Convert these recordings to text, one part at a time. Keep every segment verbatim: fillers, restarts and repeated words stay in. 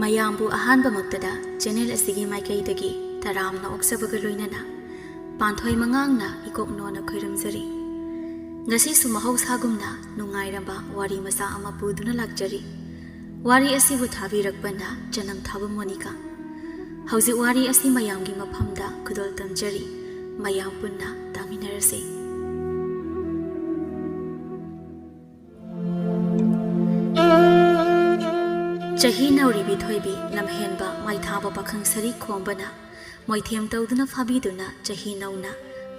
ꯃꯌꯥꯝꯕꯨ ꯑꯍꯥꯟꯕꯃꯛꯇꯗ ꯆꯦꯅꯦꯜ ꯑꯁꯤꯒꯤ ꯃꯥꯏꯀꯩꯗꯒꯤ ꯇꯔꯥꯝꯅ ꯑꯣꯛꯆꯕꯒ ꯂꯣꯏꯅꯅ ꯄꯥꯟꯊꯣꯏ ꯃꯉꯥꯡꯅ ꯏꯀꯣꯛ ꯅꯣꯟꯅ ꯈꯣꯏꯔꯝꯖꯔꯤ꯫ ꯉꯁꯤꯁꯨ ꯃꯍꯧꯁꯥꯒꯨꯝꯅ ꯅꯨꯡꯉꯥꯏꯔꯕ ꯋꯥꯔꯤ ꯃꯆꯥ ꯑꯃ ꯄꯨꯗꯨꯅ ꯂꯥꯛꯆꯔꯤ꯫ ꯋꯥꯔꯤ ꯑꯁꯤꯕꯨ ꯊꯥꯕꯤꯔꯛꯄꯅ ꯆꯅꯝ ꯊꯥꯕ ꯃꯣꯅꯤꯀꯥ꯫ ꯍꯧꯖꯤꯛ ꯋꯥꯔꯤ ꯑꯁꯤ ꯃꯌꯥꯝꯒꯤ ꯃꯐꯝꯗ ꯈꯨꯗꯣꯜ ꯇꯝꯖꯔꯤ꯫ ꯃꯌꯥꯝ ꯄꯨꯟꯅ ꯇꯥꯃꯤꯟꯅꯔꯁꯤ꯫ ꯆꯍꯤ ꯅꯧꯔꯤꯕꯤ ꯊꯣꯏꯕꯤ ꯂꯝꯍꯦꯟꯕ ꯃꯥꯏꯊꯥꯕ ꯄꯥꯈꯪ ꯁꯔꯤ ꯈꯣꯝꯕꯅ ꯃꯣꯏꯊꯦꯝ ꯇꯧꯗꯨꯅ ꯐꯥꯕꯤꯗꯨꯅ ꯆꯍꯤ ꯅꯧꯅ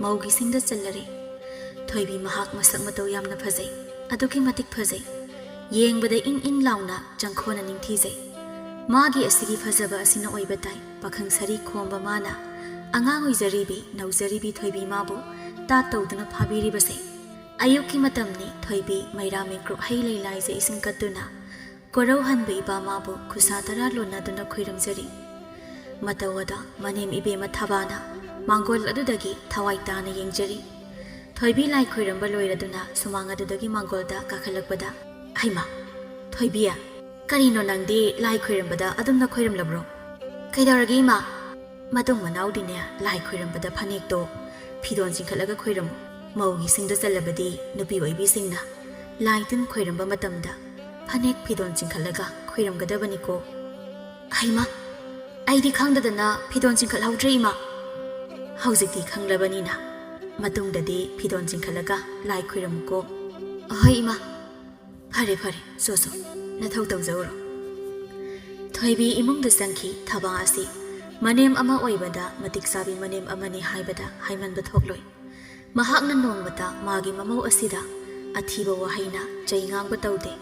ꯃꯧꯒꯤ ꯁꯤꯡꯗ ꯆꯜꯂꯔꯦ꯫ ꯊꯣꯏꯕꯤ ꯃꯍꯥꯛ ꯃꯁꯛ ꯃꯇꯧ ꯌꯥꯝꯅ ꯐꯖꯩ, ꯑꯗꯨꯛꯀꯤ ꯃꯇꯤꯛ ꯐꯖꯩ꯫ ꯌꯦꯡꯕꯗ ꯏꯪ ꯏꯪ ꯂꯥꯎꯅ ꯆꯪꯈꯣꯟꯅ ꯅꯤꯡꯊꯤꯖꯩ꯫ ꯃꯥꯒꯤ ꯑꯁꯤꯒꯤ ꯐꯖꯕ ꯑꯁꯤꯅ ꯑꯣꯏꯕ ꯇꯥꯏ ꯄꯥꯈꯪ ꯁꯔꯤ ꯈꯣꯝꯕ ꯃꯥꯅ ꯑꯉꯥꯡ ꯑꯣꯏꯖꯔꯤꯕꯤ ꯅꯧꯖꯔꯤꯕꯤ ꯊꯣꯏꯕꯤ ꯃꯥꯕꯨ ꯇꯥꯠ ꯇꯧꯗꯨꯅ ꯐꯥꯕꯤꯔꯤꯕꯁꯦ꯫ ꯑꯌꯨꯛꯀꯤ ꯃꯇꯝꯅꯤ꯫ ꯊꯣꯏꯕꯤ ꯃꯩꯔꯥ ꯃꯤꯀ꯭ꯔꯨꯞ ꯍꯩ ꯂꯩ ꯂꯥꯏꯖ ꯏꯁꯤꯡ ꯀꯠꯇꯨꯅ ꯀꯣꯔꯧꯍꯟꯕ ꯏꯄꯥ ꯃꯥꯕꯨ ꯈꯨꯁꯥ ꯇꯔꯥ ꯂꯣꯟꯅꯗꯨꯅ ꯈꯣꯏꯔꯝꯖꯔꯤ꯫ ꯃꯇꯧ ꯑꯗ ꯃꯅꯦꯝ ꯏꯕꯦꯝꯃ ꯊꯕꯥꯅ ꯃꯥꯡꯒꯣꯜ ꯑꯗꯨꯗꯒꯤ ꯊꯋꯥꯏ ꯇꯥꯅ ꯌꯦꯡꯖꯔꯤ꯫ ꯊꯣꯏꯕꯤ ꯂꯥꯏ ꯈꯣꯏꯔꯝꯕ ꯂꯣꯏꯔꯗꯨꯅ ꯁꯨꯃꯥꯡ ꯑꯗꯨꯗꯒꯤ ꯃꯥꯡꯒꯣꯜꯗ ꯀꯥꯈꯠꯂꯛꯄꯗ, "ꯍꯩꯃꯥ, ꯊꯣꯏꯕꯤ, ꯀꯔꯤꯅꯣ ꯅꯪꯗꯤ ꯂꯥꯏ ꯈꯣꯏꯔꯝꯕꯗ ꯑꯗꯨꯝꯅ ꯈꯣꯏꯔꯝꯂꯕ꯭ꯔꯣ? ꯀꯩꯗꯧꯔꯒꯦ ꯏꯃꯥ?" ꯃꯇꯨꯡ ꯃꯅꯥꯎꯗꯤꯅꯦ ꯂꯥꯏ ꯈꯣꯏꯔꯝꯕꯗ ꯐꯅꯦꯛꯇꯣ ꯐꯤꯗꯣꯟ ꯆꯤꯡꯈꯠꯂꯒ ꯈꯣꯏꯔꯝꯃꯨ꯫ ꯃꯧꯒꯤ ꯁꯤꯡꯗ ꯆꯜꯂꯕꯗꯤ ꯅꯨꯄꯤ ꯑꯣꯏꯕꯤꯁꯤꯡꯅ ꯂꯥꯏ ꯇꯤꯟ ꯈꯣꯏꯔꯝꯕ ꯃꯇꯝꯗ ꯐꯅꯦꯛ ꯐꯤꯗꯣꯟ ꯆꯤꯡꯈꯠꯂꯒ ꯈꯣꯏꯔꯝꯒꯗꯕꯅꯤꯀꯣ꯫ ꯍꯩꯃꯥ, ꯑꯩꯗꯤ ꯈꯪꯗꯗꯅ ꯐꯤꯗꯣꯟ ꯆꯤꯡꯈꯠꯍꯧꯗ꯭ꯔꯦ ꯏꯃꯥ꯫ ꯍꯧꯖꯤꯛꯇꯤ ꯈꯪꯂꯕꯅꯤꯅ ꯃꯇꯨꯡꯗꯗꯤ ꯐꯤꯗꯣꯟ ꯆꯤꯡꯈꯠꯂꯒ ꯂꯥꯏ ꯈꯣꯏꯔꯝꯃꯨꯀꯣ꯫ ꯑꯍꯣꯏ ꯏꯃꯥ꯫ ꯐꯔꯦ ꯐꯔꯦ, ꯁꯣ ꯁꯣ, ꯅꯊꯧ ꯇꯧꯖꯧꯔꯣ꯫ ꯊꯣꯏꯕꯤ ꯏꯃꯨꯡꯗ ꯆꯪꯈꯤ꯫ ꯊꯕꯥ ꯑꯁꯤ ꯃꯅꯦꯝ ꯑꯃ ꯑꯣꯏꯕꯗ ꯃꯇꯤꯛ ꯆꯥꯕꯤ ꯃꯅꯦꯝ ꯑꯃꯅꯤ ꯍꯥꯏꯕꯗ ꯍꯥꯏꯃꯟꯕ ꯊꯣꯛꯂꯣꯏ꯫ ꯃꯍꯥꯛꯅ ꯅꯣꯡꯃꯇ ꯃꯥꯒꯤ ꯃꯃꯧ ꯑꯁꯤꯗ ꯑꯊꯤꯕ ꯋꯥꯍꯩꯅ ꯆꯩ ꯉꯥꯡꯕ ꯇꯧꯗꯦ꯫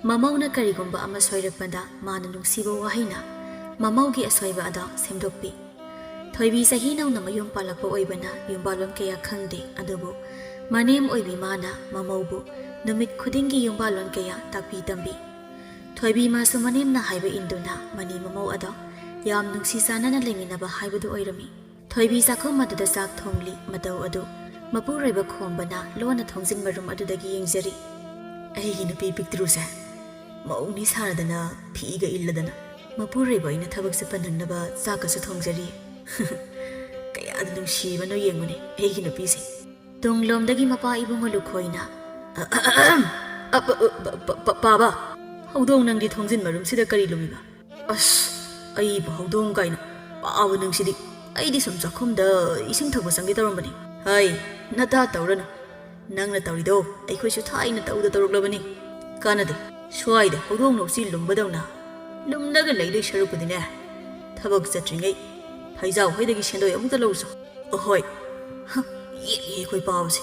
ꯃꯃꯧꯅ ꯀꯔꯤꯒꯨꯝꯕ ꯑꯃ ꯁꯣꯏꯔꯛꯄꯗ ꯃꯥꯅ ꯅꯨꯡꯁꯤꯕ ꯋꯥꯍꯩꯅ ꯃꯃꯧꯒꯤ ꯑꯁꯣꯏꯕ ꯑꯗꯣ ꯁꯦꯝꯗꯣꯛꯄꯤ꯫ ꯊꯣꯏꯕꯤ ꯆꯍꯤ ꯅꯧꯅ ꯃꯌꯨꯝ ꯄꯥꯜꯂꯛꯄ ꯑꯣꯏꯕꯅ ꯌꯨꯝꯕꯥꯜꯂꯣꯟ ꯀꯌꯥ ꯈꯪꯗꯦ, ꯑꯗꯨꯕꯨ ꯃꯅꯦꯝ ꯑꯣꯏꯕꯤ ꯃꯥꯅ ꯃꯃꯧꯕꯨ ꯅꯨꯃꯤꯠ ꯈꯨꯗꯤꯡꯒꯤ ꯌꯨꯝꯕꯥꯜꯂꯣꯟ ꯀꯌꯥ ꯇꯥꯛꯄꯤ ꯇꯝꯕꯤ꯫ ꯊꯣꯏꯕꯤ ꯃꯥꯁꯨ ꯃꯅꯦꯝꯅ ꯍꯥꯏꯕ ꯏꯟꯗꯨꯅ ꯃꯅꯦꯝ ꯃꯃꯧ ꯑꯗꯣ ꯌꯥꯝ ꯅꯨꯡꯁꯤ ꯆꯥꯟꯅꯅ ꯂꯩꯃꯤꯟꯅꯕ ꯍꯥꯏꯕꯗꯨ ꯑꯣꯏꯔꯝꯃꯤ꯫ ꯊꯣꯏꯕꯤ ꯆꯥꯛꯈꯨꯝ ꯑꯗꯨꯗ ꯆꯥꯛ ꯊꯣꯡꯂꯤ꯫ ꯃꯇꯧ ꯑꯗꯨ ꯃꯄꯨꯔꯣꯏꯕ ꯈꯣꯝꯕꯅ ꯂꯣꯟꯅ ꯊꯣꯡꯖꯤꯟ ꯃꯔꯨꯝ ꯑꯗꯨꯗꯒꯤ ꯌꯦꯡꯖꯔꯤ꯫ "ꯑꯩꯒꯤ ꯅꯨꯄꯤ ꯄꯤꯛꯇ꯭ꯔꯨꯁꯦ ꯃꯧꯅꯤ ꯁꯥꯔꯗꯅ ꯐꯤꯒ ꯏꯜꯂꯗꯅ ꯃꯄꯨꯔꯣꯏꯕ ꯑꯩꯅ ꯊꯕꯛ ꯆꯠꯄ ꯅꯪꯅꯕ ꯆꯥꯛꯀꯁꯨ ꯊꯣꯡꯖꯔꯤ꯫ ꯀꯌꯥꯗ ꯅꯨꯡꯁꯤꯕꯅꯣ ꯌꯦꯡꯉꯨꯅꯦ ꯑꯩꯒꯤ ꯅꯨꯄꯤꯁꯦ꯫ ꯇꯨꯡꯂꯣꯝꯗꯒꯤ ꯃꯄꯥ ꯏꯕꯨꯡꯉꯣ ꯂꯨꯈꯣꯏꯅ, "ꯑ, ꯑ, ꯑ, ꯑ, ꯑ, ꯄ-, ꯄ-, ꯄ-, ꯄꯥꯕ, ꯍꯧꯗꯣꯡ ꯅꯪꯗꯤ ꯊꯣꯡꯖꯤꯟ ꯃꯔꯨꯝꯁꯤꯗ ꯀꯔꯤ ꯂꯨꯝꯃꯤꯕ?" "ꯑꯁ, ꯑꯩꯕꯨ ꯍꯧꯗꯣꯡ ꯀꯥꯏꯅ, ꯄꯥꯕ ꯅꯪꯁꯤꯗꯤ꯫ ꯑꯩꯗꯤ ꯁꯨꯝ ꯆꯥꯛꯈꯨꯝꯗ ꯏꯁꯤꯡ ꯊꯛꯄ ꯆꯪꯒꯦ ꯇꯧꯔꯝꯕꯅꯤ꯫" "ꯍꯥꯏ, ꯅꯇꯥ ꯇꯧꯔꯅꯨ꯫ ꯅꯪꯅ ꯇꯧꯔꯤꯗꯣ ꯑꯩꯈꯣꯏꯁꯨ ꯊꯥꯏꯅ ꯇꯧꯗ ꯇꯧꯔꯛꯂꯕꯅꯤ꯫ ꯀꯥꯟꯅꯗꯦ꯫ ꯁ꯭ꯋꯥꯏꯗ ꯍꯧꯗꯣꯡꯅ ꯎꯆꯤ ꯂꯨꯝꯕꯗꯧꯅ ꯂꯨꯝꯂꯒ ꯂꯩꯗꯣꯏ ꯁꯔꯨꯛꯄꯨꯗꯤꯅꯦ, ꯊꯕꯛ ꯆꯠꯇ꯭ꯔꯤꯉꯩ ꯐꯩꯖꯥꯎ ꯍꯣꯏꯗꯒꯤ ꯁꯦꯟꯗꯣꯏ ꯑꯃꯨꯛꯇ ꯂꯧꯔꯨꯆꯣ꯫" "ꯑꯍꯣꯏ꯫" ꯍ, ꯌꯦꯛꯑꯦ ꯑꯩꯈꯣꯏ ꯄꯥꯕꯁꯦ꯫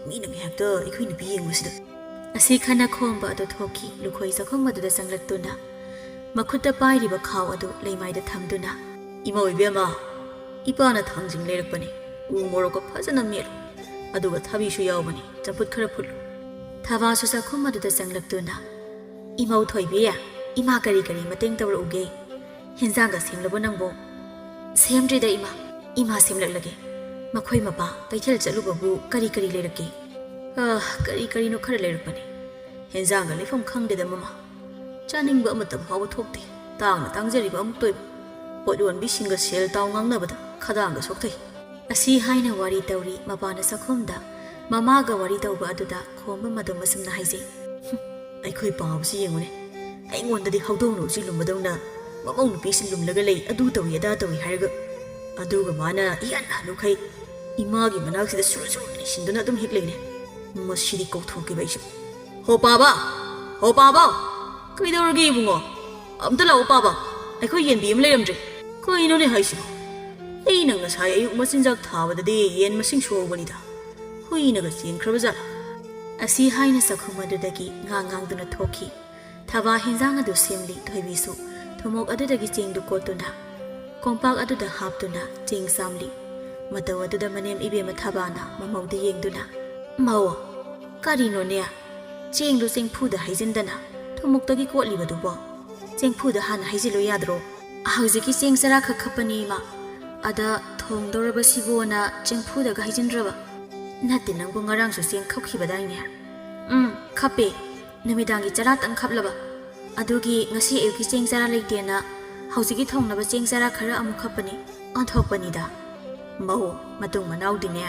ꯃꯤꯅ ꯉꯥꯏꯍꯥꯛꯇ ꯑꯩꯈꯣꯏ ꯅꯨꯄꯤ ꯌꯦꯡꯕꯁꯤꯗ꯫ ꯑꯁꯤ ꯈꯟꯅ ꯈꯣꯝꯕ ꯑꯗꯨ ꯊꯣꯛꯈꯤ꯫ ꯂꯨꯈꯣꯏ ꯆꯥꯛꯈꯨꯝ ꯑꯗꯨꯗ ꯆꯪꯂꯛꯇꯨꯅ ꯃꯈꯨꯠꯇ ꯄꯥꯏꯔꯤꯕ ꯈꯥꯎ ꯑꯗꯨ ꯂꯩꯃꯥꯏꯗ ꯊꯝꯗꯨꯅ, "ꯏꯃꯧ ꯏꯕꯦꯝꯃ, ꯏꯄꯥꯅ ꯊꯥꯡꯖꯤꯡ ꯂꯩꯔꯛꯄꯅꯤ꯫ ꯎ ꯃꯣꯔꯣꯛꯀ ꯐꯖꯅ ꯃꯦꯠꯂꯨ꯫ ꯑꯗꯨꯒ ꯊꯕꯤꯁꯨ ꯌꯥꯎꯕꯅꯤ꯫ ꯆꯝꯐꯨꯠ ꯈꯔ ꯐꯨꯠꯂꯨ꯫" ꯊꯕꯥꯁꯨ ꯆꯥꯛꯈꯨꯝ ꯑꯗꯨꯗ ꯆꯪꯂꯛꯇꯨꯅ, "ꯏꯃꯧ ꯊꯣꯏꯕꯤ, ꯏꯃꯥ ꯀꯔꯤ ꯀꯔꯤ ꯃꯇꯦꯡ ꯇꯧꯔꯛꯎꯒꯦ? ꯍꯦꯟꯖꯥꯡꯒ ꯁꯦꯝꯂꯕꯣ ꯅꯪꯕꯣ?" "ꯁꯦꯝꯗ꯭ꯔꯤꯗ ꯏꯃꯥ꯫ ꯏꯃꯥ ꯁꯦꯝꯂꯛꯂꯒꯦ꯫ ꯃꯈꯣꯏ ꯃꯄꯥ ꯀꯩꯊꯦꯜ ꯆꯠꯂꯨꯕꯕꯨ ꯀꯔꯤ ꯀꯔꯤ ꯂꯩꯔꯛꯀꯦ?" "ꯑ, ꯀꯔꯤ ꯀꯔꯤꯅꯣ ꯈꯔ ꯂꯩꯔꯛꯄꯅꯤ꯫ ꯍꯦꯟꯖꯥꯡꯒ ꯂꯩꯐꯝ ꯈꯪꯗꯦꯗ ꯃꯃꯥ꯫ ꯆꯥꯅꯤꯡꯕ ꯑꯃꯠꯇ ꯐꯥꯎꯕ ꯊꯣꯛꯇꯦ꯫ ꯇꯥꯡꯅ ꯇꯥꯡꯖꯔꯤꯕ ꯑꯃꯨꯛꯇꯣꯏꯕ꯫ ꯄꯣꯠ ꯌꯣꯟꯕꯤꯁꯤꯡꯒ ꯁꯦꯜ ꯇꯥꯎ ꯉꯥꯡꯅꯕꯗ ꯈꯗꯥꯡꯒ ꯁꯣꯛꯊꯩ꯫" ꯑꯁꯤ ꯍꯥꯏꯅ ꯋꯥꯔꯤ ꯇꯧꯔꯤ ꯃꯄꯥꯅ ꯆꯥꯛꯈꯨꯝꯗ ꯃꯃꯥꯒ ꯋꯥꯔꯤ ꯇꯧꯕ ꯑꯗꯨꯗ ꯈꯣꯝꯕ ꯃꯗꯣ ꯃꯁꯨꯝꯅ ꯍꯥꯏꯖꯩ꯫ "ꯍꯨꯝ, ꯑꯩꯈꯣꯏ ꯄꯥꯕꯁꯤ ꯌꯦꯡꯉꯨꯅꯦ꯫ ꯑꯩꯉꯣꯟꯗꯗꯤ ꯍꯧꯗꯣꯡꯅ ꯎꯆꯤ ꯂꯨꯝꯕꯗꯧꯅ ꯃꯃꯧ ꯅꯨꯄꯤꯁꯤ ꯂꯨꯝꯂꯒ ꯂꯩ, ꯑꯗꯨ ꯇꯧꯏ ꯑꯗꯥ ꯇꯧꯏ ꯍꯥꯏꯔꯒ, ꯑꯗꯨꯒ ꯃꯥꯅ ꯏꯍꯥꯟ ꯍꯥꯟꯅꯨꯈꯩ ꯏꯃꯥꯒꯤ ꯃꯅꯥꯛꯁꯤꯗ ꯁꯨꯔꯨ ꯁꯨꯔꯨ ꯅꯤꯡꯁꯤꯟꯗꯨꯅ ꯑꯗꯨꯝ ꯍꯤꯛ ꯂꯩꯅꯦ꯫ ꯃꯁꯤꯗꯤ ꯀꯧꯊꯣꯛꯈꯤꯕ ꯑꯩꯁꯨ꯫ ꯍꯣ ꯄꯥꯕ! ꯍꯣ ꯄꯥꯕ! ꯀꯩꯗꯧꯔꯒꯦ ꯏꯕꯨꯡꯉꯣ? ꯑꯝꯇ ꯂꯥꯛꯑꯣ ꯄꯥꯕ꯫ ꯑꯩꯈꯣꯏ ꯌꯦꯟꯕꯤ ꯑꯃ ꯂꯩꯔꯝꯗ꯭ꯔꯦ꯫ ꯀꯩꯅꯣꯅꯦ ꯍꯥꯏꯁꯤꯕꯣ? ꯑꯩꯅ ꯉꯁꯥꯏ ꯑꯌꯨꯛ ꯃꯆꯤꯟꯖꯥꯛ ꯊꯥꯕꯗꯗꯤ ꯌꯦꯟ ꯃꯁꯤꯡ ꯁꯨꯍꯧꯕꯅꯤꯗ꯫ ꯍꯨꯏꯅꯒ ꯆꯦꯟꯈ꯭ꯔꯕ ꯖꯥꯠꯂ?" ꯑꯁꯤ ꯍꯥꯏꯅ ꯆꯥꯛꯈꯨꯝ ꯑꯗꯨꯗꯒꯤ ꯉꯥꯡ ꯉꯥꯡꯗꯨꯅ ꯊꯣꯛꯈꯤ꯫ ꯊꯕꯥ ꯍꯦꯟꯖꯥꯡ ꯑꯗꯨ ꯁꯦꯝꯂꯤ꯫ ꯊꯣꯏꯕꯤꯁꯨ ꯊꯨꯃꯣꯛ ꯑꯗꯨꯗꯒꯤ ꯆꯦꯡꯗꯨ ꯀꯣꯠꯇꯨꯅ ꯀꯣꯝꯄꯥꯛ ꯑꯗꯨꯗ ꯍꯥꯞꯇꯨꯅ ꯆꯦꯡ ꯆꯥꯝꯂꯤ꯫ ꯃꯇꯧ ꯑꯗꯨꯗ ꯃꯅꯦꯝ ꯏꯕꯦꯝꯃ ꯊꯕꯥꯅ ꯃꯃꯧꯗ ꯌꯦꯡꯗꯨꯅ, "ꯃꯧ, ꯀꯔꯤꯅꯣꯅꯦ? ꯆꯦꯡꯗꯨ ꯆꯦꯡꯐꯨꯗ ꯍꯩꯖꯤꯟꯗꯅ ꯊꯨꯃꯣꯛꯇꯒꯤ ꯀꯣꯠꯂꯤꯕꯗꯨꯕꯣ? ꯆꯦꯡꯐꯨꯗ ꯍꯥꯟꯅ ꯍꯩꯖꯤꯜꯂꯨ ꯌꯥꯗ꯭ꯔꯣ?" "ꯍꯧꯖꯤꯛꯀꯤ ꯆꯦꯡ ꯆꯔꯥ ꯈꯛ ꯈꯞꯄꯅꯤ, ꯏꯃꯥ꯫ ꯑꯗ ꯊꯣꯡꯗꯧꯔꯕꯁꯤꯕꯣꯅ ꯆꯦꯡꯐꯨꯗꯒ ꯍꯩꯖꯤꯟꯗ꯭ꯔꯕ?" "ꯅꯠꯇꯦ, ꯅꯪꯕꯨ ꯉꯔꯥꯡꯁꯨ ꯆꯦꯡ ꯈꯞꯈꯤꯕꯗꯥꯏꯅꯦ?" "ꯎꯝ, ꯈꯞꯄꯦ꯫ ꯅꯨꯃꯤꯗꯥꯡꯒꯤ ꯆꯔꯥꯇꯪ ꯈꯞꯂꯕ꯫ ꯑꯗꯨꯒꯤ ꯉꯁꯤ ꯑꯌꯨꯛꯀꯤ ꯆꯦꯡ ꯆꯔꯥ ꯂꯩꯇꯦꯅ ꯍꯧꯖꯤꯛꯀꯤ ꯊꯣꯡꯅꯕ ꯆꯦꯡ ꯆꯔꯥ ꯈꯔ ꯑꯃꯨꯛ ꯈꯞꯄꯅꯤ꯫ ꯑꯣꯟꯊꯣꯛꯄꯅꯤꯗ꯫ ꯃꯧ, ꯃꯇꯨꯡ ꯃꯅꯥꯎꯗꯤꯅꯦ,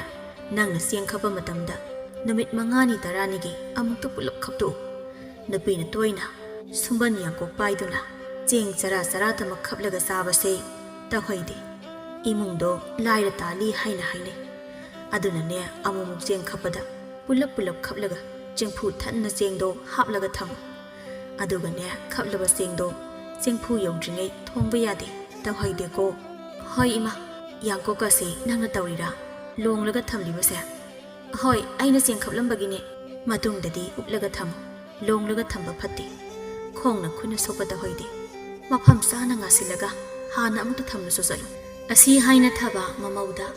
ꯅꯪꯅ ꯆꯦꯡ ꯈꯞꯄ ꯃꯇꯝꯗ ꯅꯨꯃꯤꯠ ꯃꯉꯥꯅꯤ ꯇꯔꯥꯅꯤꯒꯤ ꯑꯃꯨꯛꯇ ꯄꯨꯂꯞ ꯈꯞꯇꯣꯛꯎ꯫ ꯅꯨꯄꯤꯅ ꯇꯣꯏꯅ ꯁꯨꯝꯕꯟ ꯌꯥꯡꯀꯣꯛ ꯄꯥꯏꯗꯨꯅ ꯆꯦꯡ ꯆꯔꯥ ꯆꯔꯥꯇꯃꯛ ꯈꯞꯂꯒ ꯆꯥꯕꯁꯦ ꯇꯧꯍꯩꯗꯦ꯫ ꯏꯃꯨꯡꯗꯣ ꯂꯥꯏꯔ ꯇꯥꯜꯂꯤ ꯍꯥꯏꯅ ꯍꯥꯏꯅꯩ꯫ ꯑꯗꯨꯅꯅꯦ, ꯑꯃꯨꯛꯃꯨꯛ ꯆꯦꯡ ꯈꯞꯄꯗ ꯄꯨꯂꯞ ꯄꯨꯂꯞ ꯈꯞꯂꯒ ꯆꯦꯡꯐꯨ ꯊꯟꯅ ꯆꯦꯡꯗꯣ ꯍꯥꯞꯂꯒ ꯊꯝꯃꯨ꯫ ꯑꯗꯨꯒꯅꯦ, ꯈꯞꯂꯕ ꯆꯦꯡꯗꯣ ꯆꯦꯡꯐꯨ ꯌꯧꯗ꯭ꯔꯤꯉꯩ ꯊꯣꯡꯕ ꯌꯥꯗꯦ, ꯇꯧꯍꯩꯗꯦꯀꯣ꯫ ꯍꯣꯏ ꯏꯃꯥ, ꯌꯥꯡꯀꯣꯛꯀꯁꯦ ꯅꯪꯅ ꯇꯧꯔꯤꯔꯥ? ꯂꯣꯡꯂꯒ ꯊꯝꯂꯤꯕꯁꯦ? ꯍꯣꯏ, ꯑꯩꯅ ꯆꯦꯡ ꯈꯞꯂꯝꯕꯒꯤꯅꯦ꯫ ꯃꯇꯨꯡꯗꯗꯤ ꯎꯞꯂꯒ ꯊꯝꯃꯨ꯫ ꯂꯣꯡꯂꯒ ꯊꯝꯕ ꯐꯠꯇꯦ꯫ ꯈꯣꯡꯅ ꯈꯨꯠꯅ ꯁꯣꯛꯄ ꯇꯧꯍꯩꯗꯦ꯫ ꯃꯐꯝ ꯆꯥꯅ ꯉꯥꯁꯤꯜꯂꯒ ꯍꯥꯟꯅ ꯑꯃꯨꯛꯇ ꯊꯝꯂꯁꯨ ꯆꯠꯂꯨ꯫ ꯑꯁꯤ ꯍꯥꯏꯅ ꯊꯕꯥ ꯃꯃꯧꯗ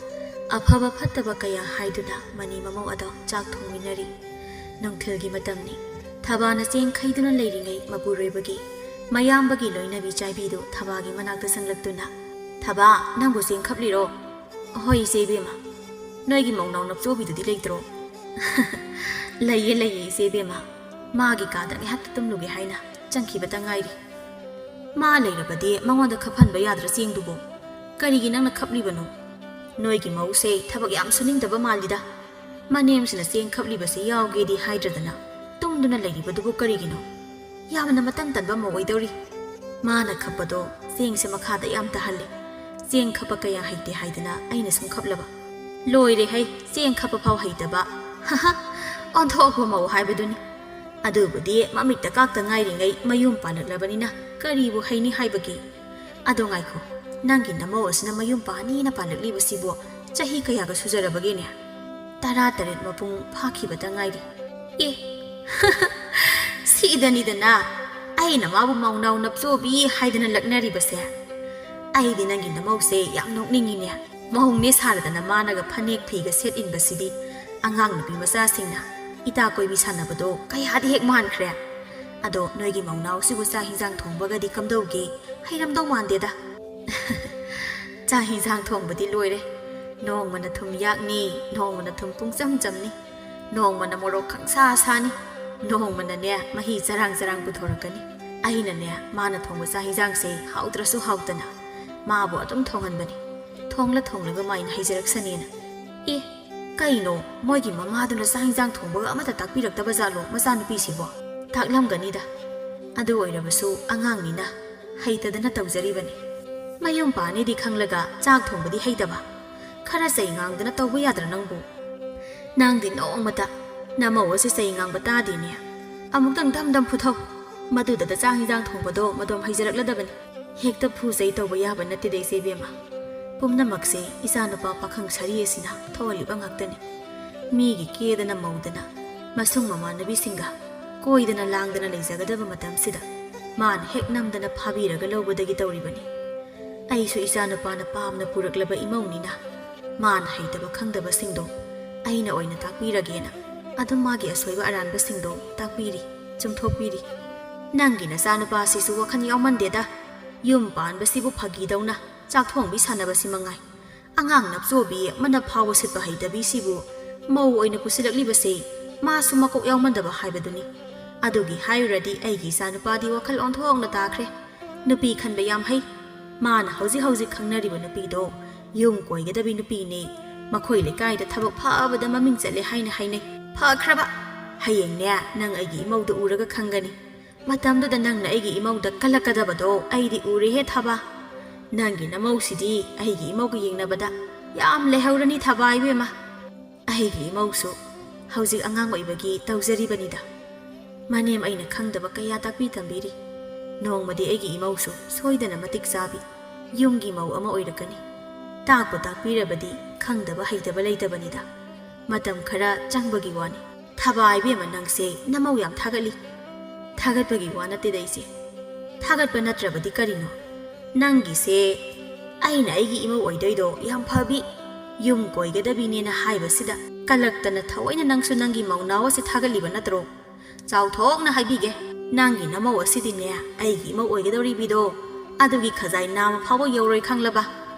ꯑꯐꯕ ꯐꯠꯇꯕ ꯀꯌꯥ ꯍꯥꯏꯗꯨꯅ ꯃꯅꯤ ꯃꯃꯧ ꯑꯗꯣ ꯆꯥꯛ ꯊꯣꯡꯃꯤꯟꯅꯔꯤ꯫ ꯅꯨꯡꯊꯤꯜꯒꯤ ꯃꯇꯝꯅꯤ꯫ ꯊꯕꯥꯅ ꯆꯦꯡ ꯈꯩꯗꯨꯅ ꯂꯩꯔꯤꯉꯩ ꯃꯄꯨꯔꯣꯏꯕꯒꯤ ꯃꯌꯥꯝꯕꯒꯤ ꯂꯣꯏꯅꯕꯤ ꯆꯥꯏꯕꯤꯗꯨ ꯊꯕꯥꯒꯤ ꯃꯅꯥꯛꯇ ꯆꯪꯂꯛꯇꯨꯅ, "ꯊꯕꯥ, ꯅꯪꯕꯨ ꯆꯦꯡ ꯈꯞꯂꯤꯔꯣ?" "ꯍꯣꯏ, ꯏꯆꯦ ꯏꯕꯦꯝꯃ꯫ ꯅꯣꯏꯒꯤ ꯃꯧꯅꯥꯎ ꯅꯞꯆꯣꯕꯤꯗꯨꯗꯤ ꯂꯩꯇ꯭ꯔꯣ?" "ꯂꯩꯌꯦ, ꯂꯩꯌꯦ, ꯏꯆꯦ ꯏꯕꯦꯝꯃ꯫ ꯃꯥꯒꯤ ꯀꯥꯗ ꯉꯥꯏꯍꯥꯛꯇ ꯇꯨꯝꯂꯨꯒꯦ ꯍꯥꯏꯅ ꯆꯪꯈꯤꯕꯇ ꯉꯥꯏꯔꯤ꯫ ꯃꯥ ꯂꯩꯔꯕꯗꯤ ꯃꯉꯣꯟꯗ ꯈꯞꯍꯟꯕ ꯌꯥꯗ꯭ꯔꯥ ꯆꯦꯡꯗꯨꯕꯨ? ꯀꯔꯤꯒꯤ ꯅꯪꯅ ꯈꯞꯂꯤꯕꯅꯣ? ꯅꯣꯏꯒꯤ ꯃꯧꯁꯦ ꯊꯕꯛ ꯌꯥꯝ ꯁꯨꯅꯤꯡꯗꯕ ꯃꯥꯜꯂꯤꯗ꯫ ꯃꯅꯦꯝꯁꯤꯅ ꯆꯦꯡ ꯈꯞꯂꯤꯕꯁꯦ ꯌꯥꯎꯒꯦꯗꯤ ꯍꯥꯏꯗ꯭ꯔꯗꯅ ꯇꯨꯝꯗꯨꯅ ꯂꯩꯔꯤꯕꯗꯨꯕꯨ ꯀꯔꯤꯒꯤꯅꯣ? ꯌꯥꯝꯅ ꯃꯇꯟ ꯇꯟꯕ ꯃꯧ ꯑꯣꯏꯗꯧꯔꯤ꯫ ꯃꯥꯅ ꯈꯞꯄꯗꯣ ꯆꯦꯡꯁꯦ ꯃꯈꯥꯗ ꯌꯥꯝ ꯇꯥꯍꯜꯂꯦ꯫ ꯆꯦꯡ ꯈꯞꯄ ꯀꯌꯥ ꯍꯩꯇꯦ ꯍꯥꯏꯗꯅ ꯑꯩꯅ ꯁꯨꯝ ꯈꯞꯂꯕ꯫ ꯂꯣꯏꯔꯦ ꯍꯩ, ꯆꯦꯡ ꯈꯞꯄ ꯐꯥꯎ ꯍꯩꯇꯕ꯫ ꯍꯥꯍꯥ, ꯑꯣꯟꯊꯣꯛꯄ ꯃꯧ ꯍꯥꯏꯕꯗꯨꯅꯤ꯫ ꯑꯗꯨꯕꯨꯗꯤ ꯃꯃꯤꯠꯇ ꯀꯥꯛꯇ ꯉꯥꯏꯔꯤꯉꯩ ꯃꯌꯨꯝ ꯄꯥꯜꯂꯛꯂꯕꯅꯤꯅ ꯀꯔꯤꯕꯨ ꯍꯩꯅꯤ ꯍꯥꯏꯕꯒꯦ? ꯑꯗꯣ ꯉꯥꯏꯈꯣ, ꯅꯪꯒꯤ ꯅꯃꯧ ꯑꯁꯤꯅ ꯃꯌꯨꯝ ꯄꯥꯅꯤꯅ ꯄꯥꯜꯂꯛꯂꯤꯕꯁꯤꯕꯨ ꯆꯍꯤ ꯀꯌꯥꯒ ꯁꯨꯖꯔꯕꯒꯦꯅꯦ?" "ꯇꯔꯥꯇꯔꯦꯠ ꯃꯄꯨꯡ ꯐꯥꯈꯤꯕꯇ ꯉꯥꯏꯔꯤ꯫" "ꯑꯦ, ꯁꯤꯗꯅꯤꯗꯅ ꯑꯩꯅ ꯃꯥꯕꯨ ꯃꯧꯅꯥꯎ ꯅꯞꯆꯣꯕꯤ ꯍꯥꯏꯗꯅ ꯂꯛꯅꯔꯤꯕꯁꯦ꯫ ꯑꯩꯗꯤ ꯅꯪꯒꯤ ꯅꯃꯧꯁꯦ ꯌꯥꯝ ꯅꯣꯛꯅꯤꯡꯉꯤꯅꯦ꯫ ꯃꯧꯅꯦ ꯁꯥꯔꯗꯅ ꯃꯥꯅꯒ ꯐꯅꯦꯛ ꯐꯤꯒ ꯁꯦꯠ ꯏꯟꯕꯁꯤꯗꯤ ꯑꯉꯥꯡ ꯅꯨꯄꯤ ꯃꯆꯥꯁꯤꯡꯅ ꯏꯇꯥ ꯀꯣꯏꯕꯤ ꯁꯥꯟꯅꯕꯗꯣ ꯀꯌꯥꯗꯤ ꯍꯦꯛ ꯃꯥꯟꯈ꯭ꯔꯦ꯫ ꯑꯗꯣ ꯅꯣꯏꯒꯤ ꯃꯧꯅꯥꯎꯁꯤꯕꯨ ꯆꯥꯛ ꯍꯤꯟꯖꯥꯡ ꯊꯣꯡꯕꯒꯗꯤ ꯀꯝꯗꯧꯒꯦ? ꯍꯩꯔꯝꯗꯧ ꯃꯥꯟꯗꯦꯗ꯫" "ꯆꯥꯛ ꯍꯤꯟꯖꯥꯡ ꯊꯣꯡꯕꯗꯤ ꯂꯣꯏꯔꯦ꯫ ꯅꯣꯡꯃꯅ ꯊꯨꯝ ꯌꯥꯛꯅꯤ, ꯅꯣꯡꯃꯅ ꯊꯨꯝ ꯄꯨꯡꯆꯝ ꯆꯝꯅꯤ, ꯅꯣꯡꯃꯅ ꯃꯣꯔꯣꯛ ꯈꯪꯁꯥ ꯁꯥꯅꯤ, ꯅꯣꯡꯃꯅꯅꯦ ꯃꯍꯤ ꯆꯔꯥꯡ ꯆꯔꯥꯡ ꯄꯨꯊꯣꯔꯛꯀꯅꯤ꯫ ꯑꯩꯅꯅꯦ, ꯃꯥꯅ ꯊꯣꯡꯕ ꯆꯥꯛ ꯍꯤꯟꯖꯥꯡꯁꯦ ꯍꯥꯎꯇ꯭ꯔꯁꯨ ꯍꯥꯎꯇꯅ ꯃꯥꯕꯨ ꯑꯗꯨꯝ ꯊꯣꯡꯍꯟꯕꯅꯤ꯫ ꯊꯣꯡꯂ ꯊꯣꯡꯂꯒ ꯃꯥꯏꯅ ꯍꯩꯖꯔꯛꯁꯅꯦꯅ꯫ ꯑꯦ, ꯀꯩꯅꯣ, ꯃꯣꯏꯒꯤ ꯃꯃꯥꯗꯨꯅ ꯆꯥꯛ ꯍꯤꯟꯖꯥꯡ ꯊꯣꯡꯕꯒ ꯑꯃꯠꯇ ꯇꯥꯛꯄꯤꯔꯛꯇꯕ ꯖꯥꯠꯂꯣ ꯃꯆꯥꯅꯨꯄꯤꯁꯤꯕꯣ? ꯇꯥꯛꯂꯝꯒꯅꯤꯗ꯫ ꯑꯗꯨ ꯑꯣꯏꯔꯕꯁꯨ ꯑꯉꯥꯡꯅꯤꯅ ꯍꯩꯇꯗꯅ ꯇꯧꯖꯔꯤꯕꯅꯤ꯫ ꯃꯌꯨꯝ ꯄꯥꯟꯅꯤꯗꯤ ꯈꯪꯂꯒ ꯆꯥꯛ ꯊꯣꯡꯕꯗꯤ ꯍꯩꯇꯕ? ꯈꯔ ꯆꯩ ꯉꯥꯡꯗꯅ ꯇꯧꯕ ꯌꯥꯗ꯭ꯔꯥ ꯅꯪꯕꯨ? ꯅꯪꯗꯤ ꯅꯣꯡꯃꯇ ꯅꯃꯧ ꯑꯁꯤ ꯆꯩ ꯉꯥꯡꯕ ꯇꯥꯗꯦꯅꯦ꯫ ꯑꯃꯨꯛꯇꯪ ꯗꯝ ꯗꯝ ꯐꯨꯊꯧ꯫ ꯃꯗꯨꯗꯇ ꯆꯥꯛ ꯍꯤꯟꯖꯥꯡ ꯊꯣꯡꯕꯗꯣ ꯃꯗꯣꯝ ꯍꯩꯖꯔꯛꯂꯗꯕꯅꯤ꯫ ꯍꯦꯛꯇ ꯐꯨ ꯆꯩ ꯇꯧꯕ ꯌꯥꯕ ꯅꯠꯇꯦꯗ, ꯏꯆꯦ ꯏꯕꯦꯝꯃ꯫ ꯄꯨꯝꯅꯃꯛꯁꯦ ꯏꯆꯥꯅꯨꯄꯥ ꯄꯥꯈꯪ ꯁꯥꯔꯤ ꯑꯁꯤꯅ ꯊꯣꯛꯍꯜꯂꯤꯕ ꯉꯥꯛꯇꯅꯤ꯫ ꯃꯤꯒꯤ ꯀꯦꯗꯅ ꯃꯧꯗꯅ, ꯃꯁꯨꯡ ꯃꯃꯥꯟꯅꯕꯤꯁꯤꯡꯒ ꯀꯣꯏꯗꯅ ꯂꯥꯡꯗꯅ ꯂꯩꯖꯒꯗꯕ ꯃꯇꯝꯁꯤꯗ ꯃꯥꯅ ꯍꯦꯛ ꯅꯝꯗꯅ ꯐꯥꯕꯤꯔꯒ ꯂꯧꯕꯗꯒꯤ ꯇꯧꯔꯤꯕꯅꯤ꯫ ꯑꯩꯁꯨ ꯏꯆꯥꯅꯨꯄꯥꯅ ꯄꯥꯝꯅ ꯄꯨꯔꯛꯂꯕ ꯏꯃꯧꯅꯤꯅ ꯃꯥꯅ ꯍꯩꯇꯕ ꯈꯪꯗꯕꯁꯤꯡꯗꯣ ꯑꯩꯅ ꯑꯣꯏꯅ ꯇꯥꯛꯄꯤꯔꯒꯦꯅ ꯑꯗꯨꯝ ꯃꯥꯒꯤ ꯑꯁꯣꯏꯕ ꯑꯔꯥꯟꯕꯁꯤꯡꯗꯣ ꯇꯥꯛꯄꯤꯔꯤ, ꯆꯨꯝꯊꯣꯛꯄꯤꯔꯤ꯫ ꯅꯪꯒꯤ ꯅꯆꯥꯅꯨꯄꯥꯁꯤꯁꯨ ꯋꯥꯈꯜ ꯌꯥꯎꯃꯟꯗꯦꯗ꯫ ꯌꯨꯝ ꯄꯥꯟꯕꯁꯤꯕꯨ ꯐꯥꯒꯤꯗꯧꯅ ꯆꯥꯛ ꯊꯣꯡꯕꯤ ꯁꯥꯟꯅꯕꯁꯤ ꯃꯉꯥꯏ꯫ ꯑꯉꯥꯡ ꯅꯞꯆꯣꯕꯤ, ꯃꯅꯞ ꯐꯥꯎꯕ ꯁꯤꯠꯄ ꯍꯩꯇꯕꯤꯁꯤꯕꯨ ꯃꯧ ꯑꯣꯏꯅ ꯄꯨꯁꯤꯜꯂꯛꯂꯤꯕꯁꯦ ꯃꯥꯁꯨ ꯃꯀꯣꯛ ꯌꯥꯎꯃꯟꯗꯕ ꯍꯥꯏꯕꯗꯨꯅꯤ꯫ ꯑꯗꯨꯒꯤ ꯍꯥꯏꯔꯨꯔꯗꯤ ꯑꯩꯒꯤ ꯏꯆꯥꯅꯨꯄꯥꯗꯤ ꯋꯥꯈꯜ ꯑꯣꯟꯊꯣꯛꯅ ꯇꯥꯈ꯭ꯔꯦ꯫ ꯅꯨꯄꯤ ꯈꯟꯕ ꯌꯥꯝ ꯍꯩ꯫ ꯃꯥꯅ ꯍꯧꯖꯤꯛ ꯍꯧꯖꯤꯛ ꯈꯪꯅꯔꯤꯕ ꯅꯨꯄꯤꯗꯣ ꯌꯨꯝ ꯀꯣꯏꯒꯗꯕꯤ ꯅꯨꯄꯤꯅꯦ꯫ ꯃꯈꯣꯏ ꯂꯩꯀꯥꯏꯗ ꯊꯕꯛ ꯐꯕꯗ ꯃꯃꯤꯡ ꯆꯠꯂꯦ ꯍꯥꯏꯅ ꯍꯥꯏꯅꯩ꯫ ꯐꯈ꯭ꯔꯕ! ꯍꯌꯦꯡꯅꯦ, ꯅꯪ ꯑꯩꯒꯤ ꯏꯃꯧꯗ ꯎꯔꯒ ꯈꯪꯒꯅꯤ꯫ ꯃꯇꯝꯗꯨꯗ ꯅꯪꯅ ꯑꯩꯒꯤ ꯏꯃꯧꯗ ꯀꯜꯂꯛꯀꯗꯕꯗꯣ ꯑꯩꯗꯤ ꯎꯔꯦꯍꯦ ꯊꯕꯥ꯫ ꯅꯪꯒꯤ ꯅꯃꯧꯁꯤꯗꯤ ꯑꯩꯒꯤ ꯏꯃꯧꯒ ꯌꯦꯡꯅꯕꯗ ꯌꯥꯝ ꯂꯩꯍꯧꯔꯅꯤ ꯊꯕꯥ ꯏꯕꯦꯝꯃ꯫ ꯑꯩꯒꯤ ꯏꯃꯧꯁꯨ ꯍꯧꯖꯤꯛ ꯑꯉꯥꯡ ꯑꯣꯏꯕꯒꯤ ꯇꯧꯖꯔꯤꯕꯅꯤꯗ꯫ ꯃꯅꯦꯝ ꯑꯩꯅ ꯈꯪꯗꯕ ꯀꯌꯥ ꯇꯥꯛꯄꯤ ꯇꯝꯕꯤꯔꯤ꯫ ꯅꯣꯡꯃꯗꯤ ꯑꯩꯒꯤ ꯏꯃꯧꯁꯨ ꯁꯣꯏꯗꯅ ꯃꯇꯤꯛ ꯆꯥꯕꯤ ꯌꯨꯝꯒꯤ ꯃꯧ ꯑꯃ ꯑꯣꯏꯔꯛꯀꯅꯤ꯫ ꯇꯥꯛꯄꯨ ꯇꯥꯛꯄꯤꯔꯕꯗꯤ ꯈꯪꯗꯕ ꯍꯩꯇꯕ ꯂꯩꯇꯕꯅꯤꯗ꯫ ꯃꯇꯝ ꯈꯔ ꯆꯪꯕꯒꯤ ꯋꯥꯅꯤ꯫ ꯊꯕꯥ ꯏꯕꯦꯝꯃ, ꯅꯪꯁꯦ ꯅꯃꯧ ꯌꯥꯝ ꯊꯥꯒꯠꯂꯤ꯫ ꯊꯥꯒꯠꯄꯒꯤ ꯋꯥ ꯅꯠꯇꯦꯗ ꯏꯆꯦ꯫ ꯊꯥꯒꯠꯄ ꯅꯠꯇ꯭ꯔꯕꯗꯤ ꯀꯔꯤꯅꯣ? ꯅꯪꯒꯤꯁꯦ ꯑꯩꯅ ꯑꯩꯒꯤ ꯏꯃꯧ ꯑꯣꯏꯗꯣꯏꯗꯣ ꯌꯥꯝ ꯐꯕꯤ, ꯌꯨꯝ ꯀꯣꯏꯒꯗꯕꯤꯅꯦꯅ ꯍꯥꯏꯕꯁꯤꯗ ꯀꯜꯂꯛꯇꯅ ꯊꯑꯣꯏꯅ ꯅꯪꯁꯨ ꯅꯪꯒꯤ ꯃꯧꯅꯥꯎ ꯑꯁꯤ ꯊꯥꯒꯠꯂꯤꯕ ꯅꯠꯇ꯭ꯔꯣ? ꯆꯥꯎꯊꯣꯛꯅ ꯍꯥꯏꯕꯤꯒꯦ, ꯅꯪꯒꯤ ꯅꯃꯧ ꯑꯁꯤꯗꯤꯅꯦ ꯑꯩꯒꯤ ꯏꯃꯧ ꯑꯣꯏꯒꯗꯧꯔꯤꯕꯤꯗꯣ ꯑꯗꯨꯒꯤ ꯈꯖꯥꯏ ꯅꯥꯝꯃ ꯐꯥꯎꯕ ꯌꯧꯔꯣꯏ ꯈꯪꯂꯕ?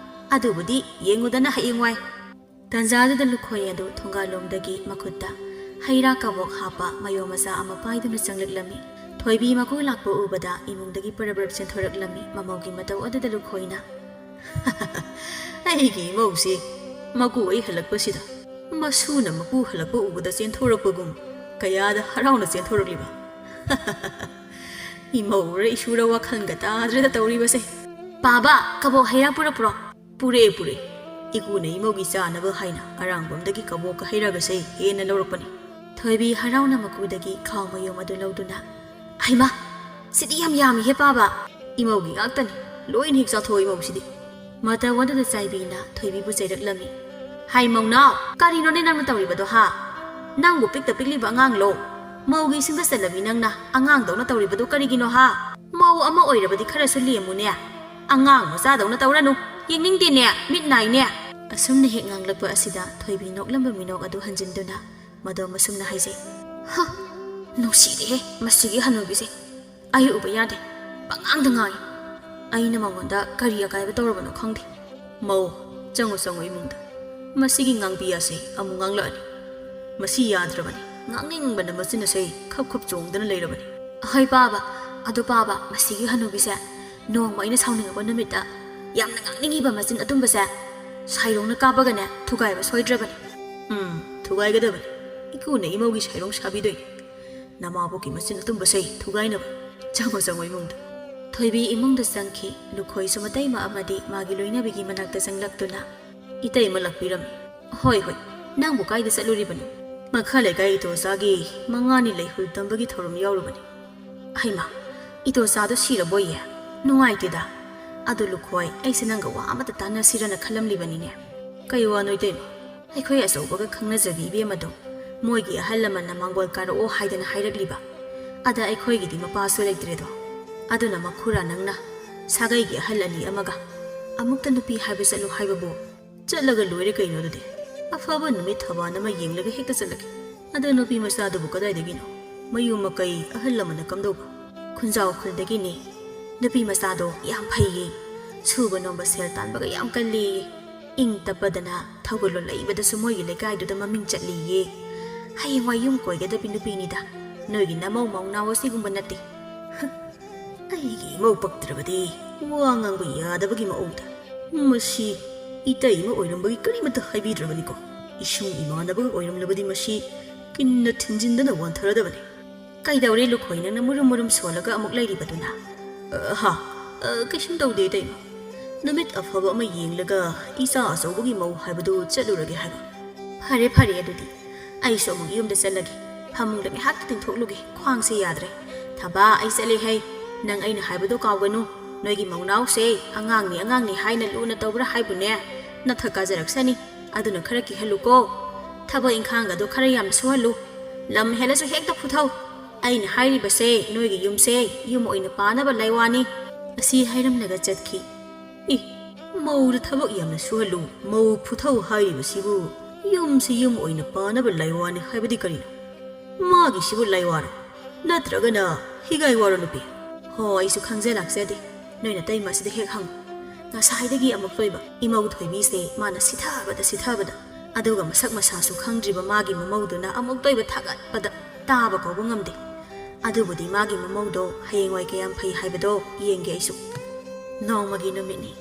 ꯑꯗꯨꯕꯨꯗꯤ ꯌꯦꯡꯉꯨꯗꯅ ꯍꯌꯦꯡꯋꯥꯏ꯫ ꯇꯟꯖꯥꯗꯨꯗ ꯂꯨꯈꯣꯏ ꯑꯗꯨ ꯊꯣꯡꯒꯥꯜꯂꯣꯝꯗꯒꯤ ꯃꯈꯨꯠꯇ ꯍꯩ ꯔꯥ ꯀꯕꯣꯛ ꯍꯥꯞꯄ ꯃꯌꯣ ꯃꯆꯥ ꯑꯃ ꯄꯥꯏꯗꯨꯅ ꯆꯪꯂꯛꯂꯝꯃꯤ꯫ ꯊꯣꯏꯕꯤ ꯃꯀꯨ ꯂꯥꯛꯄ ꯎꯕꯗ ꯏꯃꯨꯡꯗꯒꯤ ꯄꯔꯞ ꯄꯔꯞ ꯆꯦꯟꯊꯣꯔꯛꯂꯝꯃꯤ꯫ ꯃꯃꯧꯒꯤ ꯃꯇꯧ ꯑꯗꯨꯗ ꯂꯨꯈꯣꯏꯅ, "ꯑꯩꯒꯤ ꯏꯃꯧꯁꯤ ꯃꯀꯨ ꯑꯣꯏ ꯍꯜꯂꯛꯄꯁꯤꯗ ꯃꯁꯨꯅ ꯃꯀꯨ ꯍꯜꯂꯛꯄ ꯎꯕꯗ ꯆꯦꯟꯊꯣꯔꯛꯄꯒꯨꯝ ꯀꯌꯥꯗ ꯍꯔꯥꯎꯅ ꯆꯦꯟꯊꯣꯔꯛꯂꯤꯕ꯫ ꯏꯃꯧꯔ ꯏꯁꯨꯔ ꯋꯥꯈꯜꯒ ꯇꯥꯗ꯭ꯔꯦꯗ ꯇꯧꯔꯤꯕꯁꯦ꯫ ꯄꯥꯕ, ꯀꯕꯣꯛ ꯍꯩꯔꯥ ꯄꯨꯔꯛꯄ꯭ꯔꯣ?" "ꯄꯨꯔꯛꯑꯦ, ꯄꯨꯔꯛꯑꯦ꯫ ꯏꯀꯨꯅ ꯏꯃꯧꯒꯤ ꯆꯥꯅꯕ ꯍꯥꯏꯅ ꯑꯔꯥꯡꯕꯝꯗꯒꯤ ꯀꯕꯣꯛꯀ ꯍꯩꯔꯥꯒꯁꯦ ꯍꯦꯟꯅ ꯂꯧꯔꯛꯄꯅꯤ꯫" ꯊꯣꯏꯕꯤ ꯍꯔꯥꯎꯅ ꯃꯀꯨꯗꯒꯤ ꯈꯥꯎ ꯃꯌꯨꯝ ꯑꯗꯨ ꯂꯧꯗꯨꯅ, "ꯍꯩꯃꯥ, ꯁꯤꯗꯤ ꯌꯥꯝ ꯌꯥꯝꯃꯤꯍꯦ ꯄꯥꯕ꯫ ꯏꯃꯧꯒꯤ ꯉꯥꯛꯇꯅꯤ꯫ ꯂꯣꯏꯅ ꯍꯦꯛ ꯆꯥꯊꯣꯛꯑꯣ ꯏꯃꯧꯁꯤꯗꯤ꯫" ꯃꯇꯧ ꯑꯗꯨꯗ ꯆꯥꯏꯕꯤꯅ ꯊꯣꯏꯕꯤꯕꯨ ꯆꯩꯔꯛꯂꯝꯃꯤ꯫ "ꯍꯥꯏ ꯃꯧꯅꯥꯎ, ꯀꯔꯤꯅꯣꯅꯦ ꯅꯪꯅ ꯇꯧꯔꯤꯕꯗꯣ ꯍꯥ? ꯅꯪꯕꯨ ꯄꯤꯛꯇ ꯄꯤꯛꯂꯤꯕ ꯑꯉꯥꯡꯂꯣ? ꯃꯧꯒꯤ ꯏꯁꯤꯡꯗ ꯆꯠꯂꯕꯤ ꯅꯪꯅ ꯑꯉꯥꯡꯗꯧꯅ ꯇꯧꯔꯤꯕꯗꯣ ꯀꯔꯤꯒꯤꯅꯣ ꯍꯥ? ꯃꯧ ꯑꯃ ꯑꯣꯏꯔꯕꯗꯤ ꯈꯔꯁꯨ ꯂꯦꯝꯃꯨꯅꯦ꯫ ꯑꯉꯥꯡ ꯃꯆꯥꯗꯧꯅ ꯇꯧꯔꯅꯨ꯫ ꯌꯦꯡꯅꯤꯡꯗꯦꯅꯦ, ꯃꯤꯠ ꯅꯥꯏꯅꯦ꯫" ꯑꯁꯨꯝꯅ ꯍꯦꯛ ꯉꯥꯡꯂꯛꯄ ꯑꯁꯤꯗ ꯊꯣꯏꯕꯤ ꯅꯣꯛꯂꯝꯕ ꯃꯤꯅꯣꯛ ꯑꯗꯨ ꯍꯟꯖꯤꯟꯗꯨꯅ ꯃꯗꯣꯝ ꯑꯁꯨꯝꯅ ꯍꯥꯏꯖꯩ, "ꯍ, ꯅꯨꯡꯁꯤꯔꯦꯍꯦ ꯃꯁꯤꯒꯤ ꯍꯅꯨꯕꯤꯁꯦ꯫ ꯑꯩ ꯎꯕ ꯌꯥꯗꯦ꯫ ꯄꯉꯥꯡꯗ ꯉꯥꯡꯉꯤ꯫ ꯑꯩꯅ ꯃꯉꯣꯟꯗ ꯀꯔꯤ ꯑꯀꯥꯏꯕ ꯇꯧꯔꯕꯅꯣ ꯈꯪꯗꯦ꯫" "ꯃꯧ, ꯆꯪꯉꯨ, ꯆꯪꯉꯨ ꯏꯃꯨꯡꯗ꯫ ꯃꯁꯤꯒꯤ ꯉꯥꯡꯕꯤ ꯑꯁꯤ ꯑꯃꯨꯛ ꯉꯥꯡꯂꯛꯑꯅꯤ꯫ ꯃꯁꯤ ꯌꯥꯗ꯭ꯔꯕꯅꯤ꯫ ꯉꯥꯡꯅꯤꯡꯕꯅ ꯃꯆꯤꯟ ꯑꯁꯦ ꯈꯞ ꯈꯞ ꯆꯣꯡꯗꯨꯅ ꯂꯩꯔꯕꯅꯤ꯫" "ꯑꯍꯣꯏ ꯄꯥꯕ, ꯑꯗꯣ ꯄꯥꯕ, ꯃꯁꯤꯒꯤ ꯍꯅꯨꯕꯤꯁꯦ ꯅꯣꯡꯃ ꯑꯩꯅ ꯁꯥꯎꯅꯤꯡꯉꯛꯄ ꯅꯨꯃꯤꯠꯇ ꯌꯥꯝꯅ ꯉꯥꯡꯅꯤꯡꯉꯤꯕ ꯃꯆꯤꯟ ꯑꯗꯨꯝꯕꯁꯦ ꯁꯥꯏꯔꯣꯡꯅ ꯀꯥꯞꯄꯒꯅꯦ ꯊꯨꯒꯥꯏꯕ ꯁꯣꯏꯗ꯭ꯔꯕꯅꯤ꯫" "ꯎꯝ, ꯊꯨꯒꯥꯏꯒꯗꯕꯅꯤ꯫ ꯏꯀꯨꯅ ꯏꯃꯧꯒꯤ ꯁꯥꯏꯔꯣꯡ ꯁꯥꯕꯤꯗꯣꯏꯅꯤ꯫ ꯅꯃꯥꯕꯣꯛꯀꯤ ꯃꯆꯤꯟ ꯑꯇꯨꯝꯕꯁꯦ ꯊꯨꯒꯥꯏꯅꯕ꯫ ꯆꯪꯉꯣ, ꯆꯪꯉꯣ ꯏꯃꯨꯡꯗ꯫" ꯊꯣꯏꯕꯤ ꯏꯃꯨꯡꯗ ꯆꯪꯈꯤ꯫ ꯂꯨꯈꯣꯏꯁꯨ ꯃꯇꯩꯃ ꯑꯃꯗꯤ ꯃꯥꯒꯤ ꯂꯣꯏꯅꯕꯤꯒꯤ ꯃꯅꯥꯛꯇ ꯆꯪꯂꯛꯇꯨꯅ, "ꯏꯇꯩꯃ ꯂꯥꯛꯄꯤꯔꯝꯃꯤ꯫" "ꯍꯣꯏ, ꯍꯣꯏ, ꯅꯪꯕꯨ ꯀꯥꯏꯗ ꯆꯠꯂꯨꯔꯤꯕꯅꯣ?" "ꯃꯈꯥ ꯂꯩꯀꯥꯏ ꯏꯇꯣꯆꯥꯒꯤ ꯃꯉꯥꯅꯤ ꯂꯩꯍꯨꯜ ꯇꯝꯕꯒꯤ ꯊꯧꯔꯝ ꯌꯥꯎꯔꯨꯕꯅꯤ꯫" "ꯍꯩꯃꯥ, ꯏꯇꯣꯆꯥꯗꯣ ꯁꯤꯔꯕꯣꯌꯦ? ꯅꯨꯡꯉꯥꯏꯇꯦꯗ꯫ ꯑꯗꯨ ꯂꯨꯈꯣꯏ, ꯑꯩꯁꯦ ꯅꯪꯒ ꯋꯥ ꯑꯃꯇ ꯇꯥꯟꯅꯁꯤꯔꯅ ꯈꯜꯂꯝꯂꯤꯕꯅꯤꯅꯦ꯫" "ꯀꯩ ꯋꯥꯅꯣ ꯏꯇꯩꯃ?" "ꯑꯩꯈꯣꯏ ꯑꯆꯧꯕꯒ ꯈꯪꯅꯖꯕꯤ ꯏꯕꯦꯝꯃꯗꯣ, ꯃꯣꯏꯒꯤ ꯑꯍꯜ ꯂꯃꯟꯅ ꯃꯥꯡꯒꯣꯜ ꯀꯥꯔꯛꯑꯣ ꯍꯥꯏꯗꯅ ꯍꯥꯏꯔꯛꯂꯤꯕ꯫ ꯑꯗ ꯑꯩꯈꯣꯏꯒꯤꯗꯤ ꯃꯄꯥꯁꯨ ꯂꯩꯇ꯭ꯔꯦꯗꯣ꯫ ꯑꯗꯨꯅ ꯃꯈꯨꯔꯥ ꯅꯪꯅ ꯁꯥꯒꯩꯒꯤ ꯑꯍꯜ ꯑꯅꯤ ꯑꯃꯒ ꯑꯃꯨꯛꯇ ꯅꯨꯄꯤ ꯍꯥꯏꯕ ꯆꯠꯂꯨ ꯍꯥꯏꯕꯕꯨ ꯆꯠꯂꯒ ꯂꯣꯏꯔꯦ ꯀꯩꯅꯣ ꯑꯗꯨꯗꯤ꯫ ꯑꯐꯕ ꯅꯨꯃꯤꯠ ꯊꯕꯥꯟ ꯑꯃ ꯌꯦꯡꯂꯒ ꯍꯦꯛꯇ ꯆꯠꯂꯒꯦ꯫" "ꯑꯗꯣ ꯅꯨꯄꯤ ꯃꯆꯥꯗꯨꯕꯨ ꯀꯗꯥꯏꯗꯒꯤꯅꯣ? ꯃꯌꯨꯝ ꯃꯀꯩ ꯑꯍꯜ ꯂꯃꯟꯅ ꯀꯝꯗꯧꯕ?" "ꯈꯨꯟꯖꯥꯎ ꯈꯨꯜꯗꯒꯤꯅꯦ꯫ ꯅꯨꯄꯤ ꯃꯆꯥꯗꯣ ꯌꯥꯝ ꯐꯩꯌꯦ꯫ ꯁꯨꯕ ꯅꯣꯝꯕ ꯁꯦꯜ ꯇꯥꯟꯕꯒ ꯌꯥꯝ ꯀꯜꯂꯦꯌꯦ꯫ ꯏꯪ ꯇꯞꯄꯗꯅ ꯊꯧꯒꯜꯂꯣꯟ ꯂꯩꯕꯗꯁꯨ ꯃꯣꯏꯒꯤ ꯂꯩꯀꯥꯏꯗꯨꯗ ꯃꯃꯤꯡ ꯆꯠꯂꯦꯌꯦ꯫ ꯍꯌꯦꯡꯋꯥꯏ ꯌꯨꯝ ꯀꯣꯏꯒꯗꯕꯤ ꯅꯨꯄꯤꯅꯤꯗ꯫ ꯅꯣꯏꯒꯤ ꯅꯃꯧ ꯃꯧꯅꯥꯎ ꯑꯁꯤꯒꯨꯝꯕ ꯅꯠꯇꯦ꯫ ꯍ, ꯑꯩꯒꯤ ꯏꯃꯧ ꯄꯛꯇ꯭ꯔꯕꯗꯤ ꯋꯥ ꯉꯥꯡꯕ ꯌꯥꯗꯕꯒꯤ ꯃꯑꯣꯡꯗ꯫ ꯃꯁꯤ ꯏꯇꯩ ꯑꯃ ꯑꯣꯏꯔꯝꯕꯒꯤ ꯀꯔꯤꯃꯠꯇ ꯍꯥꯏꯕꯤꯗ꯭ꯔꯕꯅꯤꯀꯣ꯫ ꯏꯁꯨꯡ ꯏꯃꯥꯟꯅꯕꯒ ꯑꯣꯏꯔꯝꯂꯕꯗꯤ ꯃꯁꯤ ꯀꯤꯟꯅ ꯊꯤꯟꯖꯤꯟꯗꯅ ꯋꯥꯟꯊꯔꯗꯕꯅꯤ꯫ ꯀꯩꯗꯧꯔꯦ ꯂꯨꯈꯣꯏ, ꯅꯪꯅ ꯃꯨꯔꯨꯝ ꯃꯨꯔꯨꯝ ꯁꯣꯜꯂꯒ ꯑꯃꯨꯛ ꯂꯩꯔꯤꯕꯗꯨꯅ? ꯑ, ꯍꯥ, ꯑ, ꯀꯩꯁꯨꯝ ꯇꯧꯗꯦ ꯏꯇꯩꯃ꯫ ꯅꯨꯃꯤꯠ ꯑꯐꯕ ꯑꯃ ꯌꯦꯡꯂꯒ ꯏꯆꯥ ꯑꯆꯧꯕꯒꯤ ꯃꯧ ꯍꯥꯏꯕꯗꯨ ꯆꯠꯂꯨꯔꯒꯦ ꯍꯥꯏꯕ꯫ ꯐꯔꯦ, ꯐꯔꯦ, ꯑꯗꯨꯗꯤ ꯑꯩꯁꯨ ꯑꯃꯨꯛ ꯌꯨꯝꯗ ꯆꯠꯂꯒꯦ꯫ ꯐꯃꯨꯡꯗ ꯉꯥꯏꯍꯥꯛꯇ ꯇꯤꯡꯊꯣꯛꯂꯨꯒꯦ, ꯈ꯭ꯋꯥꯡꯁꯦ ꯌꯥꯗ꯭ꯔꯦ꯫ ꯊꯕꯥ, ꯑꯩ ꯆꯠꯂꯦ ꯍꯩ꯫ ꯅꯪ ꯑꯩꯅ ꯍꯥꯏꯕꯗꯣ ꯀꯥꯎꯒꯅꯨ꯫ ꯅꯣꯏꯒꯤ ꯃꯧꯅꯥꯎꯁꯦ ꯑꯉꯥꯡꯅꯤ, ꯑꯉꯥꯡꯅꯤ ꯍꯥꯏꯅ ꯂꯨꯅ ꯇꯧꯕ꯭ꯔꯥ ꯍꯥꯏꯕꯨꯅꯦ? ꯅꯊꯛ ꯀꯥꯖꯔꯛꯁꯅꯤ꯫ ꯑꯗꯨꯅ ꯈꯔ ꯀꯤꯍꯜꯂꯨꯀꯣ꯫ ꯊꯕꯛ ꯏꯪꯈꯥꯡꯒꯗꯣ ꯈꯔ ꯌꯥꯝ ꯁꯨꯍꯜꯂꯨ꯫ ꯂꯝ ꯍꯦꯜꯂꯁꯨ ꯍꯦꯛꯇ ꯐꯨꯊꯧ꯫ ꯑꯩꯅ ꯍꯥꯏꯔꯤꯕꯁꯦ ꯅꯣꯏꯒꯤ ꯌꯨꯝꯁꯦ ꯌꯨꯝ ꯑꯣꯏꯅ ꯄꯥꯅꯕ ꯂꯥꯏꯋꯥꯅꯤ꯫ ꯑꯁꯤ ꯍꯥꯏꯔꯝꯂꯒ ꯆꯠꯈꯤ꯫ ꯏ, ꯃꯧꯗ ꯊꯕꯛ ꯌꯥꯝꯅ ꯁꯨꯍꯜꯂꯨ, ꯃꯧ ꯐꯨꯊꯧ ꯍꯥꯏꯔꯤꯕꯁꯤꯕꯨ ꯌꯨꯝꯁꯤ ꯌꯨꯝ ꯑꯣꯏꯅ ꯄꯥꯅꯕ ꯂꯥꯏꯋꯥꯅꯤ ꯍꯥꯏꯕꯗꯤ ꯀꯔꯤꯅꯣ? ꯃꯥꯒꯤꯁꯤꯕꯨ ꯂꯥꯏꯋꯥꯔꯣ? ꯅꯠꯇ꯭ꯔꯒꯅ ꯍꯤꯒꯥꯏ ꯋꯥꯔꯣ ꯅꯨꯄꯤ? ꯍꯣ, ꯑꯩꯁꯨ ꯈꯪꯖ ꯂꯥꯛꯆꯗꯦ꯫ ꯅꯣꯏ ꯅꯇꯩꯃ ꯑꯁꯤꯗ ꯍꯦꯛ ꯍꯪꯉꯨ꯫ ꯉꯁꯥꯏꯗꯒꯤ ꯑꯃꯨꯛ ꯂꯣꯏꯕ ꯏꯃꯧ ꯊꯣꯏꯕꯤꯁꯦ ꯃꯥꯅ ꯁꯤꯊꯕꯗ ꯁꯤꯊꯕꯗ꯫ ꯑꯗꯨꯒ ꯃꯁꯛ ꯃꯁꯥꯁꯨ ꯈꯪꯗ꯭ꯔꯤꯕ ꯃꯥꯒꯤ ꯃꯃꯧꯗꯨꯅ ꯑꯃꯨꯛ ꯂꯣꯏꯕ ꯊꯥꯒꯠꯄꯗ ꯇꯥꯕ ꯀꯧꯕ ꯉꯝꯗꯦ꯫ ꯑꯗꯨꯕꯨꯗꯤ ꯃꯥꯒꯤ ꯃꯃꯧꯗꯣ ꯍꯌꯦꯡꯋꯥꯏ ꯀꯌꯥꯝ ꯐꯩ ꯍꯥꯏꯕꯗꯣ ꯌꯦꯡꯒꯦ ꯑꯩꯁꯨ꯫ ꯅꯣꯡꯃꯒꯤ ꯅꯨꯃꯤꯠꯅꯤ꯫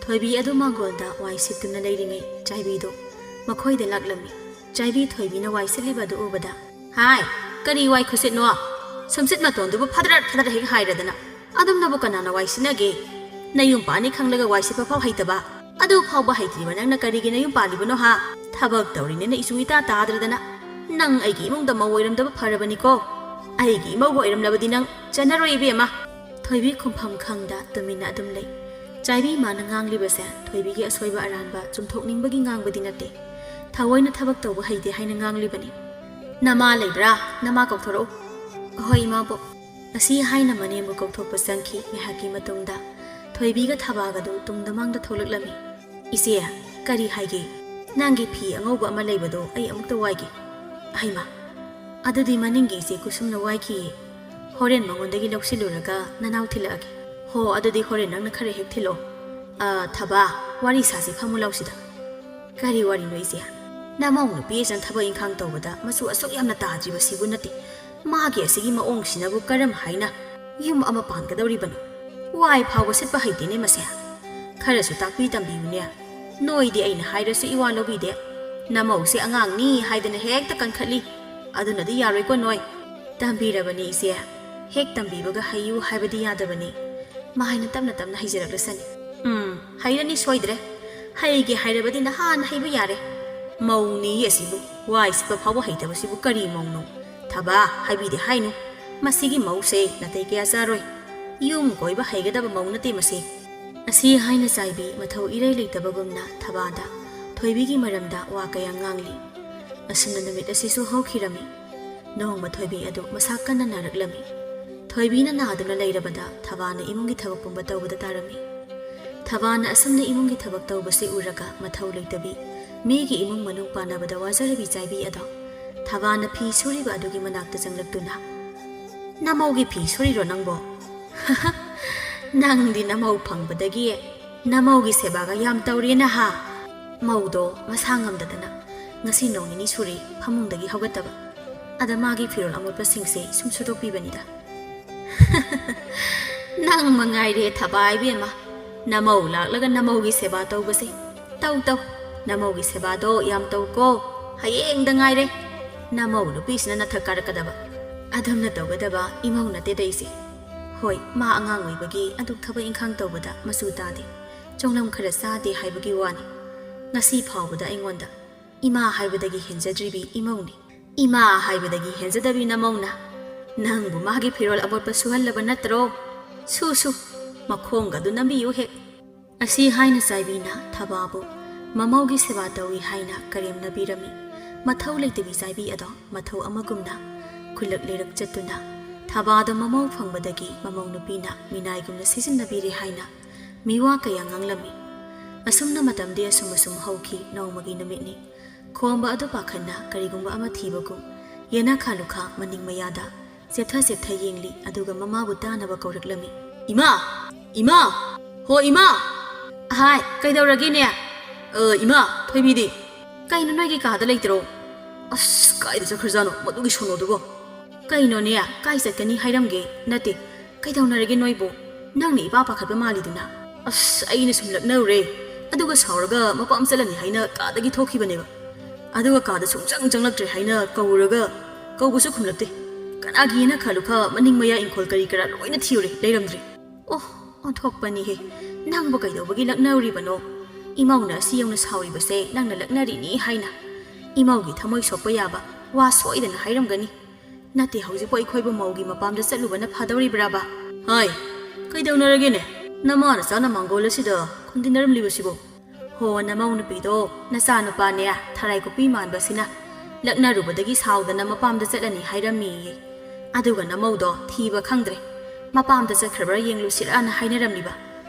ꯊꯣꯏꯕꯤ ꯑꯗꯨ ꯃꯥꯡꯒꯣꯜꯗ ꯋꯥꯏ ꯁꯤꯠꯇꯨꯅ ꯂꯩꯔꯤꯉꯩ ꯆꯥꯏꯕꯤꯗꯣ ꯃꯈꯣꯏꯗ ꯂꯥꯛꯂꯝꯃꯤ꯫ ꯆꯥꯏꯕꯤ ꯊꯣꯏꯕꯤꯅ ꯋꯥꯏ ꯁꯤꯠꯂꯤꯕ ꯑꯗꯨ ꯎꯕꯗ, "ꯍꯥꯏ, ꯀꯔꯤ ꯋꯥꯏ ꯈꯨꯁꯤꯠꯅꯣ? ꯁꯨꯝꯁꯤꯠ ꯃꯇꯣꯟꯗꯨꯕꯨ ꯐꯗ꯭ꯔꯠ ꯐꯗ꯭ꯔꯠ ꯍꯦꯛ ꯍꯥꯏꯔꯗꯅ꯫ ꯑꯗꯨꯝꯅꯕꯨ ꯀꯅꯥꯅ ꯋꯥꯏ ꯁꯤꯠꯅꯒꯦ? ꯅꯌꯨꯝ ꯄꯥꯅꯤ ꯈꯪꯂꯒ ꯋꯥꯏ ꯁꯤꯠꯄ ꯐꯥꯎ ꯍꯩꯇꯕ꯫ ꯑꯗꯨ ꯐꯥꯎꯕ ꯍꯩꯇ꯭ꯔꯤꯕ ꯅꯪꯅ ꯀꯔꯤꯒꯤ ꯅꯌꯨꯝ ꯄꯥꯜꯂꯤꯕꯅꯣ ꯍꯥ? ꯊꯕꯛ ꯇꯧꯔꯤꯅꯦꯅ ꯏꯆꯨ ꯏꯇꯥ ꯇꯥꯗ꯭ꯔꯗꯅ꯫ ꯅꯪ ꯑꯩꯒꯤ ꯏꯃꯨꯡꯗ ꯃꯧ ꯑꯣꯏꯔꯝꯗꯕ ꯐꯔꯕꯅꯤꯀꯣ꯫ ꯑꯩꯒꯤ ꯏꯃꯧꯒ ꯑꯣꯏꯔꯝꯂꯕꯗꯤ ꯅꯪ ꯆꯟꯅꯔꯣꯏ ꯏꯕꯦꯝꯃ꯫" ꯊꯣꯏꯕꯤ ꯈꯨꯝꯐꯝ ꯈꯪꯗ ꯇꯨꯃꯤꯟꯅ ꯑꯗꯨꯝ ꯂꯩ꯫ ꯆꯥꯏꯕꯤ ꯃꯥꯅ ꯉꯥꯡꯂꯤꯕꯁꯦ ꯊꯣꯏꯕꯤꯒꯤ ꯑꯁꯣꯏꯕ ꯑꯔꯥꯟꯕ ꯆꯨꯝꯊꯣꯛꯅꯤꯡꯕꯒꯤ ꯉꯥꯡꯕꯗꯤ ꯅꯠꯇꯦ꯫ ꯊꯑꯣꯏꯅ ꯊꯕꯛ ꯇꯧꯕ ꯍꯩꯇꯦ ꯍꯥꯏꯅ ꯉꯥꯡꯂꯤꯕꯅꯤ꯫ "ꯅꯃꯥ ꯂꯩꯕ꯭ꯔꯥ? ꯅꯃꯥ ꯀꯧꯊꯣꯔꯛꯎ꯫" "ꯍꯣꯏ, ꯏꯃꯥꯕꯣꯛ꯫" ꯑꯁꯤ ꯍꯥꯏꯅ ꯃꯅꯦꯝꯕꯨ ꯀꯧꯊꯣꯛꯄ ꯆꯪꯈꯤ꯫ ꯉꯥꯏꯍꯥꯛꯀꯤ ꯃꯇꯨꯡꯗ ꯊꯣꯏꯕꯤꯒ ꯊꯕꯥꯒꯗꯨ ꯇꯨꯡꯗ ꯃꯥꯡꯗ ꯊꯣꯛꯂꯛꯂꯝꯃꯤ꯫ "ꯏꯆꯦ, ꯀꯔꯤ ꯍꯥꯏꯒꯦ? ꯅꯪꯒꯤ ꯐꯤ ꯑꯉꯧꯕ ꯑꯃ ꯂꯩꯕꯗꯣ ꯑꯩ ꯑꯃꯨꯛꯇ ꯋꯥꯏꯒꯦ꯫" "ꯍꯩꯃꯥ, ꯑꯗꯨꯗꯤ ꯃꯅꯤꯡꯒꯤ ꯏꯆꯦ ꯀꯨꯁꯨꯝꯅ ꯋꯥꯏꯈꯤꯌꯦ꯫ ꯍꯣꯔꯦꯟ ꯃꯉꯣꯟꯗꯒꯤ ꯂꯧꯁꯤꯜꯂꯨꯔꯒ ꯅꯅꯥꯎ ꯊꯤꯜꯂꯛꯑꯒꯦ꯫" "ꯍꯣ, ꯑꯗꯨꯗꯤ ꯍꯣꯔꯦꯟ ꯅꯪꯅ ꯈꯔ ꯍꯦꯛ ꯊꯤꯜꯂꯛꯑꯣ꯫ ꯑ, ꯊꯕꯥ, ꯋꯥꯔꯤ ꯁꯥꯁꯤ, ꯐꯝꯃꯨ ꯂꯥꯎꯁꯤꯗ꯫" "ꯀꯔꯤ ꯋꯥꯔꯤꯅꯣ ꯏꯆꯦ? ꯅꯃꯧ ꯅꯨꯄꯤ ꯑꯁꯤꯅ ꯊꯕꯛ ꯏꯪꯈꯥꯡ ꯇꯧꯕꯗ ꯃꯆꯨ ꯑꯁꯨꯛ ꯌꯥꯝꯅ ꯇꯥꯗ꯭ꯔꯤꯕꯁꯤꯕꯨ ꯅꯠꯇꯦ꯫ ꯃꯥꯒꯤ ꯑꯁꯤꯒꯤ ꯃꯑꯣꯡꯁꯤꯅꯕꯨ ꯀꯔꯝ ꯍꯥꯏꯅ ꯌꯨꯝ ꯑꯃ ꯄꯥꯟꯒꯗꯧꯔꯤꯕꯅꯣ? ꯋꯥꯏ ꯐꯥꯎꯕ ꯁꯤꯠꯄ ꯍꯩꯇꯦꯅꯦ ꯃꯁꯦ꯫ ꯈꯔꯁꯨ ꯇꯥꯛꯄꯤ ꯇꯝꯕꯤꯌꯨꯅꯦ꯫ ꯅꯣꯏꯗꯤ ꯑꯩꯅ ꯍꯥꯏꯔꯁꯨ ꯏꯋꯥ ꯂꯧꯕꯤꯗꯦ꯫ ꯅꯃꯧꯁꯦ ꯑꯉꯥꯡꯅꯤ ꯍꯥꯏꯗꯅ ꯍꯦꯛꯇ ꯀꯟꯈꯠꯂꯤ꯫ ꯑꯗꯨꯅꯗꯤ ꯌꯥꯔꯣꯏꯀꯣ ꯅꯣꯏ꯫ ꯇꯝꯕꯤꯔꯕꯅꯤ ꯏꯆꯦ꯫ ꯍꯦꯛ ꯇꯝꯕꯤꯕꯒ ꯍꯩꯌꯨ ꯍꯥꯏꯕꯗꯤ ꯌꯥꯗꯕꯅꯤ꯫ ꯃꯥ ꯍꯥꯏꯅ ꯇꯞꯅ ꯇꯞꯅ ꯍꯩꯖꯔꯛꯂꯁꯅꯤ꯫ ꯎꯝ, ꯍꯩꯔꯅꯤ ꯁꯣꯏꯗ꯭ꯔꯦ꯫ ꯍꯩꯒꯦ ꯍꯥꯏꯔꯕꯗꯤ ꯅꯍꯥꯟ ꯍꯩꯕ ꯌꯥꯔꯦ꯫ ꯃꯧꯅꯤ ꯑꯁꯤꯕꯨ ꯋꯥꯏ ꯁꯤꯠꯄ ꯐꯥꯎꯕ ꯍꯩꯇꯕꯁꯤꯕꯨ ꯀꯔꯤ ꯃꯧꯅꯣ? ꯊꯕꯥ ꯍꯥꯏꯕꯤꯗꯦ ꯍꯥꯏꯅꯨ꯫ ꯃꯁꯤꯒꯤ ꯃꯧꯁꯦ ꯅꯥꯇꯩ ꯀꯌꯥ ꯆꯥꯔꯣꯏ꯫ ꯌꯨꯝ ꯀꯣꯏꯕ ꯍꯩꯒꯗꯕ ꯃꯧ ꯅꯠꯇꯦ ꯃꯁꯤ꯫ ꯑꯁꯤ ꯍꯥꯏꯅ ꯆꯥꯏꯕꯤ ꯃꯊꯧ ꯏꯔꯩ ꯂꯩꯇꯕꯒꯨꯝꯅ ꯊꯕꯥꯗ ꯊꯣꯏꯕꯤꯒꯤ ꯃꯔꯝꯗ ꯋꯥ ꯀꯌꯥ ꯉꯥꯡꯂꯤ꯫ ꯑꯁꯨꯝꯅ ꯅꯨꯃꯤꯠ ꯑꯁꯤꯁꯨ ꯍꯧꯈꯤꯔꯝꯃꯤ꯫ ꯅꯣꯡꯃ ꯊꯣꯏꯕꯤ ꯑꯗꯨ ꯃꯁꯥ ꯀꯟꯅ ꯅꯥꯔꯛꯂꯝꯃꯤ꯫ ꯊꯣꯏꯕꯤꯅ ꯅꯥꯗꯨꯅ ꯂꯩꯔꯕꯗ ꯊꯕꯥꯅ ꯏꯃꯨꯡꯒꯤ ꯊꯕꯛ ꯄꯨꯝꯕ ꯇꯧꯕꯗ ꯇꯥꯔꯝꯃꯤ꯫ ꯊꯕꯥꯅ ꯑꯁꯨꯝꯅ ꯏꯃꯨꯡꯒꯤ ꯊꯕꯛ ꯇꯧꯕꯁꯤ ꯎꯔꯒ ꯃꯊꯧ ꯂꯩꯇꯕꯤ, ꯃꯤꯒꯤ ꯏꯃꯨꯡ ꯃꯅꯨꯡ ꯄꯥꯟꯅꯕꯗ ꯋꯥꯖꯔꯕꯤ ꯆꯥꯏꯕꯤ ꯑꯗꯣ ꯊꯕꯥꯅ ꯐꯤ ꯁꯨꯔꯤꯕ ꯑꯗꯨꯒꯤ ꯃꯅꯥꯛꯇ ꯆꯪꯂꯛꯇꯨꯅ, "ꯅꯃꯧꯒꯤ ꯐꯤ ꯁꯨꯔꯤꯔꯣ ꯅꯪꯕꯣ? ꯅꯪꯗꯤ ꯅꯃꯧ ꯐꯪꯕꯗꯒꯤ ꯅꯃꯧꯒꯤ ꯁꯦꯕꯥꯒ ꯌꯥꯝ ꯇꯧꯔꯦꯅ ꯍꯥ?" ꯃꯧꯗꯣ ꯃꯁꯥ ꯉꯝꯗꯗꯅ ꯉꯁꯤ ꯅꯣꯡ ꯅꯤꯅꯤ ꯁꯨꯔꯦ ꯐꯃꯨꯡꯗꯒꯤ ꯍꯧꯒꯠꯇꯕ꯫ ꯑꯗ ꯃꯥꯒꯤ ꯐꯤꯔꯣꯜ ꯑꯃꯣꯠꯄꯁꯤꯡꯁꯦ ꯁꯨꯝ ꯁꯨꯗꯣꯛꯄꯤꯕꯅꯤꯗ꯫ "ꯅꯪ ꯃꯉꯥꯏꯔꯦ ꯊꯕꯥ ꯏꯕꯦꯝꯃ, ꯅꯃꯧ ꯂꯥꯛꯂꯒ ꯅꯃꯧꯒꯤ ꯁꯦꯕꯥ ꯇꯧꯕꯁꯦ꯫ ꯇꯧ ꯇꯧ, ꯅꯃꯧꯒꯤ ꯁꯦꯕꯥꯗꯣ ꯌꯥꯝ ꯇꯧꯀꯣ꯫ ꯍꯌꯦꯡꯗ ꯉꯥꯏꯔꯦ ꯅꯃꯧ ꯅꯨꯄꯤꯁꯤꯅ ꯅꯊꯛ ꯀꯥꯔꯛꯀꯗꯕ꯫ ꯑꯗꯨꯝꯅ ꯇꯧꯒꯗꯕ ꯏꯃꯧ ꯅꯠꯇꯦꯗ ꯏꯆꯦ꯫ ꯍꯣꯏ, ꯃꯥ ꯑꯉꯥꯡ ꯑꯣꯏꯕꯒꯤ ꯑꯗꯨꯛ ꯊꯕꯛ ꯏꯪꯈꯥꯡ ꯇꯧꯕꯗ ꯃꯆꯨ ꯇꯥꯗꯦ, ꯆꯣꯡꯂꯝ ꯈꯔ ꯆꯥꯗꯦ ꯍꯥꯏꯕꯒꯤ ꯋꯥꯅꯤ꯫ ꯉꯁꯤ ꯐꯥꯎꯕꯗ ꯑꯩꯉꯣꯟꯗ ꯏꯃꯥ ꯍꯥꯏꯕꯗꯒꯤ ꯍꯦꯟꯖꯗ꯭ꯔꯤꯕꯤ ꯏꯃꯧꯅꯤ꯫ ꯏꯃꯥ ꯍꯥꯏꯕꯗꯒꯤ ꯍꯦꯟꯖꯗꯕꯤ ꯅꯃꯧꯅ ꯅꯪꯕꯨ ꯃꯥꯒꯤ ꯐꯤꯔꯣꯜ ꯑꯃꯣꯠꯄ ꯁꯨꯍꯜꯂꯕ ꯅꯠꯇ꯭ꯔꯣ? ꯁꯨ ꯁꯨ, ꯃꯈꯣꯡꯒꯗꯨ ꯅꯝꯕꯤꯌꯨ ꯍꯦꯛ꯫" ꯑꯁꯤ ꯍꯥꯏꯅ ꯆꯥꯏꯕꯤꯅ ꯊꯕꯥꯕꯨ ꯃꯃꯧꯒꯤ ꯁꯦꯕꯥ ꯇꯧꯏ ꯍꯥꯏꯅ ꯀꯔꯦꯝꯅꯕꯤꯔꯝꯃꯤ꯫ ꯃꯊꯧ ꯂꯩꯇꯕꯤ ꯆꯥꯏꯕꯤ ꯑꯗꯣ ꯃꯊꯧ ꯑꯃꯒꯨꯝꯅ ꯈꯨꯜꯂꯛ ꯂꯩꯔꯛ ꯆꯠꯇꯨꯅ ꯊꯕꯥꯗ ꯃꯃꯧ ꯐꯪꯕꯗꯒꯤ ꯃꯃꯧ ꯅꯨꯄꯤꯅ ꯃꯤꯅꯥꯏꯒꯨꯝꯅ ꯁꯤꯖꯤꯟꯅꯕꯤꯔꯦ ꯍꯥꯏꯅ ꯃꯤꯋꯥ ꯀꯌꯥ ꯉꯥꯡꯂꯝꯃꯤ꯫ ꯑꯁꯨꯝꯅ ꯃꯇꯝꯗꯤ ꯑꯁꯨꯝ ꯑꯁꯨꯝ ꯍꯧꯈꯤ꯫ ꯅꯣꯡꯃꯒꯤ ꯅꯨꯃꯤꯠꯅꯤ꯫ ꯈꯣꯝꯕ ꯑꯗꯨ ꯄꯥꯈꯠꯅ ꯀꯔꯤꯒꯨꯝꯕ ꯑꯃ ꯊꯤꯕꯒꯨꯝ ꯌꯦꯅꯈꯥ ꯂꯨꯈꯥ ꯃꯅꯤꯡ ꯃꯌꯥꯗ ꯆꯦꯞꯊ ꯆꯦꯞꯊ ꯌꯦꯡꯂꯤ, ꯑꯗꯨꯒ ꯃꯃꯥꯕꯨ ꯇꯥꯅꯕ ꯀꯧꯔꯛꯂꯝꯃꯤ꯫ "ꯏꯃꯥ! ꯏꯃꯥ! ꯍꯣ ꯏꯃꯥ!" "ꯑꯍꯥꯏ, ꯀꯩꯗꯧꯔꯒꯦꯅꯦ?" "ꯑ, ꯏꯃꯥ, ꯊꯣꯏꯕꯤꯗꯤ?" "ꯀꯩꯅꯣ, ꯅꯣꯏꯒꯤ ꯀꯥꯗ ꯂꯩꯇ꯭ꯔꯣ?" "ꯑꯁ, ꯀꯥꯏꯗ ꯆꯠꯈ꯭ꯔꯖꯥꯠꯅꯣ ꯃꯗꯨꯒꯤ ꯁꯣꯅꯣꯗꯨꯕꯣ?" "ꯀꯩꯅꯣꯅꯦ, ꯀꯥꯏ ꯆꯠꯀꯅꯤ ꯍꯥꯏꯔꯝꯒꯦ? ꯅꯠꯇꯦ, ꯀꯩꯗꯧꯅꯔꯒꯦ ꯅꯣꯏꯕꯨ? ꯅꯪꯅ ꯏꯄꯥ ꯄꯥꯈꯠꯄ ꯃꯥꯜꯂꯤꯗꯨꯅ?" "ꯑꯁ, ꯑꯩꯅ ꯁꯨꯝ ꯂꯛꯅꯔꯨꯔꯦ, ꯑꯗꯨꯒ ꯁꯥꯎꯔꯒ ꯃꯄꯥꯝ ꯆꯠꯂꯅꯤ ꯍꯥꯏꯅ ꯀꯥꯗꯒꯤ ꯊꯣꯛꯈꯤꯕꯅꯦꯕ꯫ ꯑꯗꯨꯒ ꯀꯥꯗ ꯁꯨꯡꯆꯪ ꯆꯪꯂꯛꯇ꯭ꯔꯦ ꯍꯥꯏꯅ ꯀꯧꯔꯒ, ꯀꯧꯕꯁꯨ ꯈꯨꯝꯂꯛꯇꯦ꯫ ꯀꯅꯥꯒꯤꯅ ꯈꯜꯂꯨ ꯈ ꯃꯅꯤꯡ ꯃꯌꯥ ꯏꯪꯈꯣꯜ ꯀꯔꯤ ꯀꯔꯥ ꯂꯣꯏꯅ ꯊꯤꯔꯨꯔꯦ, ꯂꯩꯔꯝꯗ꯭ꯔꯦ꯫ ꯑꯣ, ꯑꯣꯟꯊꯣꯛꯄꯅꯤꯍꯦ꯫ ꯅꯪꯕꯨ ꯀꯩꯗꯧꯕꯒꯤ ꯂꯛꯅꯔꯨꯔꯤꯕꯅꯣ? ꯏꯃꯧꯅ ꯑꯁꯤ ꯌꯧꯅ ꯁꯥꯎꯔꯤꯕꯁꯦ ꯅꯪꯅ ꯂꯛꯅꯔꯤꯅꯤ ꯍꯥꯏꯅ꯫ ꯏꯃꯧꯒꯤ ꯊꯃꯣꯏ ꯁꯣꯛꯄ ꯌꯥꯕ ꯋꯥ ꯁꯣꯏꯗꯅ ꯍꯥꯏꯔꯝꯒꯅꯤ꯫ ꯅꯠꯇꯦ, ꯍꯧꯖꯤꯛꯄꯨ ꯑꯩꯈꯣꯏꯕꯨ ꯃꯧꯒꯤ ꯃꯄꯥꯝꯗ ꯆꯠꯂꯨꯕꯅ ꯐꯗꯧꯔꯤꯕ꯭ꯔꯥꯕ?" "ꯍꯥꯏ, ꯀꯩꯗꯧꯅꯔꯒꯦꯅꯦ? ꯅꯃꯥ ꯅꯆꯥꯅ ꯃꯥꯡꯒꯣꯜ ꯑꯁꯤꯗ ꯈꯨꯟꯗꯤꯟꯅꯔꯝꯂꯤꯕꯁꯤꯕꯨ?" "ꯍꯣ, ꯅꯃꯧ ꯅꯨꯄꯤꯗꯣ ꯅꯆꯥ ꯅꯨꯄꯥꯅꯦ, ꯊꯔꯥꯏ ꯀꯨꯞꯄꯤ ꯃꯥꯟꯕꯁꯤꯅ ꯂꯛꯅꯔꯨꯕꯗꯒꯤ ꯁꯥꯎꯗꯅ ꯃꯄꯥꯝꯗ ꯆꯠꯂꯅꯤ ꯍꯥꯏꯔꯝꯃꯤꯌꯦ꯫ ꯑꯗꯨꯒ ꯅꯃꯧꯗꯣ ꯊꯤꯕ ꯈꯪꯗ꯭ꯔꯦ꯫ ꯃꯄꯥꯝꯗ ꯆꯠꯈ꯭ꯔꯕ꯭ꯔꯥ ꯌꯦꯡꯂꯨꯁꯤꯔꯥꯅ ꯍꯥꯏꯅꯔꯝꯂꯤꯕ꯫"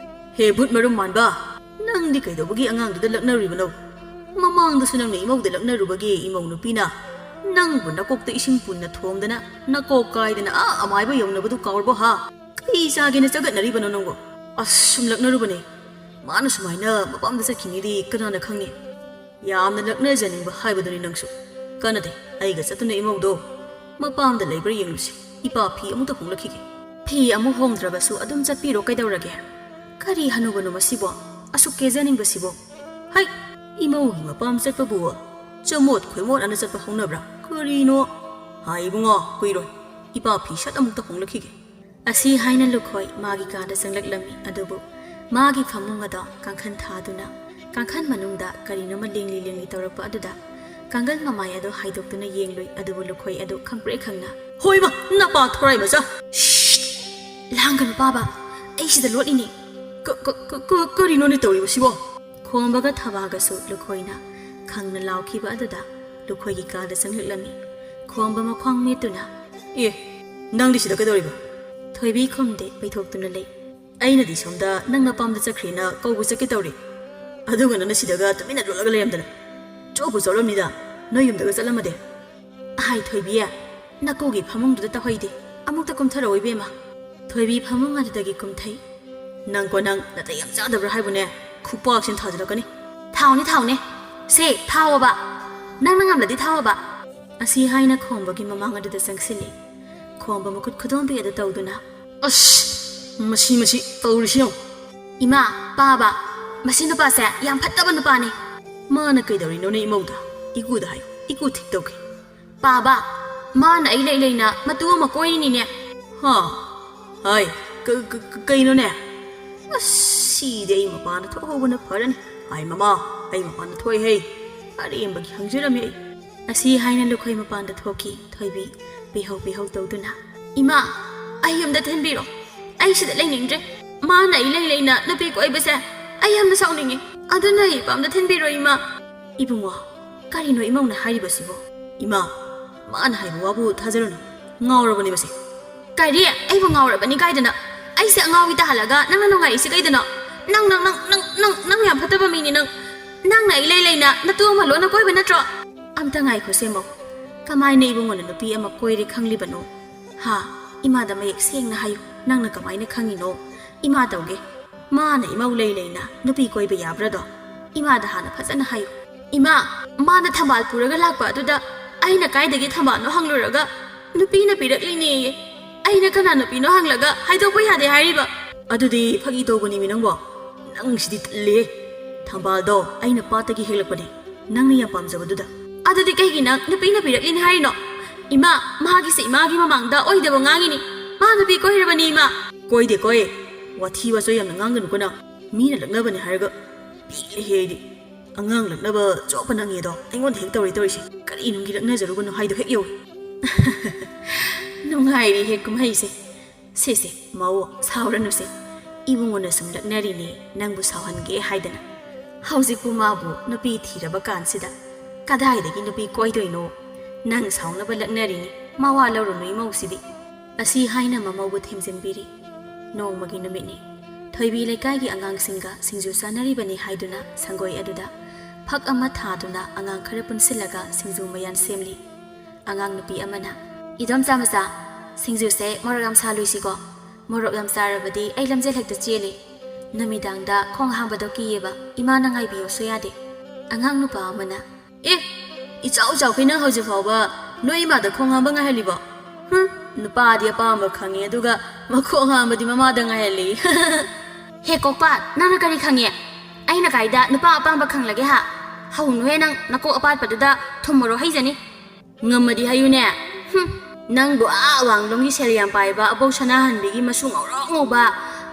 "ꯍꯦ ꯚꯨꯠ ꯃꯔꯨꯝ ꯃꯥꯟꯕ, ꯅꯪꯗꯤ ꯀꯩꯗꯧꯕꯒꯤ ꯑꯉꯥꯡꯗꯨꯗ ꯂꯛꯅꯔꯨꯔꯤꯕꯅꯣ? ꯃꯃꯥꯡꯗꯁꯨ ꯅꯪꯅ ꯏꯃꯧꯗ ꯂꯛꯅꯔꯨꯕꯒꯤ ꯏꯃꯧ ꯅꯨꯄꯤꯅ ꯅꯪꯕꯨ ꯅꯀꯣꯛꯇ ꯏꯁꯤꯡ ꯄꯨꯟꯅ ꯊꯣꯝꯗꯅ ꯅꯀꯣꯛ ꯀꯥꯏꯗꯅ ꯑꯥ ꯑꯃꯥꯏꯕ ꯌꯧꯅꯕꯗꯨ ꯀꯥꯎꯔꯕꯣ ꯍꯥ? ꯀꯩ ꯆꯥꯒꯦꯅ ꯆꯒꯠꯅꯔꯤꯕꯅꯣ ꯅꯪꯕꯨ? ꯑꯁ, ꯁꯨꯝ ꯂꯛꯅꯔꯨꯕꯅꯦ꯫ ꯃꯥꯅ ꯁꯨꯃꯥꯏꯅ ꯃꯄꯥꯝꯗ ꯆꯠꯈꯤꯅꯤꯗꯤ ꯀꯅꯥꯅ ꯈꯪꯅꯤ? ꯌꯥꯝꯅ ꯂꯛꯅꯖꯅꯤꯡꯕ ꯍꯥꯏꯕꯗꯨꯅꯤ ꯅꯪꯁꯨ꯫ ꯀꯥꯟꯅꯗꯦ, ꯑꯩꯒ ꯆꯠꯇꯨꯅ ꯏꯃꯧꯗꯣ ꯃꯄꯥꯝꯗ ꯂꯩꯕ꯭ꯔꯥ ꯌꯦꯡꯂꯨꯁꯤ꯫ ꯏꯄꯥ ꯐꯤ ꯑꯃꯨꯛꯇ ꯍꯣꯡꯂꯛꯈꯤꯒꯦ꯫" "ꯐꯤ ꯑꯃꯨꯛ ꯍꯣꯡꯗ꯭ꯔꯕꯁꯨ ꯑꯗꯨꯝ ꯆꯠꯄꯤꯔꯣ, ꯀꯩꯗꯧꯔꯒꯦ? ꯀꯔꯤ ꯍꯅꯨꯕꯅꯣ ꯃꯁꯤꯕꯣ? ꯑꯁꯨꯛ ꯀꯦꯖꯅꯤꯡꯕꯁꯤꯕꯣ? ꯍꯩ, ꯏꯃꯧꯒꯤ ꯃꯄꯥꯝ ꯆꯠꯄꯕꯨ ꯆꯃꯣꯠ ꯈꯣꯏꯃꯣꯠ ꯑꯅ ꯆꯠꯄ ꯍꯧꯅꯕ꯭ꯔꯥ? ꯀꯔꯤꯅꯣ? ꯍꯥꯏ ꯏꯕꯨꯡꯉꯣ, ꯀꯨꯏꯔꯣꯏ꯫ ꯏꯄꯥ ꯐꯤ ꯁꯠ ꯑꯃꯨꯛꯇ ꯍꯣꯡꯂꯛꯈꯤꯒꯦ꯫" ꯑꯁꯤ ꯍꯥꯏꯅ ꯂꯨꯈꯣꯏ ꯃꯥꯒꯤ ꯀꯥꯗ ꯆꯪꯂꯛꯂꯝꯃꯤ꯫ ꯑꯗꯨꯕꯨ ꯃꯥꯒꯤ ꯐꯃꯨꯡ ꯑꯗꯣ ꯀꯥꯡꯈꯟ ꯊꯥꯗꯨꯅ ꯀꯥꯡꯈꯟ ꯃꯅꯨꯡꯗ ꯀꯔꯤꯅꯣꯃ ꯂꯦꯡꯂꯤ ꯂꯦꯡꯂꯤ ꯇꯧꯔꯛꯄ ꯑꯗꯨꯗ ꯀꯥꯡꯒꯜ ꯃꯃꯥꯏ ꯑꯗꯣ ꯍꯥꯏꯗꯣꯛꯇꯨꯅ ꯌꯦꯡꯂꯨꯏ꯫ ꯑꯗꯨꯕꯨ ꯂꯨꯈꯣꯏ ꯑꯗꯨ ꯈꯪꯄ꯭ꯔꯦꯛ ꯈꯪꯅ, "ꯍꯣꯏꯃ, ꯅꯄꯥ ꯊꯣꯔꯥꯏ ꯃꯆꯥ!" "ꯁꯤꯠ! ꯂꯥꯡꯒꯅꯨ ꯄꯥꯕ, ꯑꯩ ꯁꯤꯗ ꯂꯣꯠꯂꯤꯅꯦ꯫" "ꯀ-, ꯀ-, ꯀ-, ꯀ-, ꯀꯔꯤꯅꯣꯅꯦ ꯇꯧꯔꯤꯕꯁꯤꯕꯣ?" ꯈꯣꯝꯕꯒ ꯊꯕꯥꯒꯁꯨ ꯂꯨꯈꯣꯏꯅ ꯈꯪꯅ ꯂꯥꯎꯈꯤꯕ ꯑꯗꯨꯗ ꯂꯨꯈꯣꯏꯒꯤ ꯀꯥꯗ ꯆꯪꯂꯛꯂꯝꯃꯤ꯫ ꯈꯣꯝꯕ ꯃꯈ꯭ꯋꯥꯡ ꯃꯦꯠꯇꯨꯅ, "ꯑꯦ, ꯅꯪꯗꯤ ꯁꯤꯗ ꯀꯩꯗꯧꯔꯤꯕ?" ꯊꯣꯏꯕꯤ ꯈꯨꯝꯗꯦ, ꯄꯩꯊꯣꯛꯇꯨꯅ ꯂꯩ꯫ "ꯑꯩꯅꯗꯤ ꯁꯣꯝꯗ ꯅꯪ ꯅꯄꯥꯝꯗ ꯆꯠꯈ꯭ꯔꯦꯅ ꯀꯧꯕ ꯆꯠꯀꯦ ꯇꯧꯔꯤ, ꯑꯗꯨꯒ ꯅꯪꯅ ꯁꯤꯗꯒ ꯇꯨꯃꯤꯟꯅ ꯂꯣꯠꯂꯒ ꯂꯩꯔꯝꯗꯅ꯫ ꯆꯣꯞꯄꯨ ꯆꯣꯞꯂꯝꯅꯤꯗ, ꯅꯣꯏ ꯌꯨꯝꯗꯒ ꯆꯠꯂꯝꯃꯗꯤ꯫" "ꯑꯍꯥꯏ ꯊꯣꯏꯕꯤ, ꯅꯀꯣꯒꯤ ꯐꯃꯨꯡꯗꯨꯗ ꯇꯧꯍꯩꯗꯦ, ꯑꯃꯨꯛꯇ ꯀꯨꯝꯊꯔꯛꯑꯣ ꯏꯕꯦꯝꯃ꯫" ꯊꯣꯏꯕꯤ ꯐꯃꯨꯡ ꯑꯗꯨꯗꯒꯤ ꯀꯨꯝꯊꯩ꯫ "ꯅꯪꯀꯣ ꯅꯪ, ꯅꯇꯩ ꯌꯥꯝ ꯆꯥꯗꯕ꯭ꯔꯥ ꯍꯥꯏꯕꯨꯅꯦ, ꯈꯨꯄꯥꯛꯁꯤꯅ ꯊꯥꯖꯤꯜꯂꯛꯀꯅꯤ꯫" "ꯊꯥꯎꯅꯦ, ꯊꯥꯎꯅꯦ, ꯁꯦ ꯊꯥꯎꯑꯣꯕ, ꯅꯪꯅ ꯉꯝꯂꯗꯤ ꯊꯥꯎꯑꯣꯕ꯫" ꯑꯁꯤ ꯍꯥꯏꯅ ꯈꯣꯝꯕꯒꯤ ꯃꯃꯥꯡ ꯑꯗꯨꯗ ꯆꯪꯁꯤꯜꯂꯤ꯫ ꯈꯣꯝꯕ ꯃꯈꯨꯠ ꯈꯨꯗꯣꯝꯕꯤ ꯑꯗꯨ ꯇꯧꯗꯨꯅ꯫ ꯑꯁ, ꯃꯁꯤ, ꯃꯁꯤ ꯇꯧꯔꯤꯁꯤ ꯌꯦꯡꯉꯨ꯫ ꯏꯃꯥ, ꯄꯥꯕ, ꯃꯁꯤ ꯅꯨꯄꯥꯁꯦ ꯌꯥꯝ ꯐꯠꯇꯕ ꯅꯨꯄꯥꯅꯤ꯫ ꯃꯥꯅ ꯀꯩꯗꯧꯔꯤꯅꯣꯅꯦ ꯏꯃꯧꯗ? ꯏꯀꯨꯗ ꯍꯥꯏꯌꯨ, ꯏꯀꯨ ꯊꯤꯛ ꯇꯧꯒꯦ꯫ ꯄꯥꯕ, ꯃꯥꯅ ꯑꯩ ꯂꯩ ꯂꯩꯅ ꯃꯇꯨ ꯑꯃ ꯀꯣꯏꯔꯤꯅꯤꯅꯦ꯫ ꯍꯥ? ꯍꯥꯏ, ꯀ-, ꯀ-, ꯀ-, ꯀꯩꯅꯣꯅꯦ? ꯑꯁ, ꯁꯤꯗꯤ ꯑꯩ ꯃꯄꯥꯟꯗ ꯊꯣꯛꯍꯧꯕꯅ ꯐꯔꯅꯤ꯫ ꯍꯥꯏ ꯃꯃꯥ, ꯑꯩ ꯃꯄꯥꯟꯗ ꯊꯣꯛꯏꯍꯦ꯫ ꯑꯔꯦꯝꯕꯒꯤ ꯍꯪꯖꯔꯝꯃꯤ ꯑꯩ꯫ ꯑꯁꯤ ꯍꯥꯏꯅ ꯂꯨꯈꯣꯏ ꯃꯄꯥꯟꯗ ꯊꯣꯛꯈꯤ꯫ ꯊꯣꯏꯕꯤ ꯄꯤꯍꯧ ꯄꯤꯍꯧ ꯇꯧꯗꯨꯅ, "ꯏꯃꯥ, ꯑꯩ ꯌꯨꯝꯗ ꯊꯤꯟꯕꯤꯔꯣ꯫ ꯑꯩ ꯁꯤꯗ ꯂꯩꯅꯤꯡꯗ꯭ꯔꯦ꯫ ꯃꯥꯅ ꯑꯩ ꯂꯩ ꯂꯩꯅ ꯅꯨꯄꯤ ꯀꯣꯏꯕꯁꯦ ꯑꯩ ꯌꯥꯝꯅ ꯁꯥꯎꯅꯤꯡꯉꯤ꯫ ꯑꯗꯨꯅ ꯑꯩ ꯏꯄꯥꯝꯗ ꯊꯤꯟꯕꯤꯔꯣ, ꯏꯃꯥ꯫" "ꯏꯕꯨꯡꯉꯣ, ꯀꯔꯤꯅꯣ ꯏꯃꯧꯅ ꯍꯥꯏꯔꯤꯕꯁꯤꯕꯣ?" "ꯏꯃꯥ, ꯃꯥꯅ ꯍꯥꯏꯕ ꯋꯥꯕꯨ ꯊꯥꯖꯔꯨꯅꯨ꯫ ꯉꯥꯎꯔꯕꯅꯤ ꯃꯁꯤ꯫" "ꯀꯔꯤ? ꯑꯩꯕꯨ ꯉꯥꯎꯔꯕꯅꯤ ꯀꯥꯏꯗꯅ? ꯑꯩꯁꯦ ꯑꯉꯥꯎꯕꯤ ꯇꯥꯍꯜꯂꯒ ꯅꯪꯅ ꯅꯨꯡꯉꯥꯏꯔꯤꯁꯤ ꯀꯩꯗꯅꯣ? ꯅꯪ, ꯅꯪ, ꯅꯪ, ꯅꯪ, ꯅꯪ, ꯅꯪ ꯌꯥꯝ ꯐꯠꯇꯕ ꯃꯤꯅꯤ ꯅꯪ꯫ ꯅꯪꯅ ꯑꯩ ꯂꯩ ꯂꯩꯅ ꯅꯇꯨ ꯑꯃ ꯂꯣꯟꯅ ꯀꯣꯏꯕ ꯅꯠꯇ꯭ꯔꯣ?" "ꯑꯝꯇ ꯉꯥꯏꯈꯣ ꯁꯦꯝꯃꯣ꯫ ꯀꯃꯥꯏꯅ ꯏꯕꯨꯡꯉꯣꯅ ꯅꯨꯄꯤ ꯑꯃ ꯀꯣꯏꯔꯦ ꯈꯪꯂꯤꯕꯅꯣ? ꯍꯥ? ꯏꯃꯥꯗ ꯃꯌꯦꯛ ꯁꯦꯡꯅ ꯍꯥꯏꯌꯨ꯫ ꯅꯪꯅ ꯀꯃꯥꯏꯅ ꯈꯪꯉꯤꯅꯣ? ꯏꯃꯥ ꯇꯧꯒꯦ꯫ ꯃꯥꯅ ꯏꯃꯧ ꯂꯩ ꯂꯩꯅ ꯅꯨꯄꯤ ꯀꯣꯏꯕ ꯌꯥꯕ꯭ꯔꯗꯣ? ꯏꯃꯥꯗ ꯍꯥꯟꯅ ꯐꯖꯅ ꯍꯥꯏꯌꯨ꯫" "ꯏꯃꯥ, ꯃꯥꯅ ꯊꯝꯕꯥꯜ ꯄꯨꯔꯒ ꯂꯥꯛꯄ ꯑꯗꯨꯗ ꯑꯩꯅ ꯀꯥꯏꯗꯒꯤ ꯊꯝꯕꯥꯜꯅꯣ ꯍꯪꯂꯨꯔꯒ ꯅꯨꯄꯤꯅ ꯄꯤꯔꯛꯂꯤꯅꯦꯌꯦ꯫ ꯑꯩꯅ ꯀꯅꯥ ꯅꯨꯄꯤꯅꯣ ꯍꯪꯂꯒ ꯍꯥꯏꯗꯣꯛꯄ ꯌꯥꯗꯦ ꯍꯥꯏꯔꯤꯕ?" "ꯑꯗꯨꯗꯤ ꯐꯥꯒꯤ ꯇꯧꯕꯅꯤꯃꯤ ꯅꯪꯕꯣ꯫ ꯅꯪꯁꯤꯗꯤ ꯇꯜꯂꯦꯍꯦ꯫ ꯊꯝꯕꯥꯜꯗꯣ ꯑꯩꯅ ꯄꯥꯠꯇꯒꯤ ꯍꯦꯛꯂꯛꯄꯅꯦ, ꯅꯪꯅ ꯌꯥꯝ ꯄꯥꯝꯖꯕꯗꯨꯗ꯫" "ꯑꯗꯨꯗꯤ ꯀꯩꯒꯤ ꯅꯪ ꯅꯨꯄꯤꯅ ꯄꯤꯔꯛꯂꯤꯅꯦ ꯍꯥꯏꯔꯤꯅꯣ? ꯏꯃꯥ, ꯃꯥꯒꯤꯁꯦ ꯏꯃꯥꯒꯤ ꯃꯃꯥꯡꯗ ꯑꯣꯏꯗꯕ ꯉꯥꯡꯉꯤꯅꯤ꯫ ꯃꯥ ꯅꯨꯄꯤ ꯀꯣꯏꯔꯕꯅꯤ, ꯏꯃꯥ꯫" "ꯀꯣꯏꯗꯦ ꯀꯣꯏ꯫ ꯋꯥꯊꯤ ꯋꯥꯆꯣꯏ ꯌꯥꯝꯅ ꯉꯥꯡꯒꯅꯨꯀꯣ ꯅꯪ꯫ ꯃꯤꯅ ꯂꯛꯅꯕꯅꯦ ꯍꯥꯏꯔꯒ ꯄꯤꯛꯂꯦꯍꯦ ꯑꯩꯗꯤ꯫ ꯑꯉꯥꯡ ꯂꯛꯅꯕ ꯆꯣꯞꯄ ꯅꯪꯉꯦꯗꯣ ꯑꯩꯉꯣꯟꯗ ꯍꯦꯛ ꯇꯧꯔꯦ ꯇꯧꯔꯤꯁꯦ꯫ ꯀꯔꯤ ꯅꯨꯡꯒꯤ ꯂꯛꯅꯖꯔꯨꯕꯅꯣ ꯍꯥꯏꯗꯣ ꯍꯦꯛ ꯌꯧꯏ꯫" "ꯅꯨꯡꯉꯥꯏꯔꯤꯍꯦ ꯀꯨꯝꯍꯩꯁꯦ꯫ ꯁꯦ ꯁꯦ, ꯃꯧ, ꯁꯥꯎꯔꯅꯨꯁꯦ꯫ ꯏꯕꯨꯡꯉꯣꯅ ꯁꯨꯝ ꯂꯛꯅꯔꯤꯅꯦ, ꯅꯪꯕꯨ ꯁꯥꯎꯍꯟꯒꯦ ꯍꯥꯏꯗꯅ꯫ ꯍꯧꯖꯤꯛꯄꯨ ꯃꯥꯕꯨ ꯅꯨꯄꯤ ꯊꯤꯔꯕ ꯀꯥꯟꯁꯤꯗ ꯀꯗꯥꯏꯗꯒꯤ ꯅꯨꯄꯤ ꯀꯣꯏꯗꯣꯏꯅꯣ? ꯅꯪ ꯁꯥꯎꯅꯕ ꯂꯛꯅꯔꯤꯅꯤ, ꯃꯋꯥ ꯂꯧꯔꯨꯅꯨ ꯏꯃꯧꯁꯤꯗꯤ꯫" ꯑꯁꯤ ꯍꯥꯏꯅ ꯃꯃꯧꯕꯨ ꯊꯦꯝꯖꯤꯟꯕꯤꯔꯤ꯫ ꯅꯣꯡꯃꯒꯤ ꯅꯨꯃꯤꯠꯅꯤ꯫ ꯊꯣꯏꯕꯤ ꯂꯩꯀꯥꯏꯒꯤ ꯑꯉꯥꯡꯁꯤꯡꯒ ꯁꯤꯡꯖꯨ ꯆꯥꯅꯔꯤꯕꯅꯤ ꯍꯥꯏꯗꯨꯅ ꯁꯪꯒꯣꯏ ꯑꯗꯨꯗ ꯐꯛ ꯑꯃ ꯊꯥꯗꯨꯅ ꯑꯉꯥꯡ ꯈꯔ ꯄꯨꯟꯁꯤꯜꯂꯒ ꯁꯤꯡꯖꯨ ꯃꯌꯥꯟ ꯁꯦꯝꯂꯤ꯫ ꯑꯉꯥꯡ ꯅꯨꯄꯤ ꯑꯃꯅ, "ꯏꯗꯣꯝꯆꯥ ꯃꯆꯥ, ꯁꯤꯡꯖꯨꯁꯦ ꯃꯣꯔꯣꯛ ꯌꯥꯝ ꯁꯥꯂꯣꯏꯁꯤꯀꯣ꯫ ꯃꯣꯔꯣꯛ ꯌꯥꯝ ꯆꯥꯔꯕꯗꯤ ꯑꯩ ꯂꯝꯖꯦꯜ ꯍꯦꯛꯇ ꯆꯦꯜꯂꯤ꯫ ꯅꯨꯃꯤꯗꯥꯡꯗ ꯈꯣꯡ ꯍꯥꯝꯕꯗꯣ ꯀꯤꯌꯦꯕ, ꯏꯃꯥꯅ ꯉꯥꯏꯕꯤꯌꯣꯁꯨ ꯌꯥꯗꯦ꯫" ꯑꯉꯥꯡ ꯅꯨꯄꯥ ꯑꯃꯅ, "ꯑꯦ, ꯏꯆꯥꯎ ꯆꯥꯎꯈꯩ ꯅꯪ ꯍꯧꯖꯤꯛ ꯐꯥꯎꯕ ꯅꯣꯏ ꯏꯃꯥꯗ ꯈꯣꯡ ꯍꯥꯝꯕ ꯉꯥꯏꯍꯜꯂꯤꯕꯣ? ꯍꯨꯝ, ꯅꯨꯄꯥꯗꯤ ꯑꯄꯥꯝꯕ ꯈꯪꯉꯦ, ꯑꯗꯨꯒ ꯃꯈꯣꯡ ꯍꯥꯝꯕꯗꯤ ꯃꯃꯥꯗ ꯉꯥꯏꯍꯜꯂꯤ꯫ ꯍꯦ ꯀꯣꯛꯄ, ꯅꯪꯅ ꯀꯔꯤ ꯈꯪꯉꯦ? ꯑꯩꯅ ꯀꯥꯏꯗ ꯅꯨꯄꯥ ꯑꯄꯥꯝꯕ ꯈꯪꯂꯒꯦ ꯍꯥ? ꯍꯧꯅꯨꯍꯦ ꯅꯪ, ꯅꯀꯣꯛ ꯑꯄꯥꯠꯄꯗꯨꯗ ꯊꯨꯝ ꯃꯣꯔꯣꯛ ꯍꯩꯖꯅꯤ꯫ ꯉꯝꯃꯗꯤ ꯍꯥꯏꯌꯨꯅꯦ꯫ ꯍꯨꯝ, ꯅꯪꯕꯨ ꯑꯥ ꯋꯥꯡꯂꯣꯝꯒꯤ ꯁꯦꯜ ꯌꯥꯝ ꯄꯥꯏꯕ ꯑꯕꯣꯛ ꯁꯅꯥꯍꯟꯕꯤꯒꯤ ꯃꯁꯨ ꯉꯧꯔꯣꯛ ꯉꯧꯕ,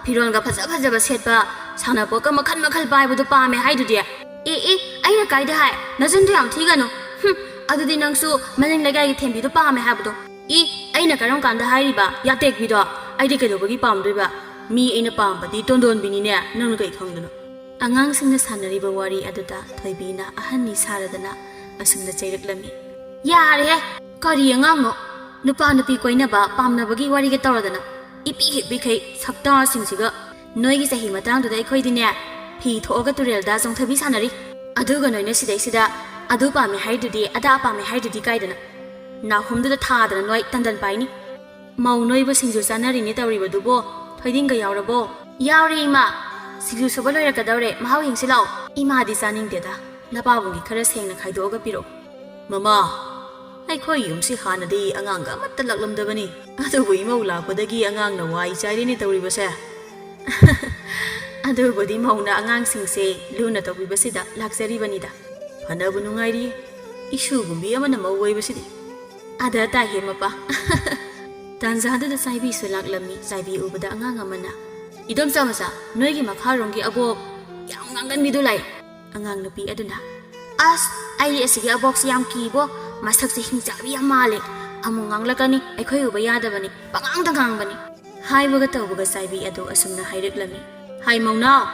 ꯐꯤꯔꯣꯜꯒ ꯐꯖ ꯐꯖꯕ ꯁꯦꯠꯄ, ꯁꯥꯟꯅꯄꯣꯠꯀ ꯃꯈꯜ ꯃꯈꯜ ꯄꯥꯏꯕꯗꯣ ꯄꯥꯝꯃꯦ ꯍꯥꯏꯗꯨꯗꯤ꯫ ꯑꯦ ꯑꯦ, ꯑꯩꯅ ꯀꯥꯏꯗ ꯍꯥꯏ? ꯅꯆꯤꯟꯗꯣ ꯌꯥꯝ ꯊꯤꯒꯅꯨ꯫ ꯍꯨꯝ, ꯑꯗꯨꯗꯤ ꯅꯪꯁꯨ ꯃꯅꯤꯡ ꯂꯩꯀꯥꯏꯒꯤ ꯊꯦꯝꯕꯤꯗꯣ ꯄꯥꯝꯃꯦ ꯍꯥꯏꯕꯗꯣ꯫ ꯏ, ꯑꯩꯅ ꯀꯔꯝ ꯀꯥꯟꯗ ꯍꯥꯏꯔꯤꯕ? ꯌꯥꯇꯦꯛꯄꯤꯗꯣ ꯑꯩꯗꯤ ꯀꯩꯗꯧꯕꯒꯤ ꯄꯥꯝꯗꯣꯏꯕ? ꯃꯤ ꯑꯩꯅ ꯄꯥꯝꯕꯗꯤ ꯇꯣꯟꯗꯣꯟꯕꯤꯅꯤꯅꯦ, ꯅꯪꯅ ꯀꯩ ꯈꯪꯗꯅ? ꯑꯉꯥꯡꯁꯤꯡꯅ ꯁꯥꯟꯅꯔꯤꯕ ꯋꯥꯔꯤ ꯑꯗꯨꯗ ꯊꯣꯏꯕꯤꯅ ꯑꯍꯟꯅꯤ ꯁꯥꯔꯗꯅ ꯑꯁꯨꯝꯅ ꯆꯩꯔꯛꯂꯝꯃꯤ꯫ ꯌꯥꯔꯦꯍꯦ! ꯀꯔꯤ ꯑꯉꯥꯡꯅꯣ? ꯅꯨꯄꯥ ꯅꯨꯄꯤ ꯀꯣꯏꯅꯕ, ꯄꯥꯝꯅꯕꯒꯤ ꯋꯥꯔꯤꯒ ꯇꯧꯔꯗꯅ꯫ ꯏꯄꯤ ꯍꯦꯛ ꯄꯤꯈꯩ ꯁꯛꯇꯥꯁꯤꯡꯁꯤꯒ꯫ ꯅꯣꯏꯒꯤ ꯆꯍꯤ ꯃꯇꯥꯡꯗꯨꯗ ꯑꯩꯈꯣꯏꯗꯤꯅꯦ, ꯐꯤ ꯊꯣꯛꯑꯒ ꯇꯨꯔꯦꯜꯗ ꯆꯣꯡꯊꯕꯤ ꯁꯥꯟꯅꯔꯤ꯫ ꯑꯗꯨꯒ ꯅꯣꯏꯅ ꯁꯤꯗꯩꯁꯤꯗ ꯑꯗꯨ ꯄꯥꯝꯃꯦ ꯍꯥꯏꯗꯨꯗꯤ, ꯑꯗꯥ ꯄꯥꯝꯃꯦ ꯍꯥꯏꯗꯨꯗꯤ ꯀꯥꯏꯗꯅ? ꯅꯥꯍꯨꯝꯗꯨꯗ ꯊꯥꯗꯅ ꯅꯣꯏ ꯇꯟꯗꯟ ꯄꯥꯏꯅꯤ꯫ ꯃꯧ ꯅꯣꯏꯕꯨ ꯁꯤꯡꯖꯨ ꯆꯥꯅꯔꯤꯅꯦ ꯇꯧꯔꯤꯕꯗꯨꯕꯣ? ꯊꯣꯏꯗꯤꯡꯒ ꯌꯥꯎꯔꯕꯣ? ꯌꯥꯎꯔꯦ ꯏꯃꯥ꯫ ꯁꯤꯡꯖꯨ ꯁꯨꯕ ꯂꯣꯏꯔꯛꯀꯗꯧꯔꯦ, ꯃꯍꯥꯎ ꯌꯦꯡꯁꯤ ꯂꯥꯛꯑꯣ꯫ ꯏꯃꯥꯗꯤ ꯆꯥꯅꯤꯡꯗꯦꯗ꯫ ꯅꯄꯥꯕꯨꯡꯒꯤ ꯈꯔ ꯁꯦꯡꯅ ꯈꯥꯏꯗꯣꯛꯑꯒ ꯄꯤꯔꯛꯑꯣ꯫ ꯃꯃꯥ, ꯑꯩꯈꯣꯏ ꯌꯨꯝꯁꯤ ꯍꯥꯟꯅꯗꯤ ꯑꯉꯥꯡꯒ ꯑꯃꯠꯇ ꯂꯥꯛꯂꯝꯗꯕꯅꯤ꯫ ꯑꯗꯨꯕꯨ ꯏꯃꯧ ꯂꯥꯛꯄꯗꯒꯤ ꯑꯉꯥꯡꯅ ꯋꯥꯏ ꯆꯥꯏꯔꯦꯅꯦ ꯇꯧꯔꯤꯕꯁꯦ꯫ ꯑꯗꯨꯕꯨꯗꯤ ꯃꯧꯅ ꯑꯉꯥꯡꯁꯤꯡꯁꯦ ꯂꯨꯅ ꯇꯧꯕꯤꯕꯁꯤꯗ ꯂꯥꯛꯆꯔꯤꯕꯅꯤꯗ꯫ ꯐꯅꯕꯨ ꯅꯨꯡꯉꯥꯏꯔꯤ꯫ ꯏꯁꯨꯒꯨꯝꯕꯤ ꯑꯃꯅ ꯃꯧ ꯑꯣꯏꯕꯁꯤꯗꯤ꯫ ꯑꯗ ꯇꯥꯏꯍꯦ ꯃꯄꯥ꯫ ꯇꯥꯟꯖꯥꯗꯨꯗ ꯆꯥꯏꯕꯤꯁꯨ ꯂꯥꯛꯂꯝꯃꯤ꯫ ꯆꯥꯏꯕꯤ ꯎꯕꯗ ꯑꯉꯥꯡ ꯑꯃꯅ, "ꯏꯗꯣꯝꯆꯥ ꯃꯆꯥ, ꯅꯣꯏꯒꯤ ꯃꯈꯥꯔꯣꯝꯒꯤ ꯑꯕꯣꯛ ꯌꯥꯝ ꯉꯥꯡꯒꯟꯕꯤꯗꯨ ꯂꯥꯛꯏ꯫" ꯑꯉꯥꯡ ꯅꯨꯄꯤ ꯑꯗꯨꯅ, "ꯑꯁ, ꯑꯩ ꯑꯁꯤꯒꯤ ꯑꯕꯣꯛꯁꯤ ꯌꯥꯝ ꯀꯤꯕꯣ, ꯃꯁꯛꯁꯦ ꯍꯤꯡꯆꯥꯕꯤ ꯌꯥꯝ ꯃꯥꯜꯂꯦ, ꯑꯃꯨꯛ ꯉꯥꯡꯂꯛꯀꯅꯤ, ꯑꯩꯈꯣꯏ ꯎꯕ ꯌꯥꯗꯕꯅꯤ, ꯄꯉꯥꯡꯗ ꯉꯥꯡꯕꯅꯤ꯫" ꯍꯥꯏꯕꯒ ꯇꯧꯕꯒ ꯆꯥꯏꯕꯤ ꯑꯗꯨ ꯑꯁꯨꯝꯅ ꯍꯥꯏꯔꯛꯂꯝꯃꯤ, "ꯍꯥꯏ ꯃꯧꯅꯥꯎ,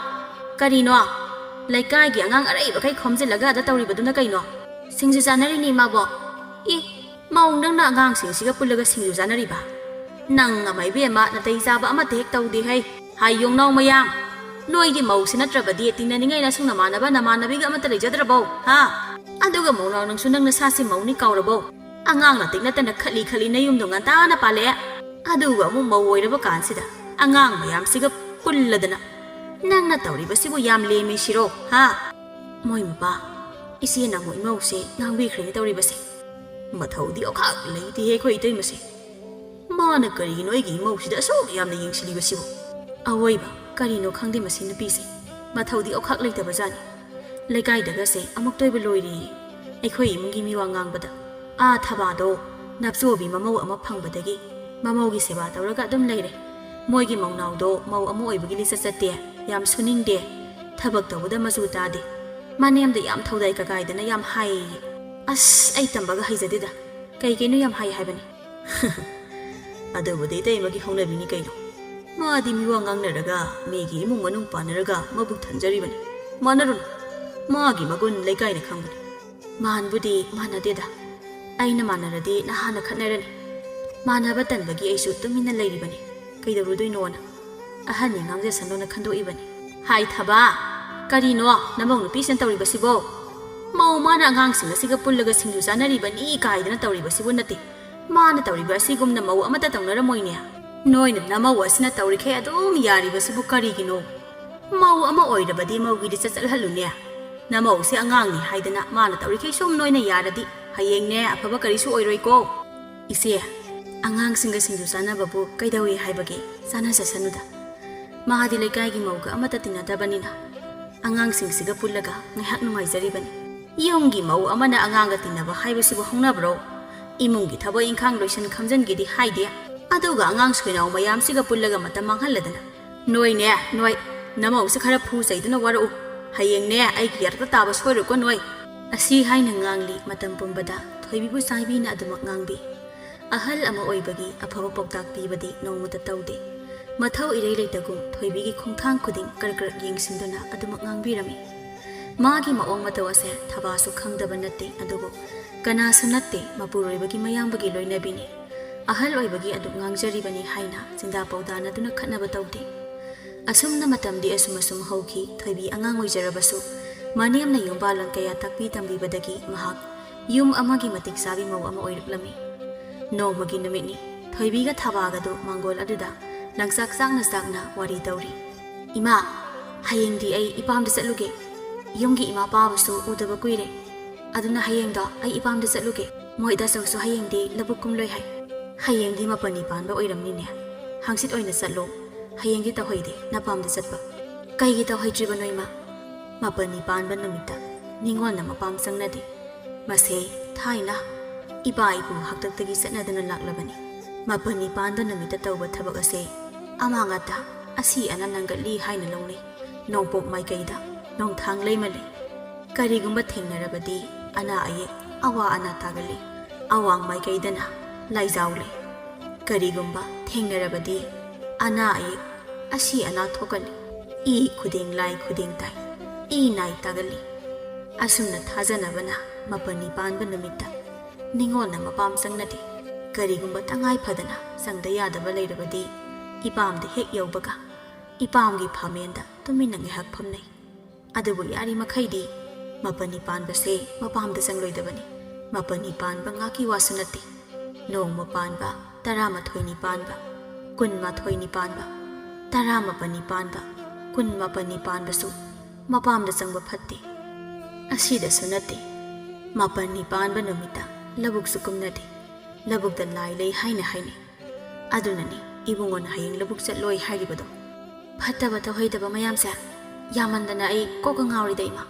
ꯀꯔꯤꯅꯣ? ꯂꯩꯀꯥꯏꯒꯤ ꯑꯉꯥꯡ ꯑꯔꯩꯕꯈꯩ ꯈꯣꯝꯖꯤꯜꯂꯒ ꯑꯗ ꯇꯧꯔꯤꯕꯗꯨꯅ ꯀꯩꯅꯣ?" "ꯁꯤꯡꯖꯨ ꯆꯥꯅꯔꯤꯅꯦ, ꯏꯃꯥꯕꯣꯛ꯫" "ꯏ, ꯃꯧ ꯅꯪꯅ ꯑꯉꯥꯡꯁꯤꯡꯁꯤꯒ ꯄꯨꯜꯂꯒ ꯁꯤꯡꯖꯨ ꯆꯥꯅꯔꯤꯕ? ꯅꯪ ꯑꯃ ꯏꯕꯦꯝꯃ, ꯅꯥꯇꯩ ꯆꯥꯕ ꯑꯃꯠꯇ ꯍꯦꯛ ꯇꯧꯗꯦ ꯍꯩ꯫ ꯍꯥꯏ ꯌꯣꯡꯅꯥꯎ ꯃꯌꯥꯝ, ꯅꯣꯏꯗꯤ ꯃꯧꯁꯤ ꯅꯠꯇ꯭ꯔꯕꯗꯤ ꯇꯤꯟꯅꯅꯤꯡꯉꯥꯏ ꯅꯁꯨꯡ ꯅꯃꯥꯟꯅꯕ ꯅꯃꯥꯟꯅꯕꯤꯒ ꯑꯃꯠꯇ ꯂꯩꯖꯗ꯭ꯔꯕꯣ, ꯍꯥ? ꯑꯗꯨꯒ ꯃꯧꯅꯥꯎ ꯅꯪꯁꯨ ꯅꯪ ꯅꯁꯥꯁꯤ ꯃꯧꯅꯤ ꯀꯥꯎꯔꯕꯣ? ꯑꯉꯥꯡ ꯅꯇꯤꯛ ꯅꯠꯇꯅ ꯈꯠꯂꯤ ꯈꯠꯂꯤ ꯅꯌꯨꯝꯗꯣ ꯉꯟꯇꯥꯅ ꯄꯥꯜꯂꯛꯑꯦ꯫ ꯑꯗꯨꯒ ꯑꯃꯨꯛ ꯃꯧ ꯑꯣꯏꯔꯕ ꯀꯥꯟꯁꯤꯗ ꯑꯉꯥꯡ ꯃꯌꯥꯝꯁꯤꯒ ꯄꯨꯜꯂꯗꯅ ꯅꯪꯅ ꯇꯧꯔꯤꯕꯁꯤꯕꯨ ꯌꯥꯝ ꯂꯦꯝꯃꯤ ꯁꯤꯔꯣ, ꯍꯥ?" ꯃꯣꯏ ꯃꯄꯥ, ꯏꯆꯦꯅ ꯑꯃꯨꯛ ꯏꯃꯧꯁꯦ ꯉꯥꯡꯕꯤꯈ꯭ꯔꯦꯅꯦ ꯇꯧꯔꯤꯕꯁꯦ꯫ ꯃꯊꯧꯗꯤ ꯑꯣꯈꯥꯛ ꯂꯩꯇꯦꯍꯦ ꯑꯩꯈꯣꯏ ꯏꯇꯩꯃꯁꯦ꯫ ꯃꯥꯅ ꯀꯔꯤꯒꯤꯅꯣ ꯑꯩꯒꯤ ꯏꯃꯧꯁꯤꯗ ꯑꯁꯨꯛ ꯌꯥꯝꯅ ꯌꯦꯡꯁꯤꯜꯂꯤꯕꯁꯤꯕꯨ? ꯑꯑꯣꯏꯕ, ꯀꯔꯤꯅꯣ ꯈꯪꯗꯦ ꯃꯁꯤ ꯅꯨꯄꯤꯁꯦ꯫ ꯃꯊꯧꯗꯤ ꯑꯣꯈꯥꯛ ꯂꯩꯇꯕꯖꯥꯠꯅꯤ꯫ ꯂꯩꯀꯥꯏꯗꯒꯁꯦ ꯑꯃꯨꯛꯇ ꯑꯣꯏꯕ ꯂꯣꯏꯔꯦꯌꯦ꯫ ꯑꯩꯈꯣꯏ ꯏꯃꯨꯡꯒꯤ ꯃꯤꯋꯥ ꯉꯥꯡꯕꯗ, ꯑꯥ ꯊꯕꯥꯗꯣ ꯅꯞꯆꯣꯕꯤ ꯃꯃꯧ ꯑꯃ ꯐꯪꯕꯗꯒꯤ ꯃꯃꯧꯒꯤ ꯁꯦꯕꯥ ꯇꯧꯔꯒ ꯑꯗꯨꯝ ꯂꯩꯔꯦ꯫ ꯃꯣꯏꯒꯤ ꯃꯧꯅꯥꯎꯗꯣ ꯃꯧ ꯑꯃ ꯑꯣꯏꯕꯒꯤ ꯂꯤꯆꯠ ꯆꯠꯇꯦ, ꯌꯥꯝ ꯁꯨꯅꯤꯡꯗꯦ, ꯊꯕꯛ ꯇꯧꯕꯗ ꯃꯆꯨ ꯇꯥꯗꯦ꯫ ꯃꯅꯦꯝꯗ ꯌꯥꯝ ꯊꯧꯗꯥꯏ ꯀꯒꯥꯏꯗꯅ ꯌꯥꯝ ꯍꯥꯏꯌꯦꯌꯦ꯫ ꯑꯁ, ꯑꯩ ꯇꯝꯕꯒ ꯍꯩꯖꯗꯦꯗ꯫ ꯀꯩ ꯀꯩꯅꯣ ꯌꯥꯝ ꯍꯥꯏ ꯍꯥꯏꯕꯅꯤ꯫ ꯑꯗꯨꯕꯨꯗꯤ ꯏꯇꯩꯃꯒꯤ ꯍꯧꯅꯕꯤꯅꯤ ꯀꯩꯅꯣ꯫ ꯃꯥꯗꯤ ꯃꯤꯋꯥ ꯉꯥꯡꯅꯔꯒ, ꯃꯤꯒꯤ ꯏꯃꯨꯡ ꯃꯅꯨꯡ ꯄꯥꯟꯅꯔꯒ ꯃꯕꯨꯛ ꯊꯟꯖꯔꯤꯕꯅꯤ꯫ ꯃꯥꯟꯅꯔꯨꯅꯨ꯫ ꯃꯥꯒꯤ ꯃꯒꯨꯟ ꯂꯩꯀꯥꯏꯅ ꯈꯪꯕꯅꯤ꯫ ꯃꯥꯟꯕꯨꯗꯤ ꯃꯥꯟꯅꯗꯦꯗ꯫ ꯑꯩꯅ ꯃꯥꯟꯅꯔꯗꯤ ꯅꯍꯥꯟꯅ ꯈꯠꯅꯔꯅꯤ꯫ ꯃꯥꯟꯅꯕ ꯇꯟꯕꯒꯤ ꯑꯩꯁꯨ ꯇꯨꯃꯤꯟꯅ ꯂꯩꯔꯤꯕꯅꯤ꯫ ꯀꯩꯗꯧꯔꯨꯗꯣꯏꯅꯣꯅ꯫ ꯑꯍꯟꯅꯤ ꯉꯥꯡꯖꯁꯅꯨꯅ ꯈꯟꯗꯣꯛꯏꯕꯅꯤ꯫ ꯍꯥꯏ ꯊꯕꯥ, ꯀꯔꯤꯅꯣ ꯅꯃꯧ ꯅꯨꯄꯤꯁꯤꯅ ꯇꯧꯔꯤꯕꯁꯤꯕꯣ? ꯃꯧ ꯃꯥꯅ ꯑꯉꯥꯡꯁꯤꯡ ꯑꯁꯤꯒ ꯄꯨꯜꯂꯒ ꯁꯤꯡꯖꯨ ꯆꯥꯅꯔꯤꯕꯅꯤ ꯀꯥꯏꯗꯅ ꯇꯧꯔꯤꯕꯁꯤꯕꯨ ꯅꯠꯇꯦ꯫ ꯃꯥꯅ ꯇꯧꯔꯤꯕ ꯑꯁꯤꯒꯨꯝꯅ ꯃꯧ ꯑꯃꯠꯇ ꯇꯧꯅꯔꯝꯃꯣꯏꯅꯦ꯫ ꯅꯣꯏꯅ ꯅꯃꯧ ꯑꯁꯤꯅ ꯇꯧꯔꯤꯈꯩ ꯑꯗꯨꯝ ꯌꯥꯔꯤꯕꯁꯤꯕꯨ ꯀꯔꯤꯒꯤꯅꯣ? ꯃꯧ ꯑꯃ ꯑꯣꯏꯔꯕꯗꯤ ꯃꯧꯒꯤ ꯂꯤꯆꯠ ꯆꯠꯍꯜꯂꯨꯅꯦ꯫ ꯅꯃꯧꯁꯦ ꯑꯉꯥꯡꯅꯤ ꯍꯥꯏꯗꯅ ꯃꯥꯅ ꯇꯧꯔꯤꯈꯩ ꯁꯨꯝ ꯅꯣꯏꯅ ꯌꯥꯔꯗꯤ ꯍꯌꯦꯡꯅꯦ ꯑꯐꯕ ꯀꯔꯤꯁꯨ ꯑꯣꯏꯔꯣꯏꯀꯣ꯫ ꯏꯆꯦ, ꯑꯉꯥꯡꯁꯤꯡꯒ ꯁꯤꯡꯖꯨ ꯆꯥꯅꯕꯕꯨ ꯀꯩꯗꯧꯏ ꯍꯥꯏꯕꯒꯦ? ꯆꯥꯅꯖꯁꯅꯨꯗ꯫ ꯃꯥꯗꯤ ꯂꯩꯀꯥꯏꯒꯤ ꯃꯧꯒ ꯑꯃꯠꯇ ꯇꯤꯟꯅꯗꯕꯅꯤꯅ ꯑꯉꯥꯡꯁꯤꯡꯁꯤꯒ ꯄꯨꯜꯂꯒ ꯉꯥꯏꯍꯥꯛ ꯅꯨꯡꯉꯥꯏꯖꯔꯤꯕꯅꯤ꯫ ꯌꯨꯝꯒꯤ ꯃꯧ ꯑꯃꯅ ꯑꯉꯥꯡꯒ ꯇꯤꯟꯅꯕ ꯍꯥꯏꯕꯁꯤꯕꯨ ꯍꯧꯅꯕ꯭ꯔꯣ? ꯏꯃꯨꯡꯒꯤ ꯊꯕꯛ ꯏꯪꯈꯥꯡ ꯂꯣꯏꯁꯟ ꯈꯝꯖꯟꯒꯦꯗꯤ ꯍꯥꯏꯗꯦ, ꯑꯗꯨꯒ ꯑꯉꯥꯡ ꯁꯣꯏꯅꯥꯎ ꯃꯌꯥꯝꯁꯤꯒ ꯄꯨꯜꯂꯒ ꯃꯇꯝ ꯃꯥꯡꯍꯜꯂꯗꯅ꯫ ꯅꯣꯏꯅꯦ, ꯅꯣꯏ, ꯅꯃꯧꯁꯦ ꯈꯔ ꯐꯨ ꯆꯩꯗꯨꯅ ꯋꯥꯔꯛꯎ꯫ ꯍꯌꯦꯡꯅꯦ ꯑꯩꯒꯤ ꯌꯥꯔꯛꯇ ꯇꯥꯕ ꯁꯣꯏꯔꯣꯏꯀꯣ ꯅꯣꯏ꯫ ꯑꯁꯤ ꯍꯥꯏꯅ ꯉꯥꯡꯂꯤ ꯃꯇꯝ ꯄꯨꯝꯕꯗ ꯊꯣꯏꯕꯤꯕꯨ ꯆꯥꯏꯕꯤꯅ ꯑꯗꯨꯃꯛ ꯉꯥꯡꯕꯤ꯫ ꯑꯍꯜ ꯑꯃ ꯑꯣꯏꯕꯒꯤ ꯑꯐꯕ ꯄꯥꯎꯇꯥꯛ ꯄꯤꯕꯗꯤ ꯅꯣꯡꯃꯇ ꯇꯧꯗꯦ꯫ ꯃꯊꯧ ꯏꯔꯩ ꯂꯩꯇꯒꯨꯝ ꯊꯣꯏꯕꯤꯒꯤ ꯈꯣꯡꯊꯥꯡ ꯈꯨꯗꯤꯡ ꯀꯔꯛ ꯀꯔꯛ ꯌꯦꯡꯁꯤꯟꯗꯨꯅ ꯑꯗꯨꯃꯛ ꯉꯥꯡꯕꯤꯔꯝꯃꯤ꯫ ꯃꯥꯒꯤ ꯃꯑꯣꯡ ꯃꯇꯧ ꯑꯁꯦ ꯊꯕꯥꯁꯨ ꯈꯪꯗꯕ ꯅꯠꯇꯦ, ꯑꯗꯨꯕꯨ ꯀꯅꯥꯁꯨ ꯅꯠꯇꯦ, ꯃꯄꯨꯔꯣꯏꯕꯒꯤ ꯃꯌꯥꯝꯕꯒꯤ ꯂꯣꯏꯅꯕꯤꯅꯤ꯫ ꯑꯍꯜ ꯑꯣꯏꯕꯒꯤ ꯑꯗꯨꯛ ꯉꯥꯡꯖꯔꯤꯕꯅꯤ ꯍꯥꯏꯅ ꯆꯤꯟꯗꯥ ꯄꯥꯎꯗꯥꯅꯗꯨꯅ ꯈꯠꯅꯕ ꯇꯧꯗꯦ꯫ ꯑꯁꯨꯝꯅ ꯃꯇꯝꯗꯤ ꯑꯁꯨꯝ ꯑꯁꯨꯝ ꯍꯧꯈꯤ꯫ ꯊꯣꯏꯕꯤ ꯑꯉꯥꯡ ꯑꯣꯏꯖꯔꯕꯁꯨ ꯃꯅꯦꯝꯅ ꯌꯨꯝꯕꯥꯜꯂꯣꯟ ꯀꯌꯥ ꯇꯥꯛꯄꯤ ꯇꯝꯕꯤꯕꯗꯒꯤ ꯃꯍꯥꯛ ꯌꯨꯝ ꯑꯃꯒꯤ ꯃꯇꯤꯛ ꯆꯥꯕꯤ ꯃꯧ ꯑꯃ ꯑꯣꯏꯔꯛꯂꯝꯃꯤ꯫ ꯅꯣꯡꯃꯒꯤ ꯅꯨꯃꯤꯠꯅꯤ꯫ ꯊꯣꯏꯕꯤꯒ ꯊꯕꯥꯒꯗꯨ ꯃꯥꯡꯒꯣꯜ ꯑꯗꯨꯗ ꯂꯪꯆꯥꯛ ꯆꯥꯛꯅ ꯆꯥꯛꯅ ꯋꯥꯔꯤ ꯇꯧꯔꯤ꯫ "ꯏꯃꯥ, ꯍꯌꯦꯡꯗꯤ ꯑꯩ ꯏꯄꯥꯝꯗ ꯆꯠꯂꯨꯒꯦ꯫ ꯌꯨꯝꯒꯤ ꯏꯃꯥ ꯄꯥꯕꯁꯨ ꯎꯗꯕ ꯀꯨꯏꯔꯦ꯫ ꯑꯗꯨꯅ ꯍꯌꯦꯡꯗꯣ ꯑꯩ ꯏꯄꯥꯝꯗ ꯆꯠꯂꯨꯒꯦ꯫ ꯃꯣꯏ ꯗꯥꯆꯧꯁꯨ ꯍꯌꯦꯡꯗꯤ ꯂꯧꯕꯨꯛ ꯀꯨꯝꯂꯣꯏ ꯍꯥꯏ"꯫ "ꯍꯌꯦꯡꯗꯤ ꯃꯥꯄꯟꯅꯤ ꯄꯥꯟꯕ ꯑꯣꯏꯔꯝꯅꯤꯅꯦ꯫ ꯍꯪꯆꯤꯠ ꯑꯣꯏꯅ ꯆꯠꯂꯣ꯫ ꯍꯌꯦꯡꯗꯤ ꯇꯧꯍꯩꯗꯦ ꯅꯄꯥꯝꯗ ꯆꯠꯄ꯫ ꯀꯩꯒꯤ ꯇꯧꯍꯩꯗ꯭ꯔꯤꯕꯅꯣ ꯏꯃꯥ?" "ꯃꯥꯄꯟꯅꯤ ꯄꯥꯟꯕ ꯅꯨꯃꯤꯠꯇ ꯅꯤꯉꯣꯜꯅ ꯃꯄꯥꯝ ꯆꯪꯅꯗꯦ꯫ ꯃꯁꯦ ꯊꯥꯏꯅ ꯏꯄꯥ ꯏꯄꯨ ꯍꯥꯛꯇꯛꯇꯒꯤ ꯆꯠꯅꯗꯨꯅ ꯂꯥꯛꯂꯕꯅꯤ꯫ ꯃꯥꯄꯟꯅꯤ ꯄꯥꯟꯕ ꯅꯨꯃꯤꯠꯇ ꯇꯧꯕ ꯊꯕꯛ ꯑꯁꯦ ꯑꯃꯥꯡ ꯑꯇꯥ, ꯑꯁꯤ ꯑꯅꯥ ꯅꯪꯒꯠꯂꯤ ꯍꯥꯏꯅ ꯂꯧꯅꯩ꯫ ꯅꯣꯡꯄꯣꯛ ꯃꯥꯏꯀꯩꯗ ꯅꯣꯡꯊꯥꯡ ꯂꯩꯃ ꯂꯩ꯫ ꯀꯔꯤꯒꯨꯝꯕ ꯊꯦꯡꯅꯔꯕꯗꯤ ꯑꯅꯥ ꯑꯌꯦꯛ, ꯑꯋꯥ ꯑꯅꯥ ꯇꯥꯒꯜꯂꯤ꯫ ꯑꯋꯥꯡ ꯃꯥꯏꯀꯩꯗꯅ ꯂꯥꯏꯖꯥꯎ ꯂꯩ꯫ ꯀꯔꯤꯒꯨꯝꯕ ꯊꯦꯡꯅꯔꯕꯗꯤ ꯑꯅꯥ ꯑꯌꯦꯛ, ꯑꯁꯤ ꯑꯅꯥ ꯊꯣꯛꯀꯅꯤ꯫ ꯏ ꯈꯨꯗꯤꯡ ꯂꯥꯏ ꯈꯨꯗꯤꯡ ꯇꯥꯏ꯫ ꯏ ꯅꯥꯏ ꯇꯥꯒꯜꯂꯤ꯫ ꯑꯁꯨꯝꯅ ꯊꯥꯖꯅꯕꯅ ꯃꯥꯄꯟꯅꯤ ꯄꯥꯟꯕ ꯅꯨꯃꯤꯠꯇ ꯅꯤꯉꯣꯜꯅ ꯃꯄꯥꯝ ꯆꯪꯅꯗꯦ꯫ ꯀꯔꯤꯒꯨꯝꯕ ꯇꯉꯥꯏ ꯐꯗꯅ ꯆꯪꯗ ꯌꯥꯗꯕ ꯂꯩꯔꯕꯗꯤ ꯏꯄꯥꯝꯗ ꯍꯦꯛ ꯌꯧꯕꯒ ꯏꯄꯥꯝꯒꯤ ꯐꯥꯃꯦꯟꯗ ꯇꯨꯃꯤꯟꯅ ꯉꯥꯏꯍꯥꯛ ꯐꯝꯅꯩ꯫ ꯑꯗꯨꯕꯨ ꯌꯥꯔꯤꯃꯈꯩꯗꯤ ꯃꯥꯄꯟꯅꯤ ꯄꯥꯟꯕꯁꯦ ꯃꯄꯥꯝꯗ ꯆꯪꯂꯣꯏꯗꯕꯅꯤ꯫ ꯃꯥꯄꯟꯅꯤ ꯄꯥꯟꯕ ꯉꯥꯛꯀꯤ ꯋꯥꯁꯨ ꯅꯠꯇꯦ꯫ ꯅꯣꯡꯃ ꯄꯥꯟꯕ, ꯇꯔꯥꯃꯥꯊꯣꯏꯅꯤ ꯄꯥꯟꯕ, ꯀꯨꯟꯃꯥꯊꯣꯏꯅꯤ ꯄꯥꯟꯕ, ꯇꯔꯥꯃꯥꯄꯟꯅꯤ ꯄꯥꯟꯕ, ꯀꯨꯟꯃꯥꯄꯟꯅꯤ ꯄꯥꯟꯕꯁꯨ ꯃꯄꯥꯝꯗ ꯆꯪꯕ ꯐꯠꯇꯦ꯫ ꯑꯁꯤꯗꯁꯨ ꯅꯠꯇꯦ, ꯃꯥꯄꯟꯅꯤ ꯄꯥꯟꯕ ꯅꯨꯃꯤꯠꯇ ꯂꯧꯕꯨꯛꯁꯨ ꯀꯨꯝꯅꯗꯦ꯫ ꯂꯧꯕꯨꯛꯇ ꯂꯥꯏ ꯂꯩ ꯍꯥꯏꯅ ꯍꯥꯏꯅꯩ꯫ ꯑꯗꯨꯅꯅꯤ ꯏꯕꯨꯡꯉꯣꯅ ꯍꯌꯦꯡ ꯂꯧꯕꯨꯛ ꯆꯠꯂꯣꯏ ꯍꯥꯏꯔꯤꯕꯗꯣ꯫ ꯐꯠꯇꯕ ꯇꯧꯍꯩꯗꯕ ꯃꯌꯥꯝꯁꯦ ꯌꯥꯝꯃꯟꯗꯅ ꯑꯩ ꯀꯣꯛꯀ ꯉꯥꯎꯔꯤꯗ, ꯏꯃꯥ꯫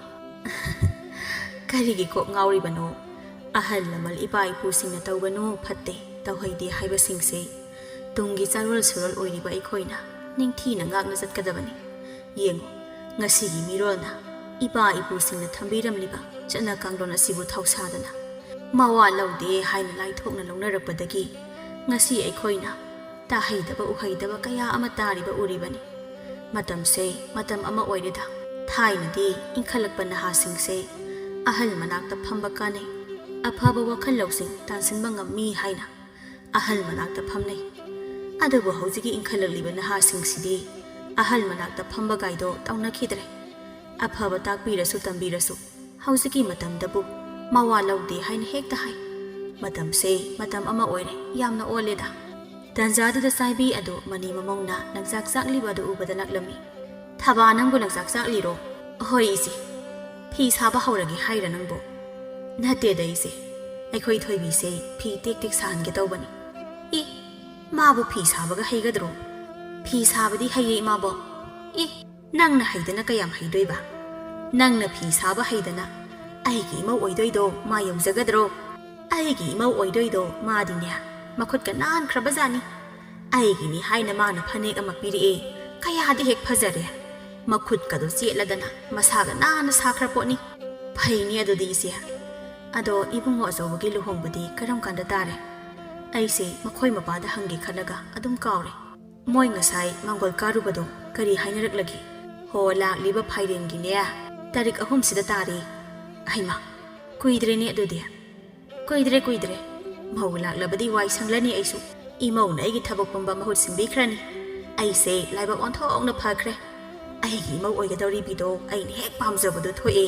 ꯀꯔꯤꯒꯤ ꯀꯣꯛ ꯉꯥꯎꯔꯤꯕꯅꯣ? ꯑꯍꯜ ꯂꯃꯟ ꯏꯄꯥ ꯏꯄꯨꯁꯤꯡꯅ "ꯇꯧꯒꯅꯨ, ꯐꯠꯇꯦ, ꯇꯧꯍꯩꯗꯦ" ꯍꯥꯏꯕꯁꯤꯡꯁꯦ ꯇꯨꯡꯒꯤ ꯆꯥꯔꯣꯜ ꯁꯨꯔꯣꯜ ꯑꯣꯏꯔꯤꯕ ꯑꯩꯈꯣꯏꯅ ꯅꯤꯡꯊꯤꯅ ꯉꯥꯛꯅ ꯆꯠꯀꯗꯕꯅꯤ꯫ ꯌꯦꯡꯉꯨ, ꯉꯁꯤꯒꯤ ꯃꯤꯔꯣꯜꯅ ꯏꯄꯥ ꯏꯄꯨꯁꯤꯡꯅ ꯊꯝꯕꯤꯔꯝꯂꯤꯕ ꯆꯠꯅ ꯀꯥꯡꯂꯣꯟ ꯑꯁꯤꯕꯨ ꯊꯧꯁꯥꯗꯅ ꯃꯋꯥ ꯂꯧꯗꯦ ꯍꯥꯏꯅ ꯂꯥꯏꯊꯣꯛꯅ ꯂꯧꯅꯔꯛꯄꯗꯒꯤ ꯉꯁꯤ ꯑꯩꯈꯣꯏꯅ ꯇꯥꯍꯩꯗꯕ ꯎꯍꯩꯗꯕ ꯀꯌꯥ ꯑꯃ ꯇꯥꯔꯤꯕ ꯎꯔꯤꯕꯅꯤ꯫ ꯃꯇꯝꯁꯦ ꯃꯇꯝ ꯑꯃ ꯑꯣꯏꯔꯦꯗ꯫ ꯊꯥꯏꯅꯗꯤ ꯏꯟꯈꯠꯂꯛꯄ ꯅꯍꯥꯁꯤꯡꯁꯦ ꯑꯍꯜ ꯃꯅꯥꯛꯇ ꯐꯝꯕ ꯀꯥꯟꯅꯩ, ꯑꯐꯕ ꯋꯥꯈꯜ ꯂꯧꯁꯤꯡ ꯇꯥꯟꯁꯤꯟꯕ ꯉꯝꯃꯤ ꯍꯥꯏꯅ ꯑꯍꯜ ꯃꯅꯥꯛꯇ ꯐꯝꯅꯩ꯫ ꯑꯗꯨꯕꯨ ꯍꯧꯖꯤꯛꯀꯤ ꯏꯟꯈꯠꯂꯛꯂꯤꯕ ꯅꯍꯥꯁꯤꯡꯁꯤꯗꯤ ꯑꯍꯜ ꯃꯅꯥꯛꯇ ꯐꯝꯕ ꯀꯥꯏꯗꯣ ꯇꯧꯅꯈꯤꯗ꯭ꯔꯦ꯫ ꯑꯐꯕ ꯇꯥꯛꯄꯤꯔꯁꯨ ꯇꯝꯕꯤꯔꯁꯨ ꯍꯧꯖꯤꯛꯀꯤ ꯃꯇꯝꯗꯕꯨ ꯃꯋꯥ ꯂꯧꯗꯦ ꯍꯥꯏꯅ ꯍꯦꯛꯇ ꯍꯥꯏ꯫ ꯃꯇꯝꯁꯦ ꯃꯇꯝ ꯑꯃ ꯑꯣꯏꯔꯦ, ꯌꯥꯝꯅ ꯑꯣꯜꯂꯦꯗ꯫ ꯇꯟꯖꯥꯗꯨꯗ ꯆꯥꯏꯕꯤ ꯑꯗꯨ ꯃꯅꯤ ꯃꯃꯧꯅ ꯂꯪꯆꯥꯛ ꯆꯥꯛꯂꯤꯕ ꯑꯗꯨ ꯎꯕꯗ ꯂꯥꯛꯂꯝꯃꯤ꯫ "ꯊꯕꯥ, ꯅꯪꯕꯨ ꯂꯪꯆꯥꯛ ꯆꯥꯛꯂꯤꯔꯣ?" "ꯍꯣꯏ ꯏꯆꯦ꯫ ꯐꯤ ꯁꯥꯕ ꯍꯧꯔꯒꯦ ꯍꯥꯏꯔ ꯅꯪꯕꯨ?" "ꯅꯠꯇꯦꯗ ꯏꯆꯦ, ꯑꯩꯈꯣꯏ ꯊꯣꯏꯕꯤꯁꯦ ꯐꯤ ꯇꯦꯛ ꯇꯦꯛ ꯁꯥꯍꯟꯒꯦ ꯇꯧꯕꯅꯤ꯫ "ꯏ, ꯃꯥꯕꯨ ꯐꯤ ꯁꯥꯕꯒ ꯍꯩꯒꯗ꯭ꯔꯣ?" "ꯐꯤ ꯁꯥꯕꯗꯤ ꯍꯩꯌꯦ, ꯏꯃꯥꯕꯣꯛ꯫" "ꯏ, ꯅꯪꯅ ꯍꯩꯗꯅ ꯀꯌꯥꯝ ꯍꯩꯗꯣꯏꯕ? ꯅꯪꯅ ꯐꯤ ꯁꯥꯕ ꯍꯩꯗꯅ ꯑꯩꯒꯤ ꯏꯃꯧ ꯑꯣꯏꯗꯣꯏꯗꯣ ꯃꯥ ꯌꯧꯖꯒꯗ꯭ꯔꯣ? ꯑꯩꯒꯤ ꯏꯃꯧ ꯑꯣꯏꯗꯣꯏꯗꯣ ꯃꯥꯗꯤꯅꯦ, ꯃꯈꯨꯠꯀ ꯅꯥꯟꯈ꯭ꯔꯕꯖꯥꯠꯅꯤ꯫ ꯑꯩꯒꯤꯅꯤ ꯍꯥꯏꯅ ꯃꯥꯅ ꯐꯅꯦꯛ ꯑꯃ ꯄꯤꯔꯛꯑꯦ, ꯀꯌꯥꯗꯤ ꯍꯦꯛ ꯐꯖꯔꯦ꯫ ꯃꯈꯨꯠꯀꯗꯣ ꯆꯦꯠꯂꯗꯅ ꯃꯁꯥꯒ ꯅꯥꯟꯅ ꯁꯥꯈ꯭ꯔ ꯄꯣꯠꯅꯤ꯫ ꯐꯩꯅꯦ ꯑꯗꯨꯗꯤ, ꯏꯆꯦ꯫ ꯑꯗꯣ ꯏꯕꯨꯡꯉꯣ ꯑꯆꯧꯕꯒꯤ ꯂꯨꯍꯣꯡꯕꯗꯤ ꯀꯔꯝ ꯀꯥꯟꯗ ꯇꯥꯔꯦ? ꯑꯩꯁꯦ ꯃꯈꯣꯏ ꯃꯄꯥꯗ ꯍꯪꯒꯦ ꯈꯜꯂꯒ ꯑꯗꯨꯝ ꯀꯥꯎꯔꯦ꯫ ꯃꯣꯏ ꯉꯁꯥꯏ ꯃꯪꯒꯣꯜ ꯀꯥꯔꯨꯕꯗꯣ ꯀꯔꯤ ꯍꯥꯏꯅꯔꯛꯂꯒꯦ? ꯍꯣ, ꯂꯥꯛꯂꯤꯕ ꯐꯥꯏꯔꯦꯟꯒꯤꯅꯦ, ꯇꯥꯔꯤꯛ ꯑꯍꯨꯝꯁꯤꯗ ꯇꯥꯔꯦ꯫ ꯑꯍꯩꯃꯥ, ꯀꯨꯏꯗ꯭ꯔꯦꯅꯦ ꯑꯗꯨꯗꯤ꯫ ꯀꯨꯏꯗ꯭ꯔꯦ, ꯀꯨꯏꯗ꯭ꯔꯦ꯫ ꯃꯧ ꯂꯥꯛꯂꯕꯗꯤ ꯋꯥꯏ ꯁꯪꯂꯅꯤ ꯑꯩꯁꯨ꯫ ꯏꯃꯧꯅ ꯑꯩꯒꯤ ꯊꯕꯛ ꯄꯨꯝꯕ ꯃꯍꯨꯠ ꯁꯤꯟꯕꯤꯈ꯭ꯔꯅꯤ꯫ ꯑꯩꯁꯦ ꯂꯥꯏꯕꯛ ꯑꯣꯟꯊꯣꯛꯅ ꯐꯈ꯭ꯔꯦ꯫ ꯑꯩꯒꯤ ꯏꯃꯧ ꯑꯣꯏꯒꯗꯧꯔꯤꯕꯤꯗꯣ ꯑꯩꯅ ꯍꯦꯛ ꯄꯥꯝꯖꯕꯗꯣ ꯊꯣꯛꯑꯦ꯫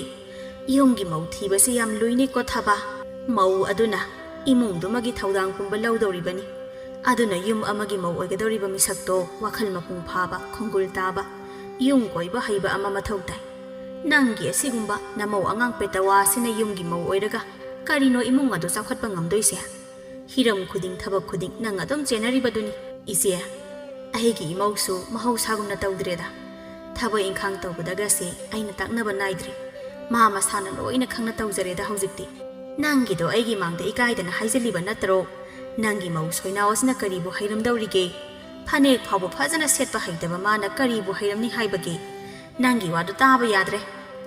ꯌꯨꯝꯒꯤ ꯃꯧ ꯊꯤꯕꯁꯦ ꯌꯥꯝ ꯂꯨꯏꯅꯦꯀꯣ, ꯊꯥꯕ꯫ ꯃꯧ ꯑꯗꯨꯅ ꯏꯃꯨꯡꯗꯨꯃꯒꯤ ꯊꯧꯗꯥꯡ ꯄꯨꯝꯕ ꯂꯧꯗꯧꯔꯤꯕꯅꯤ꯫ ꯑꯗꯨꯅ ꯌꯨꯝ ꯑꯃꯒꯤ ꯃꯧ ꯑꯣꯏꯒꯗꯧꯔꯤꯕ ꯃꯤꯁꯛꯇꯣ ꯋꯥꯈꯜ ꯃꯄꯨꯡ ꯐꯥꯕ, ꯈꯣꯡꯒꯨꯜ ꯇꯥꯕ, ꯌꯨꯝ ꯀꯣꯏꯕ ꯍꯩꯕ ꯑꯃ ꯃꯊꯧ ꯇꯥꯏ꯫ ꯅꯪꯒꯤ ꯑꯁꯤꯒꯨꯝꯕ ꯅꯃꯧ ꯑꯉꯥꯡ ꯄꯦꯇꯋꯥꯁꯤꯅ ꯌꯨꯝꯒꯤ ꯃꯧ ꯑꯣꯏꯔꯒ ꯀꯔꯤꯅꯣ ꯏꯃꯨꯡ ꯑꯗꯨ ꯆꯥꯎꯈꯠꯄ ꯉꯝꯗꯣꯏꯁꯦ? ꯍꯤꯔꯝ ꯈꯨꯗꯤꯡ, ꯊꯕꯛ ꯈꯨꯗꯤꯡ ꯅꯪ ꯑꯗꯨꯝ ꯆꯦꯟꯅꯔꯤꯕꯗꯨꯅꯤ꯫ ꯏꯆꯦ, ꯑꯩꯒꯤ ꯏꯃꯧꯁꯨ ꯃꯍꯧꯁꯥꯒꯨꯝꯅ ꯇꯧꯗ꯭ꯔꯦꯗ꯫ ꯊꯕꯛ ꯏꯪꯈꯥꯡ ꯇꯧꯕꯗꯒꯁꯦ ꯑꯩꯅ ꯇꯥꯛꯅꯕ ꯅꯥꯏꯗ꯭ꯔꯦ꯫ ꯃꯥ ꯃꯁꯥꯅ ꯂꯣꯏꯅ ꯈꯪꯅ ꯇꯧꯖꯔꯦꯗ ꯍꯧꯖꯤꯛꯇꯤ꯫ ꯅꯪꯒꯤꯗꯣ ꯑꯩꯒꯤ ꯃꯥꯡꯗ ꯏꯀꯥꯏꯗꯅ ꯍꯥꯏꯖꯜꯂꯤꯕ ꯅꯠꯇ꯭ꯔꯣ? ꯅꯪꯒꯤ ꯃꯧ ꯁꯣꯏꯅꯥꯎ ꯑꯁꯤꯅ ꯀꯔꯤꯕꯨ ꯍꯩꯔꯝꯗꯧꯔꯤꯒꯦ? ꯐꯅꯦꯛ ꯐꯥꯎꯕ ꯐꯖꯅ ꯁꯦꯠꯄ ꯍꯩꯇꯕ ꯃꯥꯅ ꯀꯔꯤꯕꯨ ꯍꯩꯔꯝꯅꯤ ꯍꯥꯏꯕꯒꯦ? ꯅꯪꯒꯤ ꯋꯥꯗꯨ ꯇꯥꯕ ꯌꯥꯗ꯭ꯔꯦ꯫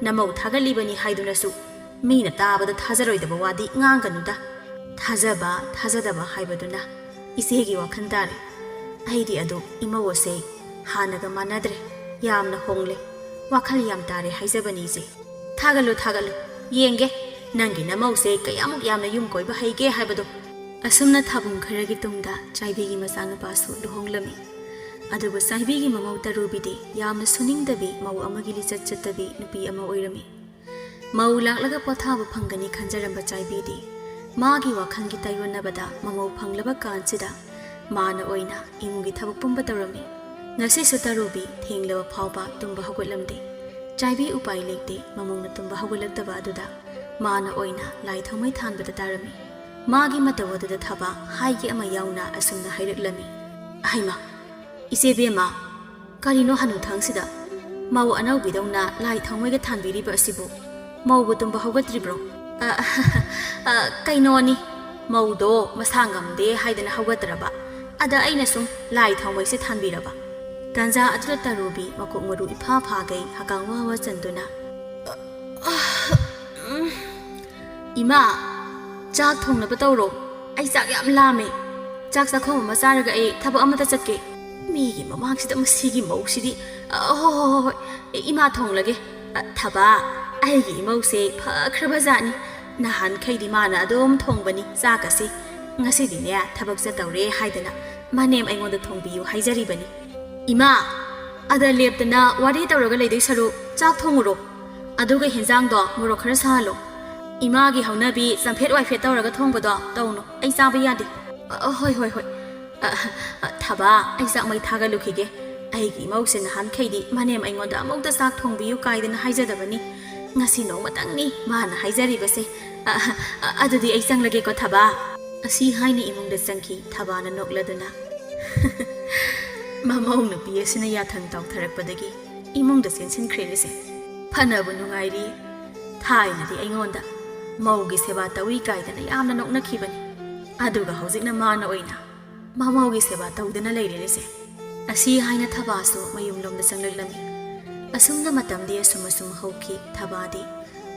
ꯅꯃꯧ ꯊꯥꯒꯠꯂꯤꯕꯅꯤ ꯍꯥꯏꯗꯨꯅꯁꯨ ꯃꯤꯅ ꯇꯥꯕꯗ ꯊꯥꯖꯔꯣꯏꯗꯕ ꯋꯥꯗꯤ ꯉꯥꯡꯒꯅꯨꯗ꯫ ꯊꯥꯖꯕ, ꯊꯥꯖꯗꯕ ꯍꯥꯏꯕꯗꯨꯅ ꯏꯆꯦꯒꯤ ꯋꯥꯈꯜ ꯇꯥꯔꯦ꯫ ꯑꯩꯗꯤ ꯑꯗꯨ ꯏꯃꯧ ꯑꯁꯦ ꯍꯥꯟꯅꯒ ꯃꯥꯟꯅꯗ꯭ꯔꯦ꯫ ꯌꯥꯝꯅ ꯍꯣꯡꯂꯦ꯫ ꯋꯥꯈꯜ ꯌꯥꯝ ꯇꯥꯔꯦ ꯍꯥꯏꯖꯕꯅꯤ ꯏꯆꯦ꯫ ꯊꯥꯒꯠꯂꯨ, ꯊꯥꯒꯠꯂꯨ꯫ ꯌꯦꯡꯒꯦ ꯅꯪꯒꯤ ꯅꯃꯧꯁꯦ ꯀꯌꯥꯃꯨꯛ ꯌꯥꯝꯅ ꯌꯨꯝ ꯀꯣꯏꯕ ꯍꯩꯒꯦ ꯍꯥꯏꯕꯗꯣ꯫ ꯑꯁꯨꯝꯅ ꯊꯥꯕꯨꯡ ꯈꯔꯒꯤ ꯇꯨꯡꯗ ꯆꯥꯏꯕꯤꯒꯤ ꯃꯆꯥꯅꯨꯄꯥꯁꯨ ꯂꯨꯍꯣꯡꯂꯝꯃꯤ꯫ ꯑꯗꯨꯕꯨ ꯆꯥꯏꯕꯤꯒꯤ ꯃꯃꯧ ꯇꯔꯨꯕꯤꯗꯤ ꯌꯥꯝꯅ ꯁꯨꯅꯤꯡꯗꯕꯤ, ꯃꯧ ꯑꯃꯒꯤ ꯂꯤꯆꯠ ꯆꯠꯇꯕꯤ ꯅꯨꯄꯤ ꯑꯃ ꯑꯣꯏꯔꯝꯃꯤ꯫ ꯃꯧ ꯂꯥꯛꯂꯒ ꯄꯣꯊꯥꯕ ꯐꯪꯒꯅꯤ ꯈꯟꯖꯔꯝꯕ ꯆꯥꯏꯕꯤꯗꯤ ꯃꯥꯒꯤ ꯋꯥꯈꯜꯒꯤ ꯇꯥꯏꯌꯣꯟꯅꯕꯗ ꯃꯃꯧ ꯐꯪꯂꯕ ꯀꯥꯟꯁꯤꯗ ꯃꯥꯅ ꯑꯣꯏꯅ ꯏꯃꯨꯡꯒꯤ ꯊꯕꯛ ꯄꯨꯝꯕ ꯇꯧꯔꯝꯃꯤ꯫ ꯉꯁꯤꯁꯨ ꯇꯔꯨꯕꯤ ꯊꯦꯡꯂꯕ ꯐꯥꯎꯕ ꯇꯨꯝꯕ ꯍꯧꯒꯠꯂꯝꯗꯦ꯫ ꯆꯥꯏꯕꯤ ꯎꯄꯥꯏ ꯂꯩꯇꯦ, ꯃꯃꯧꯅ ꯇꯨꯝꯕ ꯍꯧꯒꯠꯂꯛꯇꯕ ꯑꯗꯨꯗ ꯃꯥꯅ ꯑꯣꯏꯅ ꯂꯥꯏ ꯊꯥꯎꯃꯩ ꯊꯥꯟꯕꯗ ꯇꯥꯔꯝꯃꯤ꯫ ꯃꯥꯒꯤ ꯃꯇꯧ ꯑꯗꯨꯗ ꯊꯕꯥ ꯍꯥꯏꯒꯦ ꯑꯃ ꯌꯥꯎꯅ ꯑꯁꯨꯝꯅ ꯍꯥꯏꯔꯛꯂꯝꯃꯤ꯫ "ꯑꯍꯩꯃ, ꯏꯆꯦ ꯕꯦꯝꯃ, ꯀꯔꯤꯅꯣ ꯍꯅꯨꯊꯪꯁꯤꯗ ꯃꯧ ꯑꯅꯧꯕꯤꯗꯧꯅ ꯂꯥꯏ ꯊꯥꯎꯃꯩꯒ ꯊꯥꯟꯕꯤꯔꯤꯕ ꯑꯁꯤꯕꯨ? ꯃꯧꯕꯨ ꯇꯨꯝꯕ ꯍꯧꯒꯠꯇ꯭ꯔꯤꯕ꯭ꯔꯣ?" "ꯑ, ꯑ, ꯀꯩꯅꯣꯅꯤ, ꯃꯧꯗꯣ ꯃꯁꯥ ꯉꯝꯗꯦ ꯍꯥꯏꯗꯅ ꯍꯧꯒꯠꯇ꯭ꯔꯕ꯫ ꯑꯗ ꯑꯩꯅ ꯁꯨꯝ ꯂꯥꯏ ꯊꯥꯎꯃꯩꯁꯦ ꯊꯥꯟꯕꯤꯔꯕ?" ꯇꯥꯟꯖꯥ ꯑꯗꯨꯗ ꯇꯔꯨꯕꯤ ꯃꯀꯣꯛ ꯃꯔꯨ ꯏꯐꯥ ꯐꯥꯒꯩ ꯍꯀꯥꯝ ꯋꯥ ꯋꯥ ꯆꯟꯗꯨꯅ, "ꯏꯃꯥ, ꯆꯥꯛ ꯊꯣꯡꯅꯕ ꯇꯧꯔꯣ꯫ ꯑꯩ ꯆꯥꯛ ꯌꯥꯝ ꯂꯥꯝꯃꯦ꯫ ꯆꯥꯛ ꯆꯥꯛꯈꯣꯝ ꯑꯃ ꯆꯥꯔꯒ ꯑꯩ ꯊꯕꯛ ꯑꯃꯗ ꯆꯠꯀꯦ꯫ ꯃꯤꯒꯤ ꯃꯃꯥꯡꯁꯤꯗ ꯃꯁꯤꯒꯤ ꯃꯧꯁꯤꯗꯤ꯫ ꯑ, ꯍꯣ, ꯍꯣ, ꯍꯣ, ꯍꯣꯏ꯫ ꯑꯦ, ꯏꯃꯥ ꯊꯣꯡꯂꯒꯦ꯫ ꯑ, ꯊꯕꯥ, ꯑꯩꯒꯤ ꯏꯃꯧꯁꯦ ꯐꯈ꯭ꯔꯕ ꯖꯥꯠꯅꯤ꯫ ꯅꯍꯥꯟꯈꯩꯗꯤ ꯃꯥꯅ ꯑꯗꯨꯝ ꯊꯣꯡꯕꯅꯤ ꯆꯥꯛꯀꯁꯦ꯫ ꯉꯁꯤꯗꯤꯅꯦ ꯊꯕꯛ ꯆꯠꯇꯧꯔꯦ ꯍꯥꯏꯗꯅ ꯃꯅꯦꯝ ꯑꯩꯉꯣꯟꯗ ꯊꯣꯡꯕꯤꯌꯨ ꯍꯥꯏꯖꯔꯤꯕꯅꯤ꯫ ꯏꯃꯥ, ꯑꯗ ꯂꯦꯞꯇꯅ ꯋꯥꯔꯤ ꯇꯧꯔꯒ ꯂꯩꯗꯣꯏ ꯁꯔꯨꯛ ꯆꯥꯛ ꯊꯣꯡꯉꯨꯔꯣ꯫ ꯑꯗꯨꯒ ꯍꯦꯟꯖꯥꯡꯗꯣ ꯃꯣꯔꯣꯛ ꯈꯔ ꯁꯥꯍꯜꯂꯣ꯫ ꯏꯃꯥꯒꯤ ꯍꯧꯅꯕꯤ ꯆꯝꯐꯦꯠ ꯋꯥꯏꯐꯦꯠ ꯇꯧꯔꯒ ꯊꯣꯡꯕꯗꯣ ꯇꯧꯅꯨ, ꯑꯩ ꯆꯥꯕ ꯌꯥꯗꯦ꯫" "ꯑ, ꯍꯣꯏ, ꯍꯣꯏ, ꯍꯣꯏ꯫ ꯑ, ꯑ, ꯊꯕꯥ, ꯑꯩ ꯆꯥꯛ ꯃꯩ ꯊꯥꯒꯠꯂꯨꯈꯤꯒꯦ꯫ ꯑꯩꯒꯤ ꯏꯃꯧꯁꯦ ꯅꯍꯥꯟꯈꯩꯗꯤ ꯃꯅꯦꯝ ꯑꯩꯉꯣꯟꯗ ꯑꯃꯨꯛꯇ ꯆꯥꯛ ꯊꯣꯡꯕꯤꯌꯨ ꯀꯥꯏꯗꯅ ꯍꯥꯏꯖꯗꯕꯅꯤ꯫ ꯉꯁꯤ ꯅꯣꯡꯃꯇꯪꯅꯤ ꯃꯥꯅ ꯍꯥꯏꯖꯔꯤꯕꯁꯦ꯫ ꯑ, ꯑ, ꯑꯗꯨꯗꯤ ꯑꯩ ꯆꯪꯂꯒꯦꯀꯣ, ꯊꯕꯥ꯫" ꯑꯁꯤ ꯍꯥꯏꯅ ꯏꯃꯨꯡꯗ ꯆꯪꯈꯤ ꯊꯕꯥꯅ ꯅꯣꯛꯂꯗꯨꯅ꯫ ꯃꯃꯧ ꯅꯨꯄꯤ ꯑꯁꯤꯅ ꯌꯥꯊꯪ ꯇꯧꯊꯔꯛꯄꯗꯒꯤ ꯏꯃꯨꯡꯗ ꯆꯦꯟꯁꯤꯟꯈ꯭ꯔꯦꯅꯦꯁꯦ꯫ ꯐꯅꯕꯨ ꯅꯨꯡꯉꯥꯏꯔꯤ꯫ ꯊꯥꯏꯅꯗꯤ ꯑꯩꯉꯣꯟꯗ ꯃꯧꯒꯤ ꯁꯦꯕꯥ ꯇꯧꯏ ꯀꯥꯏꯗꯅ ꯌꯥꯝꯅ ꯅꯣꯛꯅꯈꯤꯕꯅꯤ꯫ ꯑꯗꯨꯒ ꯍꯧꯖꯤꯛꯅ ꯃꯥꯅ ꯑꯣꯏꯅ ꯃꯃꯧꯒꯤ ꯁꯦꯕꯥ ꯇꯧꯗꯅ ꯂꯩꯔꯦꯅꯦꯁꯦ꯫ ꯑꯁꯤ ꯍꯥꯏꯅ ꯊꯕꯥꯁꯨ ꯃꯌꯨꯝꯂꯣꯝꯗ ꯆꯪꯂꯛꯂꯝꯃꯤ꯫ ꯑꯁꯨꯝꯅ ꯃꯇꯝꯗꯤ ꯑꯁꯨꯝ ꯑꯁꯨꯝ ꯍꯧꯈꯤ꯫ ꯊꯕꯥꯗꯤ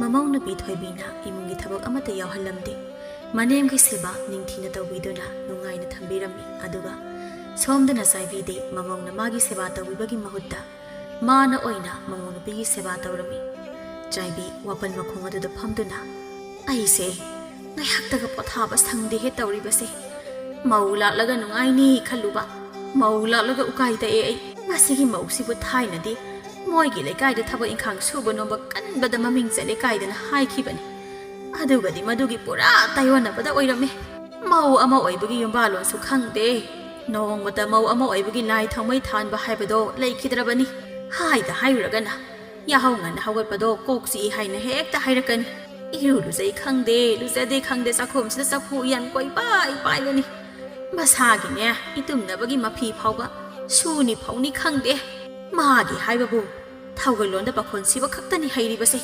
ꯃꯃꯧ ꯅꯨꯄꯤ ꯊꯣꯏꯕꯤꯅ ꯏꯃꯨꯡꯒꯤ ꯊꯕꯛ ꯑꯃꯠꯇ ꯌꯥꯎꯍꯜꯂꯝꯗꯦ꯫ ꯃꯅꯦꯝꯒꯤ ꯁꯦꯕꯥ ꯅꯤꯡꯊꯤꯅ ꯇꯧꯕꯤꯗꯨꯅ ꯅꯨꯡꯉꯥꯏꯅ ꯊꯝꯕꯤꯔꯝꯃꯤ꯫ ꯑꯗꯨꯒ ꯁꯣꯝꯗꯅ ꯆꯥꯏꯕꯤꯗꯤ ꯃꯃꯧꯅ ꯃꯥꯒꯤ ꯁꯦꯕꯥ ꯇꯧꯕꯤꯕꯒꯤ ꯃꯍꯨꯠꯇ ꯃꯥꯅ ꯑꯣꯏꯅ ꯃꯃꯧ ꯅꯨꯄꯤꯒꯤ ꯁꯦꯕꯥ ꯇꯧꯔꯝꯃꯤ꯫ ꯆꯥꯏꯕꯤ ꯋꯥꯄꯟ ꯃꯈꯣꯡ ꯑꯗꯨꯗ ꯐꯝꯗꯨꯅ, "ꯑꯩꯁꯦ ꯉꯥꯏꯍꯥꯛꯇꯒ ꯄꯣꯊꯥꯕ ꯁꯪꯗꯦꯍꯦ ꯇꯧꯔꯤꯕꯁꯦ꯫ ꯃꯧ ꯂꯥꯛꯂꯒ ꯅꯨꯡꯉꯥꯏꯅꯤ ꯈꯜꯂꯨꯕ, ꯃꯧ ꯂꯥꯛꯂꯒ ꯎꯀꯥꯏ ꯇꯛꯑꯦ ꯑꯩ꯫ ꯃꯁꯤꯒꯤ ꯃꯧꯁꯤꯕꯨ ꯊꯥꯏꯅꯗꯤ ꯃꯣꯏꯒꯤ ꯂꯩꯀꯥꯏꯗ ꯊꯕꯛ ꯏꯪꯈꯥꯡ ꯁꯨꯕ ꯅꯣꯝꯕ ꯀꯟꯕꯗ ꯃꯃꯤꯡ ꯆꯠꯂꯦ ꯀꯥꯏꯗꯅ ꯍꯥꯏꯈꯤꯕꯅꯤ꯫ ꯑꯗꯨꯒꯗꯤ ꯃꯗꯨꯒꯤ ꯄꯨꯔꯥ ꯇꯥꯏꯌꯣꯟꯅꯕꯗ ꯑꯣꯏꯔꯝꯃꯦ꯫ ꯃꯧ ꯑꯃ ꯑꯣꯏꯕꯒꯤ ꯌꯨꯝꯕꯥꯜꯂꯣꯟꯁꯨ ꯈꯪꯗꯦ꯫ ꯅꯣꯡꯃꯇ ꯃꯧ ꯑꯃ ꯑꯣꯏꯕꯒꯤ ꯂꯥꯏ ꯊꯥꯎꯃꯩ ꯊꯥꯟꯕ ꯍꯥꯏꯕꯗꯣ ꯂꯩꯈꯤꯗ꯭ꯔꯕꯅꯤ꯫ ꯍꯥꯏꯗ ꯍꯥꯏꯔꯨꯔꯒꯅ ꯌꯥꯍꯧ ꯉꯟꯅ ꯍꯧꯒꯠꯄꯗꯣ ꯀꯣꯛ ꯆꯤꯛꯏ ꯍꯥꯏꯅ ꯍꯦꯛꯇ ꯍꯥꯏꯔꯛꯀꯅꯤ꯫ ꯏꯔꯨ ꯂꯨꯖꯩ ꯈꯪꯗꯦ, ꯂꯨꯖꯗꯦ ꯈꯪꯗꯦ, ꯆꯥꯛꯈꯨꯝꯁꯤꯗ ꯆꯐꯨ ꯎꯌꯥꯟ ꯀꯣꯏꯄꯥꯏ ꯄꯥꯏꯕꯅꯤ꯫ ꯃꯁꯥꯒꯤꯅꯦ, ꯏꯇꯨꯝꯅꯕꯒꯤ ꯃꯐꯤ ꯐꯥꯎꯕ ꯁꯨꯅꯤ ꯐꯧꯅꯤ ꯈꯪꯗꯦ꯫ ꯃꯥꯒꯤ ꯍꯥꯏꯕꯕꯨ ꯊꯧꯒꯜꯂꯣꯟꯗ ꯄꯥꯈꯣꯟ ꯁꯤꯕ ꯈꯛꯇꯅꯤ ꯍꯩꯔꯤꯕꯁꯦ꯫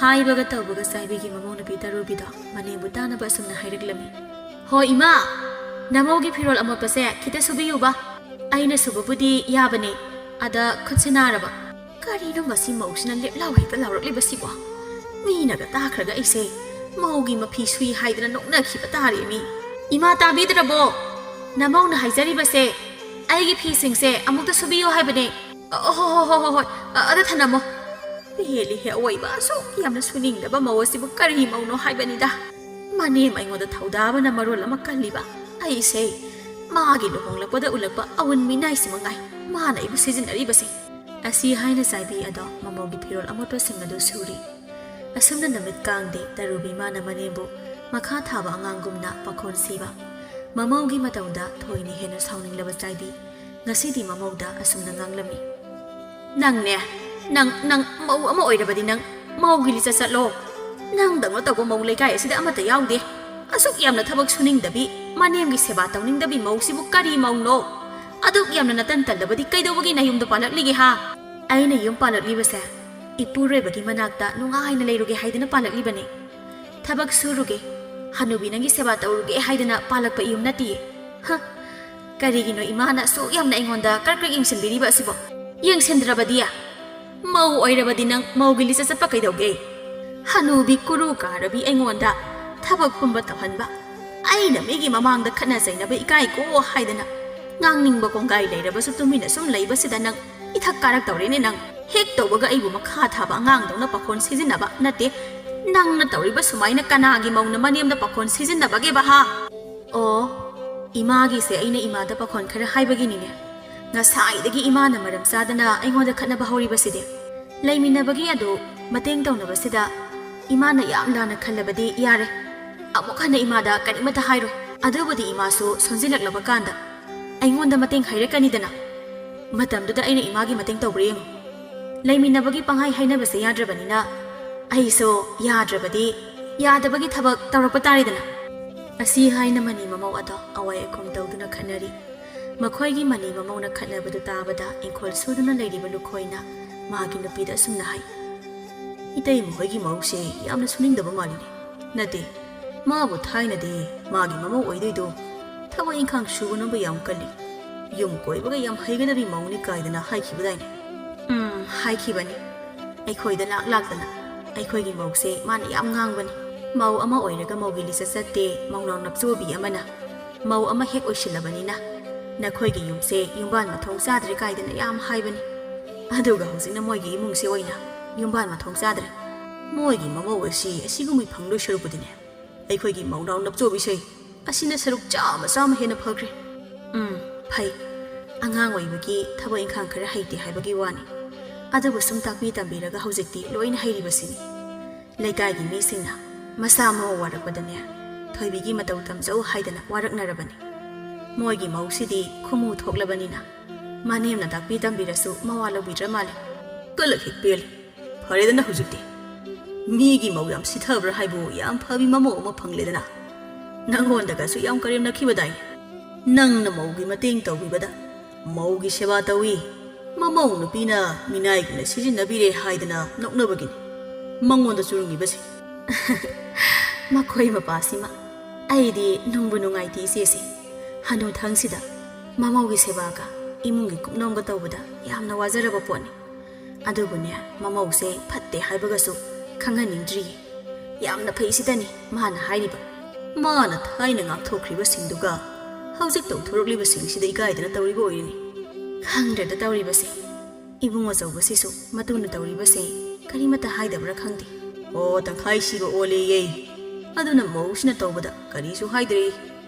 ꯍꯥꯏꯕꯒ ꯇꯧꯕꯒ ꯆꯥꯏꯕꯤꯒꯤ ꯃꯃꯧ ꯅꯨꯄꯤ ꯇꯔꯨꯕꯤꯗꯣ ꯃꯅꯦꯝꯕꯨ ꯇꯥꯅꯕ ꯑꯁꯨꯝꯅ ꯍꯥꯏꯔꯛꯂꯝꯃꯤ꯫ "ꯍꯣ ꯏꯃꯥ, ꯅꯃꯧꯒꯤ ꯐꯤꯔꯣꯜ ꯑꯃꯣꯠꯄꯁꯦ ꯈꯤꯇ ꯁꯨꯕꯤꯌꯨꯕ꯫ ꯑꯩꯅ ꯁꯨꯕꯕꯨꯗꯤ ꯌꯥꯕꯅꯦ, ꯑꯗ ꯈꯨꯠꯁꯦ ꯅꯥꯔꯕ꯫" ꯀꯔꯤꯅꯣ ꯃꯁꯤ ꯃꯧꯁꯤꯅ ꯂꯦꯞ ꯂꯥꯎ ꯍꯦꯛꯇ ꯂꯥꯎꯔꯛꯂꯤꯕꯁꯤꯕꯣ? ꯃꯤꯅꯒ ꯇꯥꯈ꯭ꯔꯒ ꯑꯩꯁꯦ ꯃꯧꯒꯤ ꯃꯐꯤ ꯁꯨꯏ ꯍꯥꯏꯗꯅ ꯅꯣꯛꯅꯈꯤꯕ ꯇꯥꯔꯦ ꯃꯤ꯫ "ꯏꯃꯥ ꯇꯥꯕꯤꯗ꯭ꯔꯕꯣ? ꯅꯃꯧꯅ ꯍꯥꯏꯖꯔꯤꯕꯁꯦ ꯑꯩꯒꯤ ꯐꯤꯁꯤꯡꯁꯦ ꯑꯃꯨꯛꯇ ꯁꯨꯕꯤꯌꯨ ꯍꯥꯏꯕꯅꯦ꯫ ꯑ, ꯍꯣ, ꯍꯣ, ꯍꯣ, ꯍꯣ, ꯍꯣꯏ꯫ ꯑ, ꯑꯗ ꯊꯅꯝꯃꯣ꯫" ꯄꯦꯜꯂꯤꯍꯦ ꯑꯋꯣꯏꯕ, ꯑꯁꯨꯛ ꯌꯥꯝꯅ ꯁꯨꯅꯤꯡꯗꯕ ꯃꯧ ꯑꯁꯤꯕꯨ ꯀꯔꯤ ꯃꯧꯅꯣ ꯍꯥꯏꯕꯅꯤꯗ꯫ ꯃꯅꯦꯝ ꯑꯩꯉꯣꯟꯗ ꯊꯧꯗꯥꯕꯅ ꯃꯔꯣꯜ ꯑꯃ ꯀꯜꯂꯤꯕ꯫ ꯑꯩꯁꯦ ꯃꯥꯒꯤ ꯂꯨꯍꯣꯡꯂꯛꯄꯗ ꯎꯠꯂꯛꯄ ꯑꯎꯟ ꯃꯤꯅꯥꯏꯁꯤ ꯃꯉꯥꯏ, ꯃꯥꯅ ꯑꯩꯕꯨ ꯁꯤꯖꯤꯟꯅꯔꯤꯕꯁꯦ꯫ ꯑꯁꯤ ꯍꯥꯏꯅ ꯆꯥꯏꯕꯤ ꯑꯗꯣ ꯃꯃꯧꯒꯤ ꯐꯤꯔꯣꯜ ꯑꯃꯣꯠꯄꯁꯤꯡ ꯑꯗꯨ ꯁꯨꯔꯤ꯫ ꯑꯁꯨꯝꯅ ꯅꯨꯃꯤꯠ ꯀꯥꯡꯗꯦ ꯇꯔꯨꯕꯤ ꯃꯥꯅ ꯃꯅꯦꯝꯕꯨ ꯃꯈꯥ ꯊꯥꯕ ꯑꯉꯥꯡꯒꯨꯝꯅ ꯄꯥꯈꯣꯟ ꯁꯤꯕ꯫ ꯃꯃꯧꯒꯤ ꯃꯇꯧꯗ ꯊꯣꯏꯅ ꯍꯦꯟꯅ ꯁꯥꯎꯅꯤꯡꯂꯕ ꯆꯥꯏꯕꯤ ꯉꯁꯤꯗꯤ ꯃꯃꯧꯗ ꯑꯁꯨꯝꯅ ꯉꯥꯡꯂꯝꯃꯤ꯫ "ꯅꯪꯅꯦ, ꯅꯪ, ꯅꯪ ꯃꯧ ꯑꯃ ꯑꯣꯏꯔꯕꯗꯤ ꯅꯪ ꯃꯧꯒꯤ ꯂꯤꯆꯠ ꯆꯠꯂꯣ꯫ ꯅꯪꯗꯧꯅ ꯇꯧꯕ ꯃꯧ ꯂꯩꯀꯥꯏ ꯑꯁꯤꯗ ꯑꯃꯠꯇ ꯌꯥꯎꯗꯦ꯫ ꯑꯁꯨꯛ ꯌꯥꯝꯅ ꯊꯕꯛ ꯁꯨꯅꯤꯡꯗꯕꯤ, ꯃꯅꯦꯝꯒꯤ ꯁꯦꯕꯥ ꯇꯧꯅꯤꯡꯗꯕꯤ ꯃꯧꯁꯤꯕꯨ ꯀꯔꯤ ꯃꯧꯅꯣ? ꯑꯗꯨꯛ ꯌꯥꯝꯅ ꯅꯇꯟ ꯇꯜꯂꯕꯗꯤ ꯀꯩꯗꯧꯕꯒꯤ ꯅꯌꯨꯝꯗ ꯄꯥꯜꯂꯛꯂꯤꯒꯦ ꯍꯥ?" "ꯑꯩꯅ ꯌꯨꯝ ꯄꯥꯜꯂꯛꯂꯤꯕꯁꯦ ꯏꯄꯨꯔꯣꯏꯕꯒꯤ ꯃꯅꯥꯛꯇ ꯅꯨꯡꯉꯥꯏꯅ ꯂꯩꯔꯨꯒꯦ ꯍꯥꯏꯗꯅ ꯄꯥꯜꯂꯛꯂꯤꯕꯅꯤ꯫ ꯊꯕꯛ ꯁꯨꯔꯨꯒꯦ, ꯍꯅꯨꯕꯤ ꯅꯪꯒꯤ ꯁꯦꯕꯥ ꯇꯧꯔꯨꯒꯦ ꯍꯥꯏꯗꯅ ꯄꯥꯜꯂꯛꯄ ꯏꯌꯨꯝ ꯅꯠꯇꯤꯌꯦ꯫" ꯍ, ꯀꯔꯤꯒꯤꯅꯣ ꯏꯃꯥꯅ ꯑꯁꯨꯛ ꯌꯥꯝꯅ ꯑꯩꯉꯣꯟꯗ ꯀ꯭ꯔꯛ ꯀ꯭ꯔꯛ ꯌꯦꯡꯁꯤꯟꯕꯤꯔꯤꯕ ꯑꯁꯤꯕꯣ? ꯌꯦꯡꯁꯤꯟꯗ꯭ꯔꯕꯗꯤ? ꯃꯧ ꯑꯣꯏꯔꯕꯗꯤ ꯅꯪ ꯃꯧꯒꯤ ꯂꯤꯆꯠ ꯆꯠꯄ ꯀꯩꯗꯧꯒꯦ? ꯍꯅꯨꯕꯤ ꯀꯨꯔꯨ ꯀꯥꯔꯕꯤ ꯑꯩꯉꯣꯟꯗ ꯊꯕꯛ ꯄꯨꯝꯕ ꯇꯧꯍꯟꯕ, ꯑꯩꯅ ꯃꯤꯒꯤ ꯃꯃꯥꯡꯗ ꯈꯠꯅ ꯆꯩꯅꯕ ꯏꯀꯥꯏꯀꯣ ꯍꯥꯏꯗꯅ ꯉꯥꯡꯅꯤꯡꯕ ꯀꯣꯡꯒꯥꯏ ꯂꯩꯔꯕꯁꯨ ꯇꯨꯃꯤꯟꯅ ꯁꯨꯝ ꯂꯩꯕꯁꯤꯗ ꯅꯪ ꯏꯊꯛ ꯀꯥꯔꯛꯇꯧꯔꯦꯅꯦ ꯅꯪ꯫ ꯍꯦꯛ ꯇꯧꯕꯒ ꯑꯩꯕꯨ ꯃꯈꯥ ꯊꯥꯕ ꯑꯉꯥꯡꯗꯧꯅ ꯄꯥꯈꯣꯟ ꯁꯤꯖꯤꯟꯅꯕ ꯅꯠꯇꯦ꯫ ꯅꯪꯅ ꯇꯧꯔꯤꯕ ꯁꯨꯃꯥꯏꯅ ꯀꯅꯥꯒꯤ ꯃꯧꯅ ꯃꯅꯦꯝꯗ ꯄꯥꯈꯣꯟ ꯁꯤꯖꯤꯟꯅꯕꯒꯦꯕ ꯍꯥ? ꯑꯣ, ꯏꯃꯥꯒꯤꯁꯦ ꯑꯩꯅ ꯏꯃꯥꯗ ꯄꯥꯈꯣꯟ ꯈꯔ ꯍꯥꯏꯕꯒꯤꯅꯤꯅꯦ꯫ ꯉꯁꯥꯏꯗꯒꯤ ꯏꯃꯥꯅ ꯃꯔꯝ ꯆꯥꯗꯅ ꯑꯩꯉꯣꯟꯗ ꯈꯠꯅꯕ ꯍꯧꯔꯤꯕꯁꯤꯗꯤ꯫ ꯂꯩꯃꯤꯟꯅꯕꯒꯤ ꯑꯗꯨ ꯃꯇꯦꯡ ꯇꯧꯅꯕꯁꯤꯗ ꯏꯃꯥꯅ ꯌꯥꯝ ꯂꯥꯟꯅ ꯈꯜꯂꯕꯗꯤ ꯌꯥꯔꯦ꯫ ꯑꯃꯨꯛ ꯍꯟꯅ ꯏꯃꯥꯗ ꯀꯔꯤꯃꯠꯇ ꯍꯥꯏꯔꯣꯏ꯫ ꯑꯗꯨꯕꯨꯗꯤ ꯏꯃꯥꯁꯨ ꯁꯣꯟꯖꯤꯜꯂꯛꯂꯕ ꯀꯥꯟꯗ ꯑꯩꯉꯣꯟꯗ ꯃꯇꯦꯡ ꯍꯥꯏꯔꯛꯀꯅꯤꯗꯅ꯫ ꯃꯇꯝꯗꯨꯗ ꯑꯩꯅ ꯏꯃꯥꯒꯤ ꯃꯇꯦꯡ ꯇꯧꯕ꯭ꯔꯥ ꯌꯦꯡꯉꯨ꯫ ꯂꯩꯃꯤꯟꯅꯕꯒꯤ ꯄꯪꯍꯥꯏ ꯍꯥꯏꯅꯕꯁꯦ ꯌꯥꯗ꯭ꯔꯕꯅꯤꯅ ꯑꯩꯁꯨ ꯌꯥꯗ꯭ꯔꯕꯗꯤ ꯌꯥꯗꯕꯒꯤ ꯊꯕꯛ ꯇꯧꯔꯛꯄ ꯇꯥꯔꯦꯗꯅ꯫ ꯑꯁꯤ ꯍꯥꯏꯅ ꯃꯅꯤ ꯃꯃꯧ ꯑꯗꯣ ꯑꯋꯥꯏ ꯑꯈꯨꯝ ꯇꯧꯗꯨꯅ ꯈꯠꯅꯔꯤ꯫ ꯃꯈꯣꯏꯒꯤ ꯃꯅꯤ ꯃꯃꯧꯅ ꯈꯠꯅꯕꯗꯨ ꯇꯥꯕꯗ ꯏꯪꯈꯣꯜ ꯁꯨꯗꯨꯅ ꯂꯩꯔꯤꯕ ꯂꯨꯈꯣꯏꯅ ꯃꯥꯒꯤ ꯅꯨꯄꯤꯗ ꯑꯁꯨꯝꯅ ꯍꯥꯏ, "ꯏꯇꯩꯃ ꯍꯣꯏꯒꯤ ꯃꯧꯁꯦ ꯌꯥꯝꯅ ꯁꯨꯅꯤꯡꯗꯕ ꯃꯥꯜꯂꯤꯅꯦ꯫ ꯅꯠꯇꯦ, ꯃꯥꯕꯨ ꯊꯥꯏꯅꯗꯤ ꯃꯥꯒꯤ ꯃꯃꯧ ꯑꯣꯏꯗꯣꯏꯗꯣ ꯊꯕꯛ ꯏꯪꯈꯥꯡ ꯁꯨꯕꯅꯕꯨ ꯌꯥꯝ ꯀꯜꯂꯤ, ꯌꯨꯝ ꯀꯣꯏꯕꯒ ꯌꯥꯝ ꯍꯩꯒꯗꯕꯤ ꯃꯧꯅꯤ ꯀꯥꯏꯗꯅ ꯍꯥꯏꯈꯤꯕꯗꯥꯏꯅꯦ?" "ꯎꯝ, ꯍꯥꯏꯈꯤꯕꯅꯤ꯫ ꯑꯩꯈꯣꯏꯗ ꯂꯥꯛ ꯂꯥꯛꯇꯅ ꯑꯩꯈꯣꯏꯒꯤ ꯃꯧꯁꯦ ꯃꯥꯅ ꯌꯥꯝ ꯉꯥꯡꯕꯅꯤ꯫ ꯃꯧ ꯑꯃ ꯑꯣꯏꯔꯒ ꯃꯧꯒꯤ ꯂꯤꯆꯠ ꯆꯠꯇꯦ, ꯃꯧꯅꯥꯎ ꯅꯞꯆꯣꯕꯤ ꯑꯃꯅ꯫ ꯃꯧ ꯑꯃ ꯍꯦꯛ ꯑꯣꯏꯁꯤꯜꯂꯕꯅꯤꯅ ꯅꯈꯣꯏꯒꯤ ꯌꯨꯝꯁꯦ ꯌꯨꯝꯕꯥꯟ ꯃꯊꯣꯡ ꯆꯥꯗ꯭ꯔꯦ ꯀꯥꯏꯗꯅ ꯌꯥꯝ ꯍꯥꯏꯕꯅꯤ꯫ ꯑꯗꯨꯒ ꯍꯧꯖꯤꯛꯅ ꯃꯣꯏꯒꯤ ꯏꯃꯨꯡꯁꯦ ꯑꯣꯏꯅ ꯌꯨꯝꯕꯥꯟ ꯃꯊꯣꯡ ꯆꯥꯗ꯭ꯔꯦ꯫ ꯃꯣꯏꯒꯤ ꯃꯃꯧ ꯑꯁꯤ ꯑꯁꯤꯒꯨꯝꯕꯩ ꯐꯪꯗꯣꯏ ꯁꯔꯨꯛꯄꯨꯗꯤꯅꯦ, ꯑꯩꯈꯣꯏꯒꯤ ꯃꯧꯅꯥꯎ ꯅꯞꯆꯣꯕꯤꯁꯦ ꯑꯁꯤꯅ ꯁꯔꯨꯛ ꯆꯥꯝꯃ ꯆꯥꯝꯃ ꯍꯦꯟꯅ ꯐꯈ꯭ꯔꯦ꯫ ꯎꯝ, ꯐꯩ꯫ ꯑꯉꯥꯡ ꯑꯣꯏꯕꯒꯤ ꯊꯕꯛ ꯏꯪꯈꯥꯡ ꯈꯔ ꯍꯩꯇꯦ ꯍꯥꯏꯕꯒꯤ ꯋꯥꯅꯤ꯫ ꯑꯗꯨꯕꯨ ꯁꯨꯝ ꯇꯥꯛꯄꯤ ꯇꯝꯕꯤꯔꯒ ꯍꯧꯖꯤꯛꯇꯤ ꯂꯣꯏꯅ ꯍꯩꯔꯤꯕꯁꯤꯅꯤ꯫ ꯂꯩꯀꯥꯏꯒꯤ ꯃꯤꯁꯤꯡꯅ ꯃꯁꯥ ꯃꯎ ꯋꯥꯔꯛꯄꯗꯅꯦ, ꯊꯣꯏꯕꯤꯒꯤ ꯃꯇꯧ ꯇꯝꯖꯧ ꯍꯥꯏꯗꯅ ꯋꯥꯔꯛꯅꯔꯕꯅꯤ꯫ ꯃꯣꯏꯒꯤ ꯃꯧꯁꯤꯗꯤ ꯈꯨꯃꯨ ꯊꯣꯛꯂꯕꯅꯤꯅ ꯃꯅꯦꯝꯅ ꯇꯥꯛꯄꯤ ꯇꯝꯕꯤꯔꯁꯨ ꯃꯋꯥ ꯂꯧꯕꯤꯗ꯭ꯔ ꯃꯥꯜꯂꯦ꯫ ꯀꯂꯛ ꯍꯦꯛ ꯄꯦꯜꯂꯤ꯫ ꯐꯔꯦꯗꯅ ꯍꯧꯖꯤꯛꯇꯤ꯫ ꯃꯤꯒꯤ ꯃꯧ ꯌꯥꯝ ꯁꯤꯊꯕ꯭ꯔꯥ ꯍꯥꯏꯕꯨ ꯌꯥꯝ ꯐꯕꯤ ꯃꯃꯧ ꯑꯃ ꯐꯪꯂꯦꯗꯅ꯫ ꯅꯪꯉꯣꯟꯗꯒꯁꯨ ꯌꯥꯝ ꯀꯔꯦꯝꯅꯈꯤꯕꯗꯥꯏ꯫ ꯅꯪꯅ ꯃꯧꯒꯤ ꯃꯇꯦꯡ ꯇꯧꯕꯤꯕꯗ ꯃꯧꯒꯤ ꯁꯦꯕꯥ ꯇꯧꯏ, ꯃꯃꯧ ꯅꯨꯄꯤꯅ ꯃꯤꯅꯥꯏꯒꯨꯝꯅ ꯁꯤꯖꯤꯟꯅꯕꯤꯔꯦ ꯍꯥꯏꯗꯅ ꯅꯣꯛꯅꯕꯒꯤꯅꯤ꯫ ꯃꯉꯣꯟꯗ ꯆꯨꯔꯨꯡꯉꯤꯕꯁꯦ꯫ ꯃꯈꯣꯏ ꯃꯄꯥꯁꯤꯃ꯫ ꯑꯩꯗꯤ ꯅꯨꯡꯕꯨ ꯅꯨꯡꯉꯥꯏꯇꯦ ꯏꯆꯦꯁꯦ꯫ ꯍꯅꯨꯊꯪꯁꯤꯗ ꯃꯃꯧꯒꯤ ꯁꯦꯕꯥꯒ ꯏꯃꯨꯡꯒꯤ ꯀꯨꯞꯅꯣꯝꯒ ꯇꯧꯕꯗ ꯌꯥꯝꯅ ꯋꯥꯖꯔꯕ ꯄꯣꯠꯅꯤ꯫ ꯑꯗꯨꯕꯨꯅꯦ, ꯃꯃꯧꯁꯦ ꯐꯠꯇꯦ ꯍꯥꯏꯕꯒꯁꯨ ꯈꯪꯍꯟꯅꯤꯡꯗ꯭ꯔꯤꯌꯦ꯫ ꯌꯥꯝꯅ ꯐꯩ ꯁꯤꯗꯅꯤ ꯃꯥꯅ ꯍꯥꯏꯔꯤꯕ꯫ ꯃꯥꯅ ꯊꯥꯏꯅ ꯉꯥꯛꯊꯣꯛꯈ꯭ꯔꯤꯕꯁꯤꯡꯗꯨꯒ ꯍꯧꯖꯤꯛ ꯇꯧꯊꯣꯔꯛꯂꯤꯕꯁꯤꯡꯁꯤꯗ ꯏꯀꯥꯏꯗꯅ ꯇꯧꯔꯤꯕ ꯑꯣꯏꯔꯤꯅꯤ꯫ ꯈꯪꯗ꯭ꯔꯦꯗ ꯇꯧꯔꯤꯕꯁꯦ꯫ ꯏꯕꯨꯡ ꯑꯆꯧꯕꯁꯤꯁꯨ ꯃꯇꯨꯅ ꯇꯧꯔꯤꯕꯁꯦ ꯀꯔꯤꯃꯠꯇ ꯍꯥꯏꯗꯕ꯭ꯔꯥ ꯈꯪꯗꯦ꯫ ꯑꯣ, ꯇꯪꯈꯥꯏ ꯁꯤꯕ ꯑꯣꯜꯂꯦꯌꯦ꯫ ꯑꯗꯨꯅ ꯃꯧꯁꯤꯅ ꯇꯧꯕꯗ ꯀꯔꯤꯁꯨ ꯍꯥꯏꯗ꯭ꯔꯦ꯫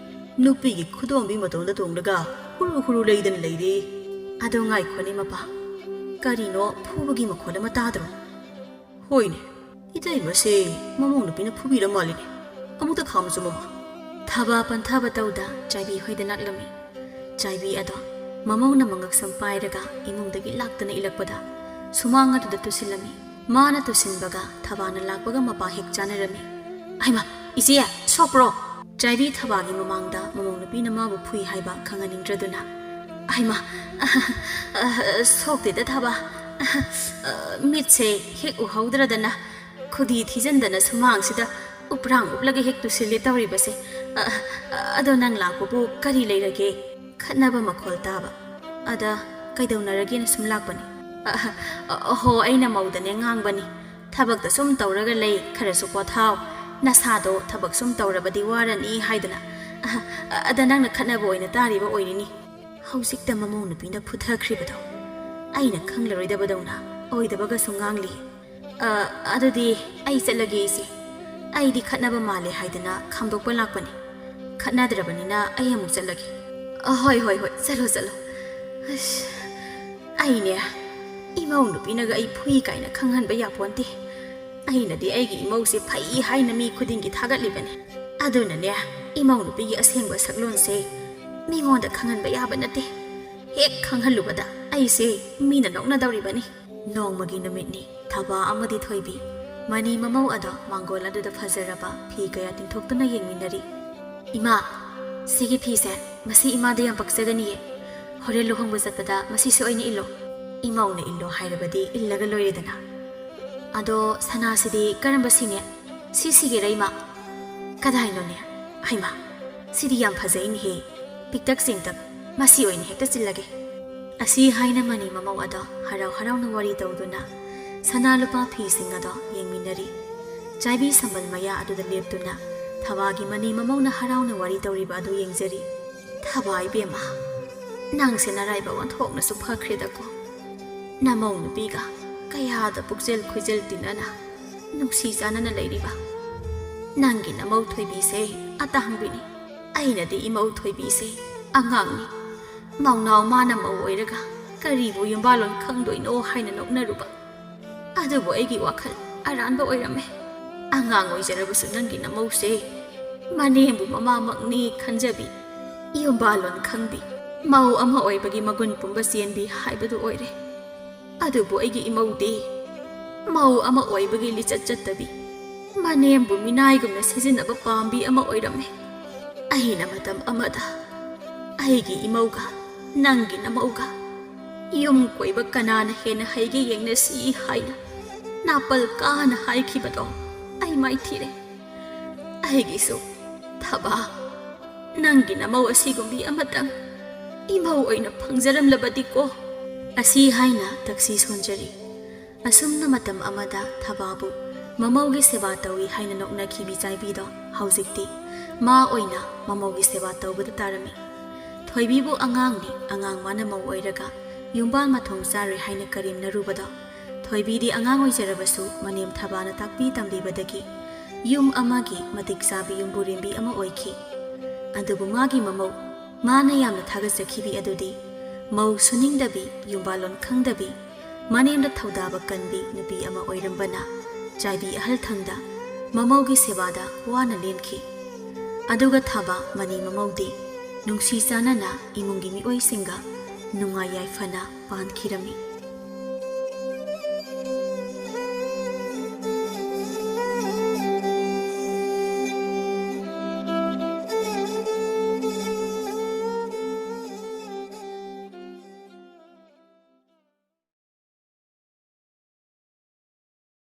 ꯅꯨꯄꯤꯒꯤ ꯈꯨꯗꯣꯝꯕꯤ ꯃꯇꯣꯟꯗ ꯇꯣꯡꯂꯒ ꯍꯨꯔꯨ ꯍꯨꯔꯨ ꯂꯩꯗꯅ ꯂꯩꯔꯦ꯫ ꯑꯗꯣ ꯉꯥꯏꯈꯣꯅꯦ ꯃꯄꯥ, ꯀꯔꯤꯅꯣ ꯐꯨꯕꯒꯤ ꯃꯈꯣꯜ ꯑꯃ ꯇꯥꯗ꯭ꯔꯣ? ꯍꯣꯏꯅꯦ, ꯏꯇꯩꯃꯁꯦ ꯃꯃꯧ ꯅꯨꯄꯤꯅ ꯐꯨꯕꯤꯔ ꯃꯥꯜꯂꯤꯅꯦ꯫ ꯑꯃꯨꯛꯇ ꯈꯥꯝꯃꯨꯆꯣ ꯃꯃꯥ꯫ ꯊꯕꯥ ꯄꯟꯊꯕ ꯇꯧꯗ ꯆꯥꯏꯕꯤ ꯍꯣꯏꯗ ꯂꯥꯛꯂꯝꯃꯤ꯫ ꯆꯥꯏꯕꯤ ꯑꯗꯣ ꯃꯃꯧꯅ ꯃꯉꯛꯁꯝ ꯄꯥꯏꯔꯒ ꯏꯃꯨꯡꯗꯒꯤ ꯂꯥꯛꯇꯅ ꯏꯜꯂꯛꯄꯗ ꯁꯨꯃꯥꯡ ꯑꯗꯨꯗ ꯇꯨꯁꯤꯜꯂꯝꯃꯤ꯫ ꯃꯥꯅ ꯇꯨꯁꯤꯟꯕꯒ ꯊꯕꯥꯅ ꯂꯥꯛꯄꯒ ꯃꯄꯥ ꯍꯦꯛ ꯆꯥꯅꯔꯝꯃꯤ꯫ "ꯍꯩꯃꯥ, ꯏꯆꯦ, ꯁꯣꯛꯄ꯭ꯔꯣ?" ꯆꯥꯏꯕꯤ ꯊꯕꯥꯒꯤ ꯃꯃꯥꯡꯗ ꯃꯃꯧ ꯅꯨꯄꯤꯅ ꯃꯥꯕꯨ ꯐꯨꯏ ꯍꯥꯏꯕ ꯈꯪꯍꯟꯅꯤꯡꯗ꯭ꯔꯗꯨꯅ, "ꯍꯩꯃꯥ, ꯁꯣꯛꯇꯦꯗ ꯊꯕꯥ, ꯃꯤꯠꯁꯦ ꯍꯦꯛ ꯎꯍꯧꯗ꯭ꯔꯗꯅ ꯈꯨꯗꯤ ꯊꯤꯖꯤꯟꯗꯅ ꯁꯨꯃꯥꯡꯁꯤꯗ ꯎꯞꯔꯥꯡ ꯎꯞꯂꯒ ꯍꯦꯛ ꯇꯨꯁꯤꯜꯂꯦ ꯇꯧꯔꯤꯕꯁꯦ꯫ ꯑ, ꯑ, ꯑꯗꯣ ꯅꯪ ꯂꯥꯛꯄꯕꯨ ꯀꯔꯤ ꯂꯩꯔꯒꯦ?" ꯈꯠꯅꯕ ꯃꯈꯣꯜ ꯇꯥꯕ꯫ "ꯑꯗ ꯀꯩꯗꯧꯅꯔꯒꯦꯅ ꯁꯨꯝ ꯂꯥꯛꯄꯅꯤ꯫" "ꯑ, ꯑ, ꯑꯍꯣ, ꯑꯩꯅ ꯃꯧꯗꯅꯦ ꯉꯥꯡꯕꯅꯤ꯫ ꯊꯕꯛꯇ ꯁꯨꯝ ꯇꯧꯔꯒ ꯂꯩ, ꯈꯔꯁꯨ ꯄꯣꯊꯥꯎ꯫ ꯅꯁꯥꯗꯣ ꯊꯕꯛ ꯁꯨꯝ ꯇꯧꯔꯕꯗꯤ ꯋꯥꯔꯅꯤ ꯍꯥꯏꯗꯨꯅ꯫ ꯑ, ꯑ, ꯑꯗ ꯅꯪꯅ ꯈꯠꯅꯕ ꯑꯣꯏꯅ ꯇꯥꯔꯤꯕ ꯑꯣꯏꯔꯤꯅꯤ꯫" ꯍꯧꯖꯤꯛꯇ ꯃꯃꯧ ꯅꯨꯄꯤꯅ ꯐꯨꯊꯈ꯭ꯔꯤꯕꯗꯣ ꯑꯩꯅ ꯈꯪꯂꯔꯣꯏꯗꯕꯗꯧꯅ ꯑꯣꯏꯗꯕꯒꯁꯨ ꯉꯥꯡꯂꯤ꯫ "ꯑ, ꯑꯗꯨꯗꯤ ꯑꯩ ꯆꯠꯂꯒꯦ ꯏꯆꯦ꯫ ꯑꯩꯗꯤ ꯈꯠꯅꯕ ꯃꯥꯜꯂꯦ ꯍꯥꯏꯗꯅ ꯈꯥꯝꯗꯣꯛꯄ ꯂꯥꯛꯄꯅꯤ꯫ ꯈꯠꯅꯗ꯭ꯔꯕꯅꯤꯅ ꯑꯩ ꯑꯃꯨꯛ ꯆꯠꯂꯒꯦ꯫" "ꯑ, ꯍꯣꯏ, ꯍꯣꯏ, ꯍꯣꯏ, ꯆꯠꯂꯣ, ꯆꯠꯂꯣ꯫" ꯑꯁ, ꯑꯩꯅꯦ, ꯏꯃꯧ ꯅꯨꯄꯤꯅꯒ ꯑꯩ ꯐꯨꯏ ꯀꯥꯏꯅ ꯈꯪꯍꯟꯕ ꯌꯥꯄꯣꯟꯇꯦ꯫ ꯑꯩꯅꯗꯤ ꯑꯩꯒꯤ ꯏꯃꯧꯁꯦ ꯐꯩ ꯍꯥꯏꯅ ꯃꯤ ꯈꯨꯗꯤꯡꯒꯤ ꯊꯥꯒꯠꯂꯤꯕꯅꯤ꯫ ꯑꯗꯨꯅꯅꯦ, ꯏꯃꯧ ꯅꯨꯄꯤꯒꯤ ꯑꯁꯦꯡꯕ ꯁꯛꯂꯣꯟꯁꯦ ꯃꯤꯉꯣꯟꯗ ꯈꯪꯍꯟꯕ ꯌꯥꯕ ꯅꯠꯇꯦ꯫ ꯍꯦꯛ ꯈꯪꯍꯜꯂꯨꯕꯗ ꯑꯩꯁꯦ ꯃꯤꯅ ꯅꯣꯛꯅꯗꯧꯔꯤꯕꯅꯤ꯫ ꯅꯣꯡꯃꯒꯤ ꯅꯨꯃꯤꯠꯅꯤ꯫ ꯊꯕꯥ ꯑꯃꯗꯤ ꯊꯣꯏꯕꯤ ꯃꯅꯤ ꯃꯃꯧ ꯑꯗꯣ ꯃꯥꯡꯒꯣꯜ ꯑꯗꯨꯗ ꯐꯖꯔꯕ ꯐꯤ ꯀꯌꯥ ꯇꯤꯡꯊꯣꯛꯇꯨꯅ ꯌꯦꯡꯃꯤꯟꯅꯔꯤ꯫ "ꯏꯃꯥ, ꯁꯤꯒꯤ ꯐꯤꯁꯦ, ꯃꯁꯤ ꯏꯃꯥꯗ ꯌꯥꯝ ꯄꯛꯆꯒꯅꯤꯌꯦ꯫ ꯍꯣꯔꯦꯟ ꯂꯨꯍꯣꯡꯕ ꯆꯠꯄꯗ ꯃꯁꯤꯁꯨ ꯑꯩꯅ ꯏꯜꯂꯣ꯫" ꯏꯃꯧꯅ ꯏꯜꯂꯣ ꯍꯥꯏꯔꯕꯗꯤ ꯏꯜꯂꯒ ꯂꯣꯏꯔꯦꯗꯅ꯫ "ꯑꯗꯣ ꯁꯅꯥꯁꯤꯗꯤ ꯀꯔꯝꯕ ꯁꯤꯅꯤ? ꯁꯤ ꯁꯤꯒꯦꯔꯥ ꯏꯃꯥ?" "ꯀꯗꯥꯏꯅꯣꯅꯦ? ꯍꯩꯃꯥ, ꯁꯤꯗꯤ ꯌꯥꯝ ꯐꯖꯩꯅꯦꯍꯦ꯫ ꯄꯤꯛꯇꯛ ꯆꯦꯡꯇꯛ, ꯃꯁꯤ ꯑꯣꯏꯅ ꯍꯦꯛꯇ ꯆꯤꯜꯂꯒꯦ꯫" ꯑꯁꯤ ꯍꯥꯏꯅ ꯃꯅꯤ ꯃꯃꯧ ꯑꯗꯣ ꯍꯔꯥꯎ ꯍꯔꯥꯎꯅ ꯋꯥꯔꯤ ꯇꯧꯗꯨꯅ ꯁꯅꯥ ꯂꯨꯄꯥ ꯐꯤꯁꯤꯡ ꯑꯗꯣ ꯌꯦꯡꯃꯤꯟꯅꯔꯤ꯫ ꯆꯥꯏꯕꯤ ꯁꯝꯕꯜ ꯃꯌꯥ ꯑꯗꯨꯗ ꯂꯦꯞꯇꯨꯅ ꯊꯕꯥꯒꯤ ꯃꯅꯤ ꯃꯃꯧꯅ ꯍꯔꯥꯎꯅ ꯋꯥꯔꯤ ꯇꯧꯔꯤꯕ ꯑꯗꯨ ꯌꯦꯡꯖꯔꯤ꯫ "ꯊꯕꯥ ꯏꯕꯦꯝꯃ, ꯅꯪꯁꯦ ꯅꯔꯥꯏꯕꯛ ꯑꯣꯟꯊꯣꯛꯅꯁꯨ ꯐꯈ꯭ꯔꯦꯗꯀꯣ꯫ ꯅꯃꯧ ꯅꯨꯄꯤꯒ ꯀꯌꯥꯗ ꯄꯨꯛꯆꯦꯜ ꯈꯣꯏꯖꯦꯜ ꯇꯤꯟꯅꯅ ꯅꯨꯡꯁꯤ ꯆꯥꯟꯅꯅ ꯂꯩꯔꯤꯕ꯫ ꯅꯪꯒꯤ ꯅꯃꯧ ꯊꯣꯏꯕꯤꯁꯦ ꯑꯇꯥꯡꯕꯤꯅꯤ꯫ ꯑꯩꯅꯗꯤ ꯏꯃꯧ ꯊꯣꯏꯕꯤꯁꯦ ꯑꯉꯥꯡꯅꯤ꯫ ꯃꯧꯅꯥꯎ ꯃꯥꯅ ꯃꯧ ꯑꯣꯏꯔꯒ ꯀꯔꯤꯕꯨ ꯌꯨꯝꯕꯥꯜꯂꯣꯟ ꯈꯪꯗꯣꯏꯅꯣ ꯍꯥꯏꯅ ꯅꯣꯛꯅꯔꯨꯕ꯫ ꯑꯗꯨꯕꯨ ꯑꯩꯒꯤ ꯋꯥꯈꯜ ꯑꯔꯥꯟꯕ ꯑꯣꯏꯔꯝꯃꯦ꯫ ꯑꯉꯥꯡ ꯑꯣꯏꯖꯔꯕꯁꯨ ꯅꯪꯒꯤ ꯅꯃꯧꯁꯦ ꯃꯅꯦꯝꯕꯨ ꯃꯃꯥꯃꯛꯅꯤ ꯈꯟꯖꯕꯤ, ꯌꯨꯝꯕꯥꯜꯂꯣꯟ ꯈꯪꯕꯤ, ꯃꯧ ꯑꯃ ꯑꯣꯏꯕꯒꯤ ꯃꯒꯨꯟ ꯄꯨꯝꯕ ꯆꯦꯟꯕꯤ ꯍꯥꯏꯕꯗꯨ ꯑꯣꯏꯔꯦ꯫ ꯑꯗꯨꯕꯨ ꯑꯩꯒꯤ ꯏꯃꯧꯗꯤ ꯃꯧ ꯑꯃ ꯑꯣꯏꯕꯒꯤ ꯂꯤꯆꯠ ꯆꯠꯇꯕꯤ, ꯃꯅꯦꯝꯕꯨ ꯃꯤꯅꯥꯏꯒꯨꯝꯅ ꯁꯤꯖꯤꯟꯅꯕ ꯄꯥꯝꯕꯤ ꯑꯃ ꯑꯣꯏꯔꯝꯃꯤ꯫ ꯑꯩꯅ ꯃꯇꯝ ꯑꯃꯗ ꯑꯩꯒꯤ ꯏꯃꯧꯒ ꯅꯪꯒꯤ ꯅꯃꯧꯒ ꯌꯨꯝ ꯀꯣꯏꯕ ꯀꯅꯥꯅ ꯍꯦꯟꯅ ꯍꯩꯒꯦ ꯌꯦꯡꯅꯁꯤ ꯍꯥꯏꯅ ꯅꯥꯄꯜ ꯀꯥꯅ ꯍꯥꯏꯈꯤꯕꯗꯣ ꯑꯩ ꯃꯥꯏꯊꯤꯔꯦ꯫ ꯑꯩꯒꯤꯁꯨ ꯊꯕꯥ, ꯅꯪꯒꯤ ꯅꯃꯧ ꯑꯁꯤꯒꯨꯝꯕꯤ ꯑꯃꯇꯪ ꯏꯃꯧ ꯑꯣꯏꯅ ꯐꯪꯖꯔꯝꯂꯕꯗꯤꯀꯣ꯫ ꯑꯁꯤ ꯍꯥꯏꯅ ꯇꯛꯁꯤ ꯁꯣꯟꯖꯔꯤ꯫ ꯑꯁꯨꯝꯅ ꯃꯇꯝ ꯑꯃꯗ ꯊꯕꯥꯕꯨ ꯃꯃꯧꯒꯤ ꯁꯦꯕꯥ ꯇꯧꯏ ꯍꯥꯏꯅ ꯅꯣꯛꯅꯈꯤꯕꯤ ꯆꯥꯏꯕꯤꯗꯣ ꯍꯧꯖꯤꯛꯇꯤ ꯃꯥ ꯑꯣꯏꯅ ꯃꯃꯧꯒꯤ ꯁꯦꯕꯥ ꯇꯧꯕꯗ ꯇꯥꯔꯝꯃꯤ꯫ ꯊꯣꯏꯕꯤꯕꯨ ꯑꯉꯥꯡꯅꯤ, ꯑꯉꯥꯡ ꯃꯥꯅ ꯃꯧ ꯑꯣꯏꯔꯒ ꯌꯨꯝꯕꯥꯜ ꯃꯊꯣꯡ ꯆꯥꯔꯣꯏ ꯍꯥꯏꯅ ꯀꯔꯦꯝꯅꯔꯨꯕꯗꯣ ꯊꯣꯏꯕꯤꯗꯤ ꯑꯉꯥꯡ ꯑꯣꯏꯖꯔꯕꯁꯨ ꯃꯅꯦꯝ ꯊꯕꯥꯅ ꯇꯥꯛꯄꯤ ꯇꯝꯕꯤꯕꯗꯒꯤ ꯌꯨꯝ ꯑꯃꯒꯤ ꯃꯇꯤꯛ ꯆꯥꯕꯤ ꯌꯨꯝꯕꯨꯔꯦꯝꯕꯤ ꯑꯃ ꯑꯣꯏꯈꯤ꯫ ꯑꯗꯨꯕꯨ ꯃꯥꯒꯤ ꯃꯃꯧ, ꯃꯥꯅ ꯌꯥꯝꯅ ꯊꯥꯒꯠꯆꯈꯤꯕꯤ ꯑꯗꯨꯗꯤ ꯃꯧ ꯁꯨꯅꯤꯡꯗꯕꯤ, ꯌꯨꯝꯕꯥꯜꯂꯣꯟ ꯈꯪꯗꯕꯤ, ꯃꯅꯦꯝꯗ ꯊꯧꯗꯥꯕ ꯀꯟꯕꯤ ꯅꯨꯄꯤ ꯑꯃ ꯑꯣꯏꯔꯝꯕꯅ ꯆꯥꯏꯕꯤ ꯑꯍꯜ ꯊꯪꯗ ꯃꯃꯧꯒꯤ ꯁꯦꯕꯥꯗ ꯋꯥꯅ ꯂꯦꯟꯈꯤ꯫ ꯑꯗꯨꯒ ꯊꯕꯥ ꯃꯅꯤ ꯃꯃꯧꯗꯤ ꯅꯨꯡꯁꯤ ꯆꯥꯟꯅꯅ ꯏꯃꯨꯡꯒꯤ ꯃꯤꯑꯣꯏꯁꯤꯡꯒ ꯅꯨꯡꯉꯥꯏ ꯌꯥꯏꯐꯅ ꯄꯥꯟꯈꯤꯔꯝꯃꯤ꯫